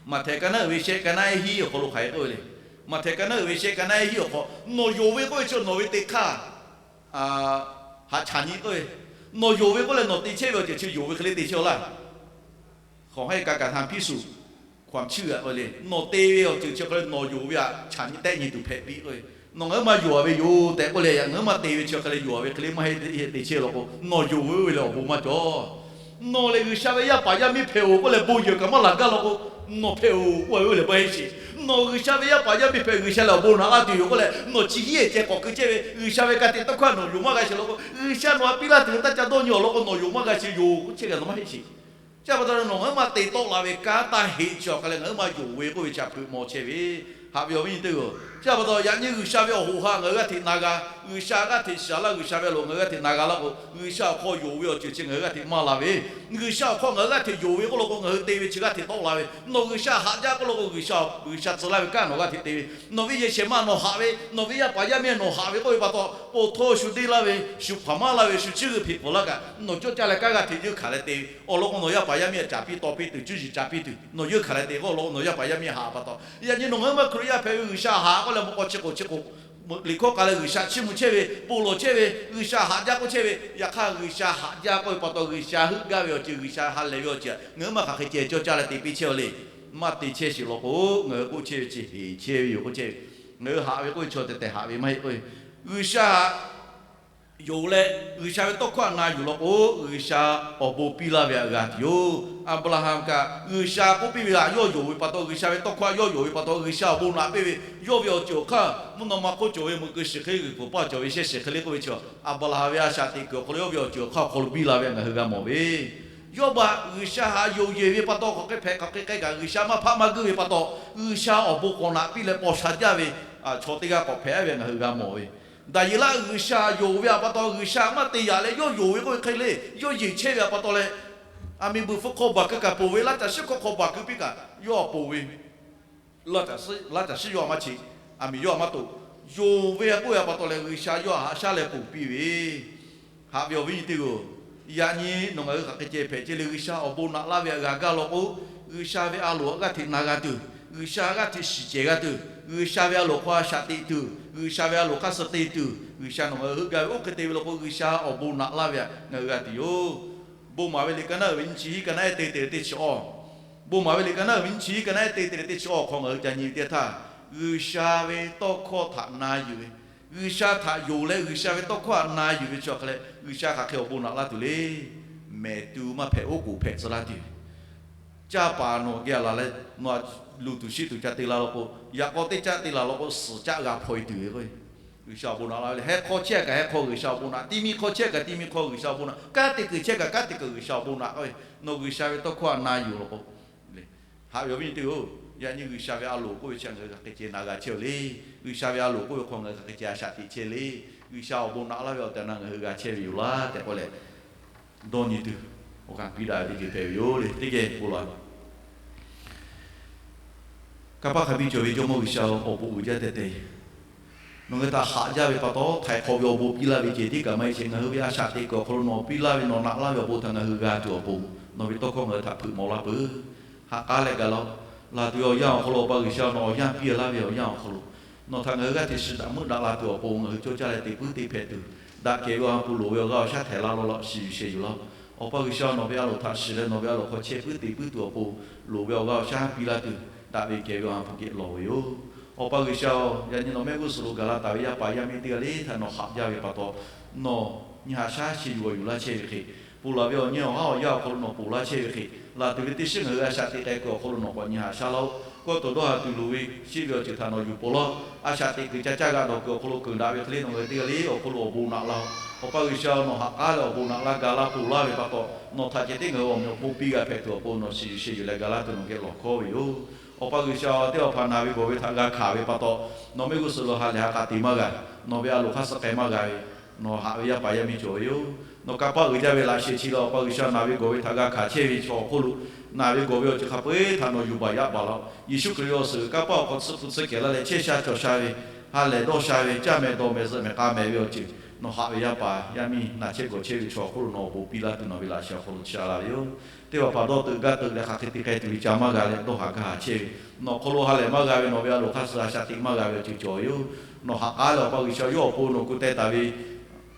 Maꞈhtehˍ ka naˉ uiˍ ve shehˆ, ka naˉ ehˉ hiˉ awˬ hk'aw lo hk'aˬ hk'e k'oˆ ve le. Maꞈhtehˍ ka naˉ uiˍ ve shehˆ, ka naˉ ehˉ hiˉ awˬ hk'aw, nawˬ yonˍ ve k'oˆ ve chi nawˬ ve te hk'aˇ haꞈ chaꞈ nyi k'oˆ ve, nawˬ yonˍ ve k'oˆ leh nawˬ te chehˇ ve awˬ ceuˬ chi yonˍ ve hk'e le te chehˇ aw laˇ. Hk'awꞈ hk'e kaꞈ kaꞈ htanˍ piˇ shuˍ, hkawˍ chiˇ g'aꞈ k'oˆ le, nawˬ te ve awˬ ceuˬ chi hk'e le nawˬ yonˍ ve htaꞈ chaꞈ nyi tehˆ nyi tuˬ hpehꞈ piˇ k'oˆ ve, nawˬ ngaˬ hui maˇ yonˍ ve yoˬ tehꞈ k'oˆ leh, ngaˬ hui maˇ te ve chi hk'e le yonˍ ve hk'e le maˇ heˆ te chehˇ law k'o, nawˬ yonˍ ve oˇ ve lehˬ awˬ bon maˇ cawˬ. Nawˬ lehˬ G'uiˬsha ve yaˇ paˍ yaˇ miˇ hpehꞈ-oˬ k'oˆ leh bon yehˬ kaꞈ maˇ laˬ gaˇ law k'o, nawˬ hpehꞈ-oˬ k'oˆ ve oˇ ve lehˬ maˇ heˆ sheˍ. Nawˬ G'uiˬsha ve yaˇ paˍ yaˇ miˇ hpehꞈ, G'uiˬsha lehˬ awˬ bon naꞈ laˇ tuˬ yoˬ k'oˆ leh nawˬ chi hiˉ ehˍ ceh k'awꞈ keu chehˇ ve, G'uiˬsha ve ka tiꞈ tawˇ hkawˇ nawˬ yonˍ maˇ g'a sheˍ law k'o, G'uiˬsha nawˬ htaꞈ piˇ laˇ tuˬ ve taˇ ca dawˇ nyi awˬ lawn k'o nawˬ yonˍ maˇ g'a sheˍ, yonˍ k'oˆ chehˇ g'a nawˬ maˇ heˆ sheˍ. Chi a pa taw nawˬ ngaˬ hui maˇ te tawˆ la ve kanˉ taˇ heˆ chi awˬ hk'aˇ leh ngaˬ hui maˇ yonˍ ve k'oˆ ve chi htaꞈ hpeuꞈ maw chehˇ ve, haꞈ ve awˬ viˉ nyi teˇ g'aˇ. Chi a pa taw yaꞈ nyi G'uiˬsha ve awˬ hoꞈ ha ngaˬ hui g'aˇ hteꞈ na g'a, G'uiˬsha g'aˇ hteꞈ shiˍ laˇ, G'uiˬsha ve awˬ loꞈ ngaˬ hui g'aˇ hteꞈ na g'a laˇ k'o, G'uiˬsha awˬ hk'aw yonˍ ve awˬ ceuˬ chi ngaˬ hui g'aˇ hteꞈ maˇ la ve. G'uiˬsha awˬ hk'aw ngaˬ hui g'aˇ hteꞈ yonˍ ve k'oˆ law k'o ngaˬ hui te ve chi g'aˇ hteꞈ tawˆ la ve. Nawˬ G'uiˬsha haꞈ jaˇ k'oˆ law k'o G'uiˬsha, G'uiˬsha tcuh laˇ ve kanˉ nawˬ g'aˇ hteꞈ te ve. Nawˬ ve yehˬ shehˍ ma nawˬ haꞈ ve, nawˬ ve yaˇ paˍ yaˇ miˇ nawˬ haꞈ ve k'oˆ ve pa taw, po htawˇ shu deˇ laˇ ve, shu hpaˍ maˇ laˇ ve, shu chiˇ g'uiˬ hpeꞈ pfuhˍ laˇ kaꞈ, nawˬ cawˇ caˇ leh kanˉ g'aˇ hteꞈ yeunˇ hkanˍ leh te ve awˬ lawn k'o, nawˬ yaˇ paˍ yaˇ miˇ caˍ piˇ taw piˇ tuˬ, cuˇ yiˍ caˍ piˇ tuˬ nawˬ yeunˇ hkanˍ leh te k'oˆ law k'o, nawˬ yaˇ paˍ yaˇ miˇ haꞈ pa taw. Yaꞈ nyi nawˬ ngaˬ hui maˇ Hkriꞈ yaˇ hpehꞈ ve G'uiˬsha haꞈ k'oˆ leh mvuhˇ k'aw chi k'oˍ chi k'oˍ liꞈ hkawˇ k'a leh G'uiˬsha chiˇ mvuh chehˇ ve, bon lawˬ chehˇ ve, G'uiˬsha haꞈ jaˇ k'oˆ chehˇ ve, yaꞈ hk'aˇ G'uiˬsha haꞈ jaˇ k'oˆ ve pa taw G'uiˬsha heuˆ gaˇ ve awˬ ceuˬ, G'uiˬsha ha lehˬ ve awˬ ceuˬ ngaˬ hui maˇ hk'aˬ hk'e ceh cawˇ caˇ leh te piˇ chehˇ aw le. Maˇ te chehˇ sheˍ law k'o, ngaˬ hui k'oˆ chehˇ ve chi heˍ chehˇ ve yoˬ k'oˆ chehˇ ve. Ngaˬ hui haꞈ ve k'oˆ ve chaw tehꞈ tehꞈ haꞈ ve maˇ heˆ k'oˆ ve, G'uiˬsha yonˍ leh G'uiˬsha ve tawˇ hkawˇ htaꞈ na yuˬ law k'o, G'uiˬsha awˬ bon piˇ laˇ ve htaꞈ g'a tuˬ yoˬ. Aˍbraˍhanˍ kaꞈ G'uiˬsha k'oˆ piˇ ve htaꞈ yawˇ yonˍ ve pa taw, G'uiˬsha ve tawˇ hkawˇ htaꞈ yawˇ yonˍ ve pa taw, G'uiˬsha awˬ bon naꞈ piˇ ve, yawˇ ve awˬ ceuˬ awˬ hk'aˇ mvuhˇ naw ma hk'oˆ cawˬ ve meuꞈ keu shiˍ hk'e, g'uiˬ pfuhˍ paˇ cawˬ ve shehˇ shiˍ hk'e le k'oˆ ve chi, Aˍbraˍhanˍ ve a shaꞈ teꞈ kuiˬ awˬ hk'aw lo yawˇ ve awˬ ceuˬ awˬ hk'aˇ awˬ hk'aw lo biˇ la ve htaꞈ ngaˬ hui g'a mawˬ ve, yawˇ baꞈ G'uiˬsha haꞈ yonˍ yeˬ ve pa taw, hk'aˬ hk'e hpehꞈ hk'aˬ hk'e k'ai kaꞈ G'uiˬsha maˇ hpaˆ maˇ guiˇ ve pa taw, G'uiˬsha awˬ bon k'awꞈ naꞈ piˇ leh paw sha jaˇ ve chaw teˇ g'aˇ k'awꞈ hpehꞈ ve ngaˬ hui g'a mawˬ ve. Daˍyeˍlaˆ G'uiˬsha yonˍ ve htaꞈ pa taw, G'uiˬsha maˇ te yaꞈ leh yawˇ yonˍ ve k'oˆ ve hk'e le, yawˇ yeˬ chehˇ ve htaꞈ pa taw leh, aˬ miˍ buiˬ hpfuh hk'aw baˬ keu kaꞈ ponˬ ve, laˇ caˬ shiˉ hkawˇ hk'aw baˬ keu piˇ kaꞈ yawˇ ponˬ ve, laˇ caˬ shiˉ yawˇ maˇ cheꞈ, aˬ miˍ yawˇ maˇ toꞈ, yonˍ ve k'oˆ ve htaꞈ pa taw leh G'uiˬsha yawˇ haꞈ shaˉ leh ponˬ piˇ ve Haꞈ ve awˬ viˉ nyi teˇ g'aˇ-oˬ, yaꞈ nyi nawˬ ngaˬ hui hk'aˬ hk'e ceh hpehꞈ ceh le, G'uiˬsha awˬ bon naꞈ laˇ ve htaꞈ g'a gaˇ law k'o, G'uiˬsha ve a loˍ htaꞈ g'aˇ hteꞈ na g'a tuˬ, G'uiˬsha g'aˇ hteꞈ shiˍ cehˬ g'a tuˬ, G'uiˬsha ve a loˍ hk'aw a shaꞈ teꞈ tuˬ, G'uiˬsha ve a loˍ hk'aˇ suh te tuˬ, G'uiˬsha nawˬ ngaˬ hui heuˆ gaˇ ve oˇ hk'e te ve law k'o, G'uiˬsha awˬ bon naꞈ laˇ ve htaꞈ ngaˬ hui g'a tuˬ yoˬ. Bon maˍ ve liꞈ ka naˉ uiˍ ve nyiˇ chi hiˉ, ka naˉ ehˉ te te teˇ chi awˬ. Bon maˍ ve liꞈ ka naˉ uiˍ ve nyiˇ chi hiˉ, ka naˉ ehˉ te te teˇ chi awˬ hk'aw ngaˬ hui ca nyi ve teˇ htaˇ, G'uiˬsha ve tawˇ hkawˇ htaꞈ na yuˬ ve, G'uiˬsha htaꞈ yonˍ leh G'uiˬsha ve tawˇ hkawˇ htaꞈ na yuˬ ve chi awˬ hk'aˬ leh, G'uiˬsha hk'aˬ hk'e awˬ bon naꞈ laˇ tuˬ le. Mehˍ tu maˇ hpehꞈ, oˉ k'oˍ hpehꞈ tcuh laˇ tuˬ. Caˇ paˍ nawˬ geh laˬ leh, nawˬ luˬ tuˬ shiˆ tuˬ ca te la law k'o, yaꞈ k'aw teˇ caˆ te laˬ law k'o, suhˍ caˆ g'a hpaw e tuˬ ve k'o, G'uiˬsha awˬ bon naꞈ la ve le. Heh hk'aw chehˇ kaꞈ heh hk'aw G'uiˬsha awˬ bon naꞈ, ti mi hk'aw chehˇ kaꞈ ti mi hk'aw G'uiˬsha awˬ bon naꞈ, kanˉ te kuiˬ chehˇ kaꞈ kanˉ te kuiˬ G'uiˬsha awˬ bon naꞈ k'oˆ ve, nawˬ G'uiˬsha ve tawˇ hkawˇ htaꞈ na yuˬ law k'o, haꞈ ve awˬ viˉ nyi teˇ g'aˇ-oˬ, Yaꞈ nyi G'uiˬsha ve a loˍ k'oˆ ve chi ngaˬ hui hk'aˬ hk'e ceh na g'a chehˇ-oˬ le. G'uiˬsha ve a loˍ k'oˆ ve hk'aw ngaˬ hui hk'aˬ hk'e ceh a shaꞈ teꞈ chehˇ le. G'uiˬsha awˬ bon naꞈ laˇ ve awˬ tehˬ awˬ na ngaˬ hui g'a chehˇ ve yoˬ laˇ tehꞈ k'oˆ leh, dawˇ nyi tuˬ awˬ kaˍ piˇ daꞈ ve teˇ ceuˬ hpehꞈ ve yoˬ le. Teˇ geh bon laˬ. Kanˇ paˆ hk'a biˇ cawˬ ve Jawˇmawˇ G'uiˬsha-oˬ, awˬ bon uiˍ jaˇ tehꞈ te. Nawˬ ngaˬ hui htaꞈ haꞈ jaˇ ve pa taw, htaiˍ hk'awꞈ ve awˬ bon piˇ laˇ ve ceh tiˉ kaꞈ maˇ heˆ sheˍ. Ngaˬ hui ve a shaꞈ teꞈ kuiˬ awˬ hk'aw lo nawˬ piˇ laˇ ve, nawˬ naꞈ laˇ ve awˬ bon htaꞈ ngaˬ hui g'a tuˬ awˬ pon, nawˬ ve tawˇ hkawˇ ngaˬ hui htaꞈ hpeuꞈ maw laˇ peuˬ. Haꞈ k'aˉ leh ga laˇ-oˆ. Laˬ tuˬ ve awˬ yanˇ awˬ hk'aw lo Awˬ pa G'uiˬsha nawˬ awˬ yanˇ piˇ laˇ ve awˬ yanˇ awˬ hk'aw lo, nawˬ htaꞈ ngaˬ hui g'aˇ hteꞈ shiˍ daꞈ meuˆ daꞈ la tuˬ awˬ pon ngaˬ hui cawˇ caˇ leh te puiˉ te hpehꞈ tuˬ, daꞈ kehˬ ve awˬ ha hpu loˍ ve awˬ g'aˇ awˬ shaˉ htehˍ laˇ law law shiˍ yuˬ sheh yuˬ laˇ. Awˬ pa G'uiˬsha nawˬ ve a loˍ htaꞈ shiˍ leh nawˬ ve a loˍ hk'aw chehˇ puiˉ te puiˉ tuˬ awˬ pon, loˍ ve awˬ g'aˇ awˬ shaˉ piˇ laˇ tuˬ daꞈ ve kehˬ ve awˬ ha hpu geh lawˬ ve yoˬ. Awˬ pa G'uiˬsha-oˬ, yaꞈ nyi nawˬ mehˆ g'uˇ suhˍ lo gaˬ la taˍ ve yaˇ paˍ yaˇ miˇ teˇ g'aˇ le htaꞈ nawˬ haꞈ jaˇ ve pa taw, nawˬ nyi haꞈ shaˉ sheh yuˬ g'awˬ yuˬ laˇ chehˇ ve hk'e, ponˬ laˬ ve awˬ nyi awˬ haˉ awˬ yanˇ awˬ hk'aw lo nawˬ ponˬ laˇ chehˇ ve hk'e, laˬ tuˬ ve teˇ shiˉ ngaˬ hui a shaꞈ teꞈ k'ai kuiˬ awˬ hk'aw lo nawˬ k'awꞈ nyi haꞈ shaˉ laˇ-oˆ. Kawˇ tawˍ dawˇ ha tuˬ loˍ ve sheˆ ve awˬ ceuˬ htaꞈ nawˬ yuˬ pon laˇ. A shaꞈ teꞈ kuiˬ ca caˇ g'a dawˬ kuiˬ awˬ hk'aw lo keunˍ daꞈ ve hk'e le nawˬ ngaˬ hui teˇ g'aˇ le awˬ hk'aw lo awˬ bon naꞈ laˇ-oˆ. Awˬ pa G'uiˬsha nawˬ haꞈ k'aˉ leh awˬ bon naꞈ laˇ ga laˇ ponˬ laˇ ve pa taw, nawˬ htaꞈ ceh tiˉ ngaˬ hui awˬ meh awˬ hponˇ piˇ g'a hpehꞈ tuˬ awˬ pon nawˬ shiˍ yuˬ sheh yuˬ leh ga laˇ tuˬ nawˬ geh lawˬ hkawˉ ve yoˬ. Awˬ pa G'uiˬsha-oˬ, teˇ hpaˍ hpaˍ naˬ ve gawˬ ve htaꞈ g'a hkanˍ ve pa taw, nawˬ mehˆ g'uˇ suhˍ lo ha lehˬ ha k'a te maˇ g'a. Nawˬ ve a loˍ hk'aˇ suh k'ai maˇ g'a ve, nawˬ haꞈ ve yaˇ paˍ yaˇ miˇ cawˬ ve yoˬ. Nawˬ kanˇ paˆ uiˍ jaˇ ve laꞈ sheh chi leh Awˬ pa G'uiˬsha naˬ ve gawˬ ve htaꞈ g'a hkanˍ chehˇ ve chaw awˬ hk'oˆ lo, naˬ ve gawˬ ve awˬ ceuˬ hk'a peu-eˬ htaꞈ nawˬ yuˬ baˬ yaꞈ baˬ laˇ-oˆ. Yeˍsuˆ Hkriꞈ ve awˬ suhˍ kanˇ paˆ awˬ hk'aw tsuhˇ hpu tsuhˇ kehˬ laˇ leh chehˇ sha cawˬ sha ve, ha lehˬ dawˇ sha ve, caˇ meh dawˬ meh zuhꞈ meh k'a meh ve awˬ ceuˬ, nawˬ haꞈ ve yaˇ paˍ yaˇ miˇ naˬ chehˇ gawˬ chehˇ ve chaw awˬ hk'oˆ lo nawˬ awˬ bon piˇ laˇ tuˬ nawˬ ve laꞈ sheh awˬ hk'aw lo chi a la ve yoˬ. Teˇ hpaˍ hpaˍ dawˇ teuꞈ gaˇ teuꞈ leh hk'aˬ hk'e te k'ai tuˬ ve ca maˇ g'a leh dawˇ haˍ gaˇ haˍ chehˇ ve, nawˬ hk'aw lo ha lehˬ maˇ g'a ve nawˬ ve a loˍ hk'aˇ suh a shaꞈ teꞈ maˇ g'a ve awˬ ceuˬ cawˬ ve yoˬ. Nawˬ haꞈ k'aˉ leh Awˬ pa G'uiˬsha yawˇ awˬ pon nawˬ gu teh taˍ ve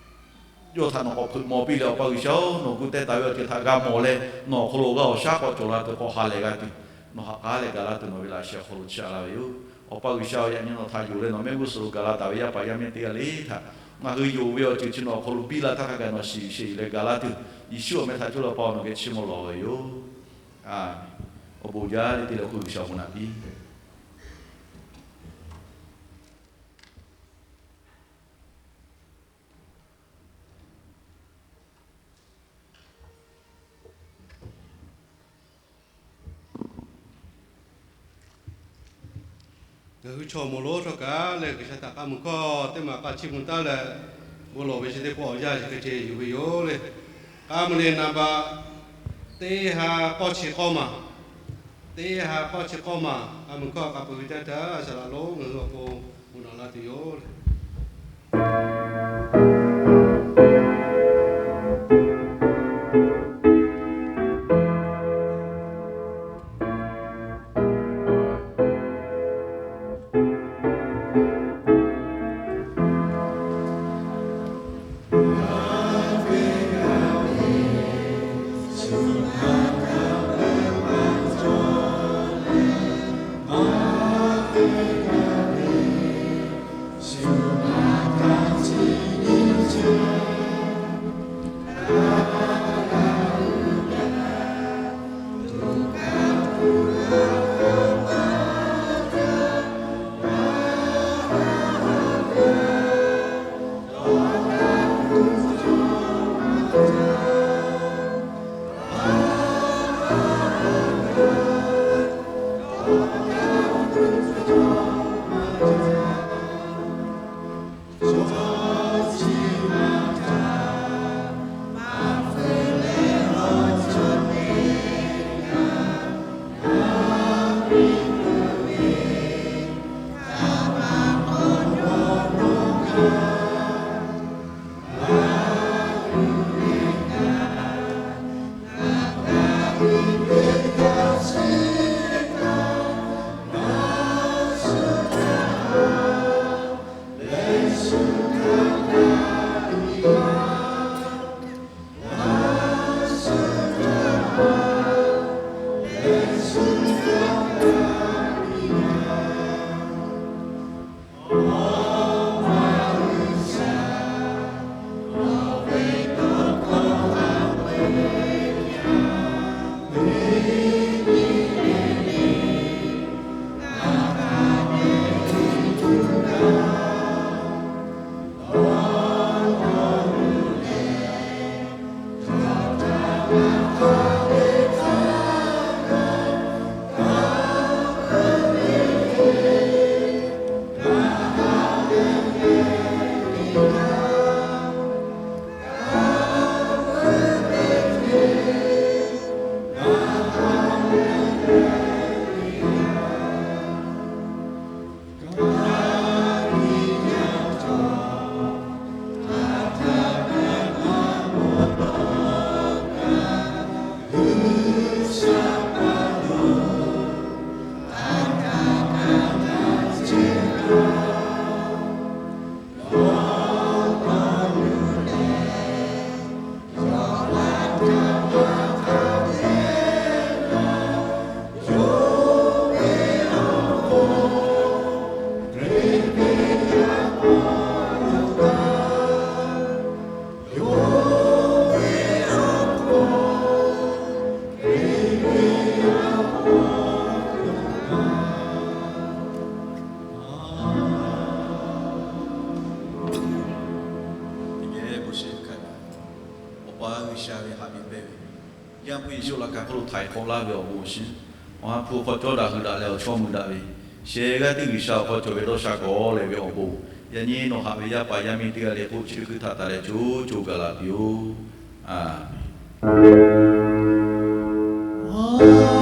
yawˇ htaꞈ nawˬ k'awꞈ hpeuꞈ maw piˇ leh, Awˬ pa G'uiˬsha-oˬ, nawˬ gu teh taˍ ve awˬ ceuˬ htaꞈ g'a mawˬ leh nawˬ awˬ hk'aw lo awˬ g'aˇ awˬ shaˉ k'awꞈ cawˬ la tuˬ k'awꞈ ha lehˬ g'a tuˬ, nawˬ haꞈ k'aˉ leh ga laˇ tuˬ nawˬ ve laꞈ sheh awˬ hk'aw lo chi a la ve yoˬ. Awˬ pa G'uiˬsha-oˬ, yaꞈ nyi nawˬ htaꞈ yonˍ leh nawˬ mehˆ g'uˇ suhˍ lo gaˬ la taˍ ve yaˇ paˍ yaˇ miˇ teˇ g'aˇ le htaꞈ ngaˬ hui yonˍ ve awˬ ceuˬ chi nawˬ awˬ hk'aw lo biˇ laˇ htaˇ hk'a gaˬ nawˬ shiˍ yuˬ sheh yuˬ leh ga laˇ tuˬ, Yeˍsuˆ awˬ meh htaꞈ cuˇ leh Awˬ pa nawˬ geh chiˇ mvuh lawˬ ve yoˬ. Awˬ bon jaˇ le te leh hk'oˆ G'uiˬsha awˬ bon naꞈ piˇ. Ngaˬ hui chaw mawˬ lonˉ htawˇ kaꞈ leh G'uiˬsha htaꞈ k'a mui hkawˇ teˇ maˬ k'a chiˇ mvuh taˉ leh, bon lawˬ ve chi teˇ pawˆ awˬ yanˇ chi hk'e ceh yuˬ ve yoˬ le. K'a mui le naˍ baꞈ teˇ ha k'awˇ chi k'awˇ maˬ, teˇ ha k'awˇ chi k'awˇ maˬ k'a mui hkawˇ k'a peu-eˬ ve teˇ htaˇ a shaˍ laꞈ lonˉ ngaˬ hui awˬ pon bon lawˬ la tuˬ yoˬ le. G'uiˬsha ve haꞈ ve pehˇ ve, Yaˇ hpu Yeˍsuˆ laꞈ ka hk'oˆ lo htaiˍ hk'awꞈ laˇ ve awˬ bon awˬ shinˉ, awˬ ha hpu hk'aw cawˇ daꞈ hui daꞈ leh awˬ chawˇ mui daꞈ ve, sheh g'aˇ tiˉ G'uiˬsha awˬ hk'aw cawˬ ve dawˇ sha k'awꞈ leh ve awˬ bon, yaꞈ nyi nawˬ haꞈ ve yaˇ paˍ yaˇ miˇ teˇ g'aˇ le k'oˆ chi teˇ hkui htaꞈ taˍ leh co co gaˬ la piˇ-oˆ. Aˬ